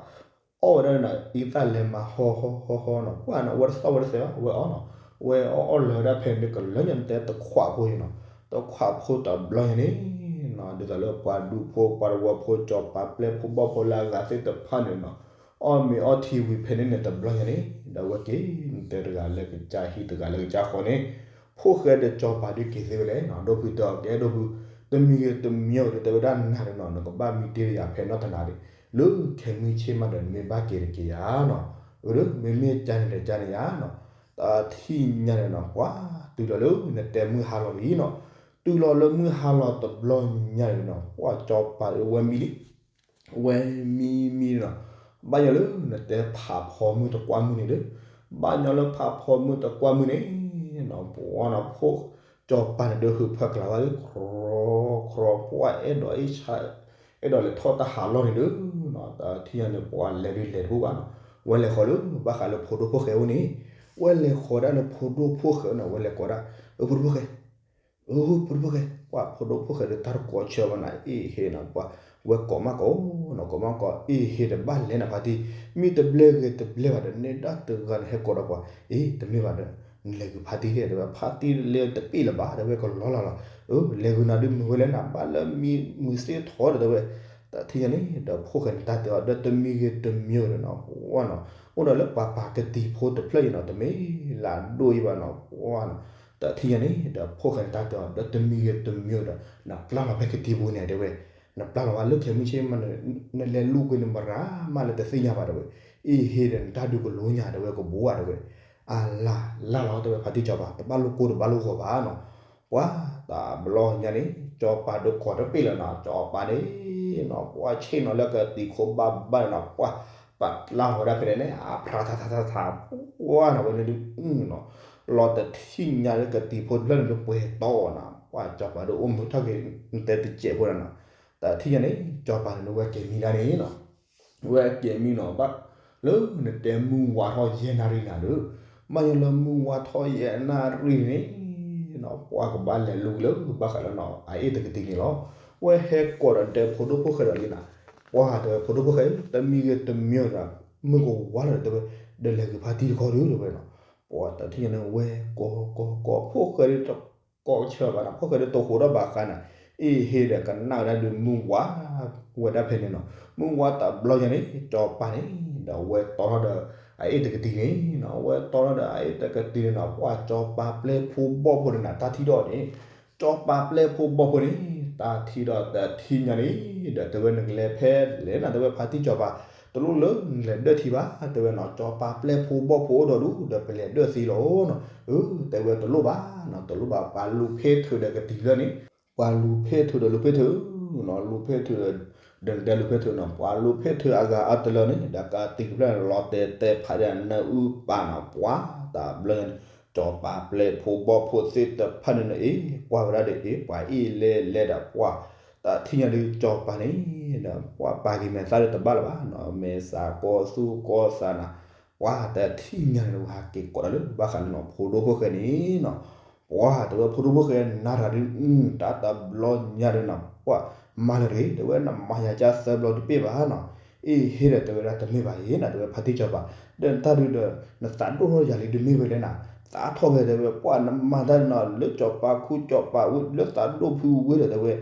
အီၣ်ဝဲဒၣ်ဒီးအံသၣ်လဲၤမၤဟီဟီဟီဟီနီၤ, ပှၤနီၤ ဝဲတသီၣ်ဝဲတသဲးဘၣ် ဝဲအီၣ်နီၤ, ဝဲအီၣ်အီၣ်လၢာ်ဝဲဒၣ်ဖဲန့ၣ် ကလၢညါန့ၣ်တဲတခွးဖိအံၤနီၤ, တခွးဖိတဘျီညါန့ၣ်နီၤ ဒ်သိးလၢပှၤဒူဖိပှၤတဝီဖိ စီၤပၤပျဲၢ်ဖိဘီၣ်ဖိလၢအဂၤသ့ၣ်တဖၣ်န့ၣ်နီၤ, အီၣ်မ့ၤအီထံဝံၤဖဲန့ၣ်န့ၣ်တဘျီညါန့ၣ် ဒီးဝဲက့ၤ နတဲတဂၤလၢကစၢ်ဟံၣ်တဂၤလၢကစၢ်ဃီန့ၣ်, ဖိၣ်ဃဲဒီးစီၤပၤဒုးက့ၤသ့ဝဲလဲၣ်နီၤ, ဒိၣ်ဖုတဲအီၤ ကဲဒိၣ်ဖု, တမံၤဂ့ၤတမံၤဂ့ၤဒီးတဲဝဲဒၣ်နၤဒီးနီၤ နကဘၣ်မံတ့ၢ်ယၤဖဲနီၢ်တနၤဒံး, လၢခဲမုၢ်ဆ့ၣ်မးဒီးနမ့ၢ်ဘၣ်က့ၤတက့ၤယၤနီၤ, အၢ မ့မ့ၢ်ကန့ၣ်ဒီးကန့ၣ်ယၤနီၤ, တထံၣ်ညါန့ၣ်နီၤ ပှၤ တုၤလီၤလၢနတဲမုၢ်ဟါလီၤလံနီၤ, တုၤလီၤလၢမုၢ်ဟါလီၤတဘျီညါန့ၣ်နီၤ ပှၤစီၤပၤဝဲမံလံ ဝဲမံမံနီၤ, ဘၣ်ညီလၢနတဲဖးဖီမုၢ်တကွၢ်မုၢ်န့ၣ်ဒီး, ဘၣ်ညီလၢဖးဖီမုၢ်တကွၢ်မုၢ်န့ၣ်နီၤ ပှၤနီၤ ဖိ စီၤပၤန့ၣ်ဒီးဟုးဖၢကျးဝဲလၢ ခရီခရီ ပှၤအဲၣ်ဒိးအ့ၣ်ဆါ အဲၣ်ဒိးလဲၤထီၣ်တၢ်ဟးလီၢ်န့ၣ်ဒီးနီၤ, တထံၣ်ညါန့ၣ် ပှၤလဲၤဒုးလဲၤတဘူၣ်ဘၣ်နီၤ, ဝဲလဲၤဃီၤလၢဘၣ်ဃးလၢဖိဒိၣ်ဖိၣ်ဃဲအအိၣ်န့ၣ်, ဝဲလဲၤဃီၤဒၣ်လၢဖိဒိၣ်ဖိၣ်ဃဲနီၤ ဝဲလဲၤကိးဒၣ်, အၢ ဖိဒိၣ်ဖိၣ်ဃဲ အၢ ဖိဒိၣ်ဖိၣ်ဃဲ, ပှၤဖိဒိၣ်ဖိၣ်ဃဲဒီးတၢ်တကိးဆၢဘၣ်နၤ အ့ဟ့နီၤ ပှၤ ဝဲကိးမးကိးနီၤ ကိးမးကိး အ့ဟ့ဒီးဘၣ်လဲၤနၤဖါတံၢ်, မ့ၢ်တဘျဲဂ့ၤတဘျဲဘၣ်ဒီး နဲဒၣ်တဂၤန့ၣ်ဟဲကိးဒီးပှၤ, အ့ တမ့ၢ်ဘၣ်ဒီး နလဲၤဂုာ်ဖါတံၢ်လဲၣ် တဲဝဲ ဖါတံၢ်လဲၤတပ့ၢ်လၢၤဘၣ် တဲဝဲကလီလၢ်လီၤ, အၢ လဲၤဂုာ်နၤဒုးမုာ်ဝဲလဲၣ်နၤ ဘၣ်လၢမံမုာ်သ့ထီဒီးတဲဝဲ, တထံၣ်ညါန့ၣ် ဒီးဖိၣ်ဃဲန့ၣ်တၢ်တဲအီၤ ဒီးတမံၤဂ့ၤတမံၤဒီးနီၤ ပှၤနီၤ, အိၣ်ဒီးလၢပှၤပာ်ကတံၤဖိတဖျၢၣ်အံၤနီၤ တမ့ၢ်လၢအဒိၣ်အံၤဘၣ်နီၤ ပှၤနီၤ, တထံၣ်ညါန့ၣ် ဒီးဖိၣ်ဃဲန့ၣ်တၢ်တဲအီၤ ဒီးတမံၤဂ့ၤတမံၤဒီး နပျၢ်လီၤဖဲကတံၤပူၤန့ၣ်တဲဝဲ, နပျၢ်လီၤဘၣ်လၢခဲမုၢ်ဆ့ၣ်မး နလဲၤလူၤကွံာ်န့ၣ် မရၤမးလၢတသ့ၣ်ညါဘၣ်တဲဝဲ, အ့ဟ့ဒီး နတၢ်ဒုးကလိညါတဲဝဲ ကဘိဧါတဲဝဲ, အလၢ်လၢ်လီၤတဲဝဲ ဖါတံၢ်စီၤပၤ တဘၣ်လိၣ်ကိၢ်တဘၣ်လိၣ်ဂီၤဘၣ်နီၤ, ပှၤတဘျီညါန့ၣ် စီၤပၤဒုးကိးတပ့ၢ်လၢၤနီၤ စီၤပၤန့ၣ်နီၤ ပှၤဆ့ၣ်နီၤလၢကတံၤခိၣ်ဘၣ်ဘၣ်နီၤ ပှၤ ပာ်လၢ်ဝဲဒၣ်ဖဲန့ၣ်န့ၣ် အဖြးထးထးထးထး ပှၤနီၤ ဝဲန့ၣ်ဒုးနီၤ, လီၤတထံၣ်ညါလၢကတံၤဖိတဖျၢၣ်န့ၣ်ဒုး ပှဲၤတီနီၤ ပှၤစီၤပၤဒုးအိၣ်မုာ်ထီၣ်က့ၤ နတဲတစဲးဖိဒၣ်နီၤ, တထံၣ်ညါန့ၣ် စီၤပၤန့ၣ်ဒုးဝဲက့ၤမံဒၣ်န့ၣ်နီၤ ဝဲက့ၤမံနီၤ ဘၣ် လၢနတဲမုၢ်ဝါထီၣ်ယဲၢ်နၣ်ရံၣ်နၤဒီး, ဘၣ်ယိၣ်လၢမုၢ်ဝါထီၣ်ယဲၢ်နၣ်ရံၣ်န့ၣ်နီၤ ပှၤကဘၣ်လဲၤလူၤလၢဘၣ်ဃးလၢနီၤ အအ့ၣ်တကတံၤန့ၣ်လီၤ, ဝဲဟဲကိးဒီးတဲဖိဒိၣ်ဖိၣ်ဃဲဒီးလံနီၤ, ပှၤတဲဝဲဖိဒိၣ်ဖိၣ်ဃဲ တမံၤဂ့ၤတမံၤဒီး မုၢ်ကဝါလီၤဒီးတဲဝဲ, ဒီးလဲၤဂုာ်ဖါတံၢ်တခီဒုးတဲဝဲနီၤ, ပှၤတထံၣ်ညါန့ၣ် ဝဲကိးကိးကိးဖိၣ်ဃဲဒုး ကိးဆၢဘၣ်နီၤ ဖိၣ်ဃဲဒုးတဟူးထီၣ်ဘၣ်ဃးနၤ, အ့ဟ့ဒီးကနၣ်ဝဲဒၣ်ဒုးမုၢ်ဝါ ဝဲဒၣ်ဖဲန့ၣ်နီၤ, မုၢ်ဝါတဘျီညါန့ၣ် စီၤပၤန့ၣ် ဒီးဝဲတီထီၣ်ဒီး အအ့ၣ်တကတံၤန့ၣ်နီၤ, ဝဲတီထီၣ်ဒီးအအ့ၣ်တကတံၤန့ၣ်နီၤ ပှၤစီၤပၤပျဲၢ်ဖိဘီၣ်ဖိန့ၣ်နၤ တၢ်ထံၣ်ဒီးန့ၣ်, စီၤပၤပျဲၢ်ဖိဘီၣ်ဖိန့ၣ် တၢ်ထံၣ်ဒီးတထံၣ်ညါန့ၣ် ဒီးတဲဝဲနကလဲၤဖဲလဲၣ်နၤ တဲဝဲဖါတံၢ်စီၤပၤ, တလိၣ်လၢနလဲၤဒၢၣ်ထံဘၣ် တဲဝဲနီၤ, စီၤပၤပျဲၢ်ဖိဘီၣ်ဖိအိၣ်ဒီးဒူၣ် ဒီးပလဲၤဒၢၣ်သ့လီၤနီၤ. အၢ တဲဝဲတလိၣ်ဘၣ်နီၤ, တလိၣ်ဘၣ်, ပှၤလူၤဖ့ထုးဒီးကတံၤလၢန့ၣ်, ပှၤလူၤဖ့ထုးဒီးလူၤဖ့ထုးနီၤ, လူၤဖ့ထုးဒီး ဒီးနတဲလူၤဖ့ထုးနီၤ, ပှၤလူၤဖ့ထုးအဂၤအါတလၢန့ၣ် ဒီးကတံၤကဖျၢၣ်န့ၣ် လီၤတဲာ်တဲာ်ဖးဒၣ်နၢအုၣ်ပာ်နီၤ, ပှၤတၢ်ဘျီညါန့ၣ် စီၤပၤပျဲၢ်ဖိဘီၣ်ဖိသ့ၣ်တဖၣ်န့ၣ်နီၤ အ့ၣ် ကွၢ်ဝဲဒၣ်ဒီးအ့ၣ် ပှၤအ့ၣ်လဲလဲဒီးပှၤ တၢ်ထံၣ်ညါဒုးစီၤပၤန့ၣ် ပှၤပာ်က့ၤမဲာ်သၣ်ဒီးတဘၣ်လၢၤဘၣ်နီၤ, မဲာ်သးကီၢ်သူၣ်ကီၢ်သးနၤ, ပှၤတၢ်ထံၣ်ညါန့ၣ် ဝဲဟးက့ၤကိးတၢ်လၢဘၣ်ဃးလၢနီၤ ဖိဒိၣ်ဖိၣ်ဃဲန့ၣ်နီၤ, ပှၤတဲဝဲဖိဒိၣ်ဖိၣ်ဃဲနၤတၢ်ဒုး တၢ်တဘျီညါဒုးနီၤ ပှၤမၤလၢၤတဂ့ၤ, တဲဝဲနမၤယၤကၢ်သၢဘျီတပ့ၢ်ဘၣ်နီၤ, အ့ၣ်ဟ့ဒီးတဲဝဲဒၣ်တမ့ၢ်ဘၣ်အံၤနီၤ, တဲဝဲဖါတံၢ်စီၤပၤ, ဒီးနတၢ်ဒုးဒီး နသးဒိၣ်ထီၣ်ယၤလံဒုးမ့ၢ်ဝဲလဲၣ်နီၤ, သးထီၣ်ဖဲတဲဝဲ ပှၤနမၤတၢ်နီၤ လၢစီၤပၤခူစီၤပၤဝ့ၢ်လၢသးဒိၣ်ဖုဝ့ၢ်ဒီးတဲဝဲ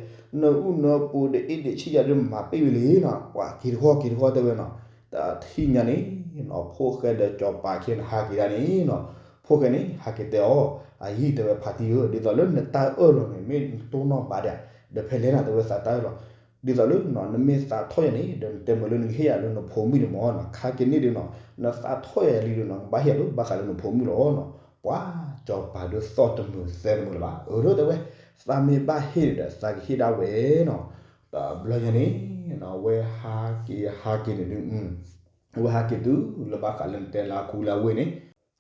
နအုၣ်နပူၤဒီးအ့ၣ်ဒံးဆံးယၤဒုးမၤပ့ၢ်ဝံၤလံနီၤ, ပှၤက့ၤတဃီက့ၤတဃီတဲဝဲနီၤ, တၢ်ထံၣ်ညါန့ၣ်နီၤ ဖိၣ်ဃဲဒီးစီၤပၤခဲန့ၣ်ဟးက့ၤဒၣ်န့ၣ်နီၤ, ဖိၣ်ဃဲန့ၣ် ဟးက့ၤတဲအီၤ, အအံၤတဲဝဲဖါတံၢ်ဧၢ, ဒ်သိးလၢနတၢ်အၢၣ်လီၤန့ၣ် မ့ၢ်နတိၢ်နီၣ်ဘၣ်ဒၣ်, ဒီးဖဲလဲၣ်နီၤ တဲဝဲသးတၢ်အၢၣ်လီၤ, ဒ်သိးလၢနီၤ နမ့ၢ်သးထီၣ်ယၤန့ၣ် ဒီးနတဲမုာ်လၢနကဟ့ၣ်ယၤလၢနဖိမုၣ်န့ၣ်မ့ၢ်နီၤ, ခါက့ၤန့ၣ်ဒုးနီၤ နသးထီၣ်ယၤလံဒုးနီၤ ကဘၣ်ဟ့ၣ်ယၤလၢဘၣ်ဃးလၢနဖိမုၣ်လီၤနီၤ, ပှၤစီၤပၤဒုးသီၣ်တမုာ်သဲတမုာ်လၢၤဘၣ်, အၢ ဒီးတဲဝဲ သးမ့ၢ်ဘၣ်ဟ့ၣ်န့ၣ်ဒီးသးကဟ့ၣ်ဒၣ်ဝဲနီၤ, တဘျီညါန့ၣ်နီၤ ဝဲဟးက့ၤဟးက့ၤန့ၣ်ဒုး ဝဲဟးက့ၤတုၤလၢဘၣ်ဃးလၢနတဲလၢအခူလၢဝ့ၢ်န့ၣ်,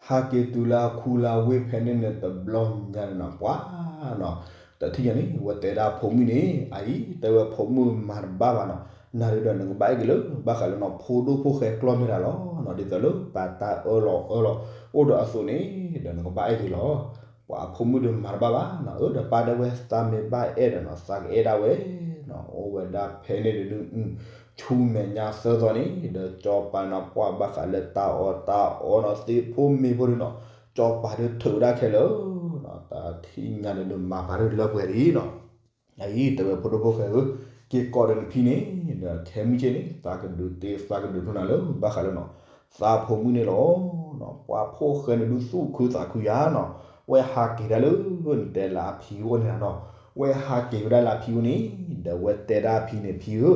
ဟးက့ၤတုၤလၢအခူလၢဝ့ၢ်ဖဲန့ၣ်န့ၣ်တဘျီညါန့ၣ်နီၤ ပှၤနီၤ, တထံၣ်ညါန့ၣ် ဝဲတဲဒၣ်ဖိမုၣ်န့ၣ် အအံၤ တဲဝဲဖိမုၣ်မၤတဘၣ်ဘၣ်နီၤ, နၤဒုးဒီးနကဘၣ်အဲၣ်က့ၤလၢ ဘၣ်ဃးလၢနီၤ ဖိဒိၣ်ဖိၣ်ဃဲကျီမ့ၢ်တၢ်လီၤနီၤ, ဒ်သိးလၢပှၤတၢ်အၢၣ်လီၤအၢၣ်လီၤအိၣ်ဒီးအသိးန့ၣ် ဒီးနကဘၣ်အဲၣ်က့ၤလီၤ ပှၤအဖိမုၣ်ဒုးမၤတဘၣ်ဘၣ်နီၤ, အၢ ဒီးပၢ်တဲဝဲသးမ့ၢ်ဘၣ်အဲၣ်ဒီးနီၤ သးကအဲၣ်ဒၣ်ဝဲနီၤ, အိၣ်ဝဲဒၣ်ဖဲန့ၣ်ဒုး ဆူမဲာ်ညါသၢသီန့ၣ် ဒီးစီၤပၤနီၤ ပှၤဘၣ်ဃးလၢတၢ်အီၣ်တၢ်အီနီၤ သ့ၣ်ဖိမ့ၢ်ဖိဒုးနီၤ စီၤပၤဒုးထုးဝဲဒၣ်ခဲလၢာ်နီၤ, တၢ်ထံၣ်ညါန့ၣ်ဒုးမၤပှၤဒုးလၢပှဲၤလံနီၤ, အအံၤ တဲဝဲဖိဒိၣ်ဖိၣ်ဃဲဧၢ, က့ၤကိးဒီးနဖံန့ၣ် ဒီးခဲမုၢ်ဆ့ၣ်န့ၣ် သးကဒုးတ့သးကဒုးထူၣ်နၤလၢ ဘၣ်ဃးလၢနီၤ သးဖိမုၣ်န့ၣ်လီၤနီၤ, ပှၤဖိၣ်ဃဲန့ၣ်ဒုးသူၣ်ခုသးခုယါနီၤ, ဝဲဟးက့ၤဒၣ်လၢ နတဲလၢအဖံအိၣ်န့ၣ်နီၤ, ဝဲဟးက့ၤဝဲဒၣ်လၢအဖံအိၣ်န့ၣ် ဒီးဝဲတဲဒၣ်အဖံန့ၣ် ဖံဧၢ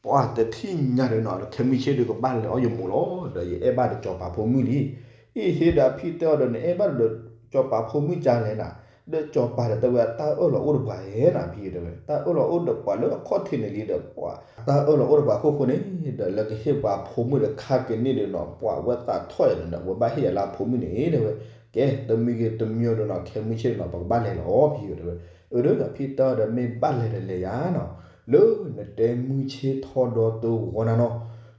ပှၤတထံၣ်ညါဒီးနီၤ လၢခဲမုၢ်ဆ့ၣ်ဒုးကဘၣ်လဲၤအီၣ်ယမိၢ်လီၤ, ဒီးယအဲၣ်ဘၣ်ဒီးစီၤပၤဖိမုၣ်လံ. အ့ၣ် ဟ့ဒီးအဖံတဲအီၤဒီး နအဲၣ်ဘၣ်ဒီးစီၤပၤဖိမုၣ်ကလဲၣ်နၤ, ဒီးစီၤပၤဒီးတဲဝဲအတၢ်အၢၣ်လီၤအိၣ်တပှၤဧဲနီၤ ဖံတဲဝဲ တၢ်အၢၣ်လီၤအိၣ်ဒီးပှၤလၢအခီၣ်ထံးန့ၣ်လံဒီးပှၤ တၢ်အၢၣ်လီၤအိၣ်ဒီးပှၤခိၣ်ဃိန့ၣ် ဒီးလၢကဟ့ၣ်ပှၤဖိမုၣ်ဒီးခါက့ၤန့ၢ်ဒီးနီၤ ပှၤဝဲသးထီၣ်ယၤဒီး ဝဲဘၣ်ဟ့ၣ်ယၤလၢအဖိမုၣ်န့ၣ် တဲဝဲ ကဲ တမံၤဂ့ၤတမံၤဒီးနီၤ ခဲမုၢ်ဆ့ၣ်ဒီးနီၤ ပကဘၣ်လဲၤလီၤ ဖံတဲဝဲ. အၢ ဒီးဖံတဲအီၤဒီး မ့ၢ်ဘၣ်လဲၤဒီးလဲၤယၤနီၤ, လၢနတဲမုၢ်ဆ့ၣ်ထီၣ်ဒီးတဂီၤနၤနီၤ,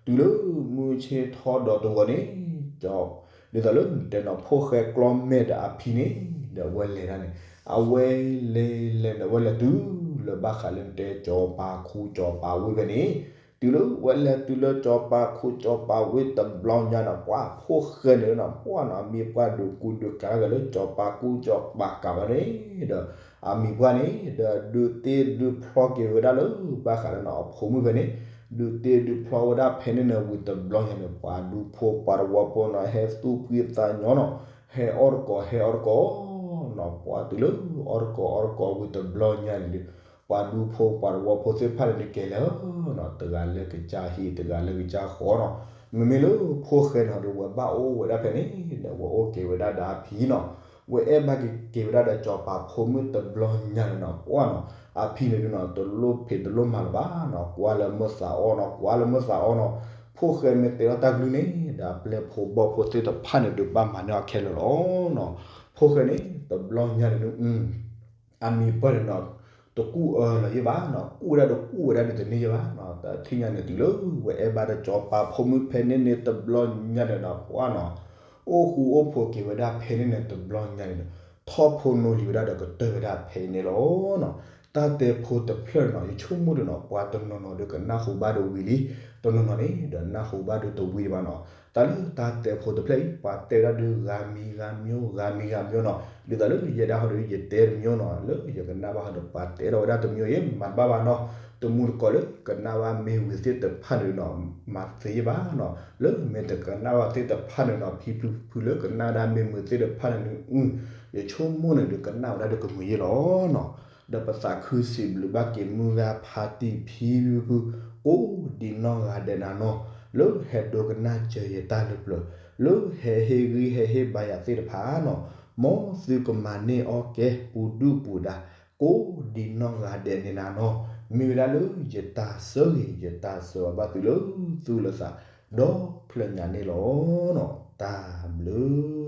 တုၤလၢမုၢ်ဆ့ၣ်ထီၣ်ဒီးတဂီၤန့ၣ် ဒ်သိးလၢနတဲနီၤ ဖိၣ်ဃဲကျီမဲာ်ဒီးအဖံန့ၣ် ဒီးအဝဲလဲၤဒၣ်န့ၣ် အဝဲလဲၤလဲၤဒီး အဝဲလဲၤတုၤလၢဘၣ်ဃးလၢနတဲစီၤပၤခူစီၤပၤဝ့ၢ်ဖဲန့ၣ် တုၤလၢဝဲလဲၤတုၤလၢစီၤပၤခူစီၤပၤဝ့ၢ်တဘျီညါနီၤ ပှၤဖိၣ်ဃဲန့ၣ်နီၤ ပှၤနီၤ အမံၤပှၢ်ဒုးကူဒုးကၤလၢစီၤပၤခူစီၤပၤဝ့ၢ်န့ၣ်ဒီး အမံၤပှၢ်န့ၣ် ဒီးဒုးတ့ဒုးဖျီက့ၤဝဲဒၣ်လၢ ဘၣ်ဃးလၢနီၤ အဖိမုၣ်ဖဲန့ၣ် ဒုးတ့ဒုးဖျီဝဲဒၣ်ဖဲန့ၣ်န့ၣ် ဝံၤတဘျီညါန့ၣ် ပှၤဒူဖိပှၤတဝီဖိနီၤ ဟဲသူၣ်ဖှံသးညီနီၤ ဟဲအီၣ်တကိး ဟဲအီၣ်တကိးနီၤ ပှၤတုၤလၢအီၣ်တကိးအီၣ်တကိးဝံၤတဘျီညါန့ၣ်ဒီး ပှၤဒူဖိပှၤတဝီဖိသ့ၣ်တဖၣ်န့ၣ်ဒုးကဲလဲၣ်နီၤ တဂၤလၢကစၢ်ဟံၣ် တဂၤလၢကစၢ်ဃီနီၤ မ့မ့ၢ်လၢဖိၣ်ဃဲနီၤဒီး ဝဲဘၣ်အိၣ်ဝဲဒၣ်ဖဲန့ၣ်ဒီး ဝဲအိၣ်က့ၤဝဲဒၣ်ဒီးအဖံနီၤ ဝဲအဲၣ်ဘၣ်က့ၤက့ၤဝဲဒၣ်ဒီးစီၤပၤဖိမုၣ်တဘျီညါန့ၣ်နီၤ ပှၤနီၤ အဖံန့ၣ်ဒုးနီၤ တလိၣ်ဖံးတလိၣ်မၤလၢၤဘၣ်နီၤ ကွၢ်လၢမုၢ်သးအီၣ်နီၤ ကွၢ်လၢမုၢ်သးအီၣ်နီၤ ဖိၣ်ဃဲမ့ၢ်တဲထီၣ်တၢ်ကလုၢ်န့ၣ် ဒီးအပျဲၢ်ဖိဘီၣ်ဖိသ့ၣ်တဖၣ်န့ၣ်ဒုးဘၣ်မၤန့ၢ်အီၤခဲလၢာ်လီၤနီၤ ဖိၣ်ဃဲန့ၣ် တဘျီညါန့ၣ်ဒုး အမံၤပှၢ်န့ၣ်နီၤ တကူၣ်အၢလီၤယဲၢ်ဘၣ်နီၤ ကူၣ်ဝဲဒၣ်တကူၣ်ဝဲဒၣ်ဒုးတန့ၢ်ယဲၢ်ဘၣ်နီၤ တထံၣ်ညါန့ၣ်တုၤလၢ ဝဲအဲၣ်ဘၣ်ဒီးစီၤပၤဖိမုၣ်ဖဲန့ၣ်န့ၣ်တဘျီညါန့ၣ်ဒီး ပှၤနီၤ အိၣ်ဃူအိၣ်ဖိးက့ၤဝဲဒၣ်ဖဲန့ၣ်န့ၣ်တဘျီညါန့ၣ်ဒီး ထီၣ်ဖိနီၤလံၤဝဲဒၣ်ဒီးကတၢၢ်ဝဲဒၣ်ဖဲအံၤန့ၣ်လီၤနီၤ တၢ်တဲဖိတဖျၢၣ်န့ၣ်နီၤ ယဆိကမိၣ်ဒီးနီၤ ပှၤတနီၤနီၤဒီးကနၢ်ဟူဘၣ်ဒီးဝံၤလံ တနီၤနီၤန့ၣ် ဒီးနၢ်ဟူဘၣ်ဒီးတဝံၤဘၣ်နီၤ တၢ်လၢတၢ်တဲဖိတဖျၢၣ်အံၤ ပှၤတဲဝဲဒၣ်ဒုးဂၤမံၤဂၤမံၤ ဂၤမံၤဂၤမံၤနီၤ ဒ်သိးလၢယဲဒၣ်ဟီဒီးယတဲတမံၤနီၤ လၢယကနၣ်ဘၣ်ဟီဒီး ပှၤတဲထီၣ်ဝဲဒၣ်တမံၤအံၤ မၤတဘၣ်ဘၣ်နီၤ တမူတကိးလၢကနၣ်ဘၣ်မ့ၢ်ဝံၤသ့ၣ်တဖၣ်န့ၣ်နီၤ မၤသ့ဘၣ်နီၤ လၢမ့ၢ်တကနၣ်ဘၣ်သ့ၣ်တဖၣ်န့ၣ်နီၤ ဖံဖုဖုလၢကနၣ်ဝဲဒၣ်မ့ၢ်မုာ်သ့ၣ်တဖၣ်န့ၣ် ယဆိကမိၣ်န့ၣ်ဒီးကနၣ်ဝဲဒၣ်ဒီးကမုာ်ယဲၢ်လီၤနီၤ ဒီးပသးခုစံးဘျုးဘၣ်က့ၤမုၢ်ဂၤဖါတံၢ်ဖံဖုဖု ကိးဒံးနီၢ်ဂၤဒဲးနၤနီၤ လၢဟဲဒိကနၣ်စၢၤယတၢ်လၢပျၢၤ, လၢဟဲဟ့ၣ်ဂံၢ်ဟဲဟ့ၣ်ဘါယၤသ့ၣ်တဖၣ်နီၤ, မ်သုကမၤန့ၢ်အီၣ်ကဲပူၤဒုၣ်ပူၤဒါ ကိးဒံးနီၢ်ဂၤဒဲးန့ၣ်နၤနီၤ, မ့ၢ်ဝဲဒၣ်လၢယတၢ်ဆၢဂ့ၤ ယတၢ်ဆၢဂ့ၤဘၣ်သုလၢသူၣ်လၢသး ဒီဖျၢၣ်ညါန့ၣ်လီၤ. တၢ်ဘျုး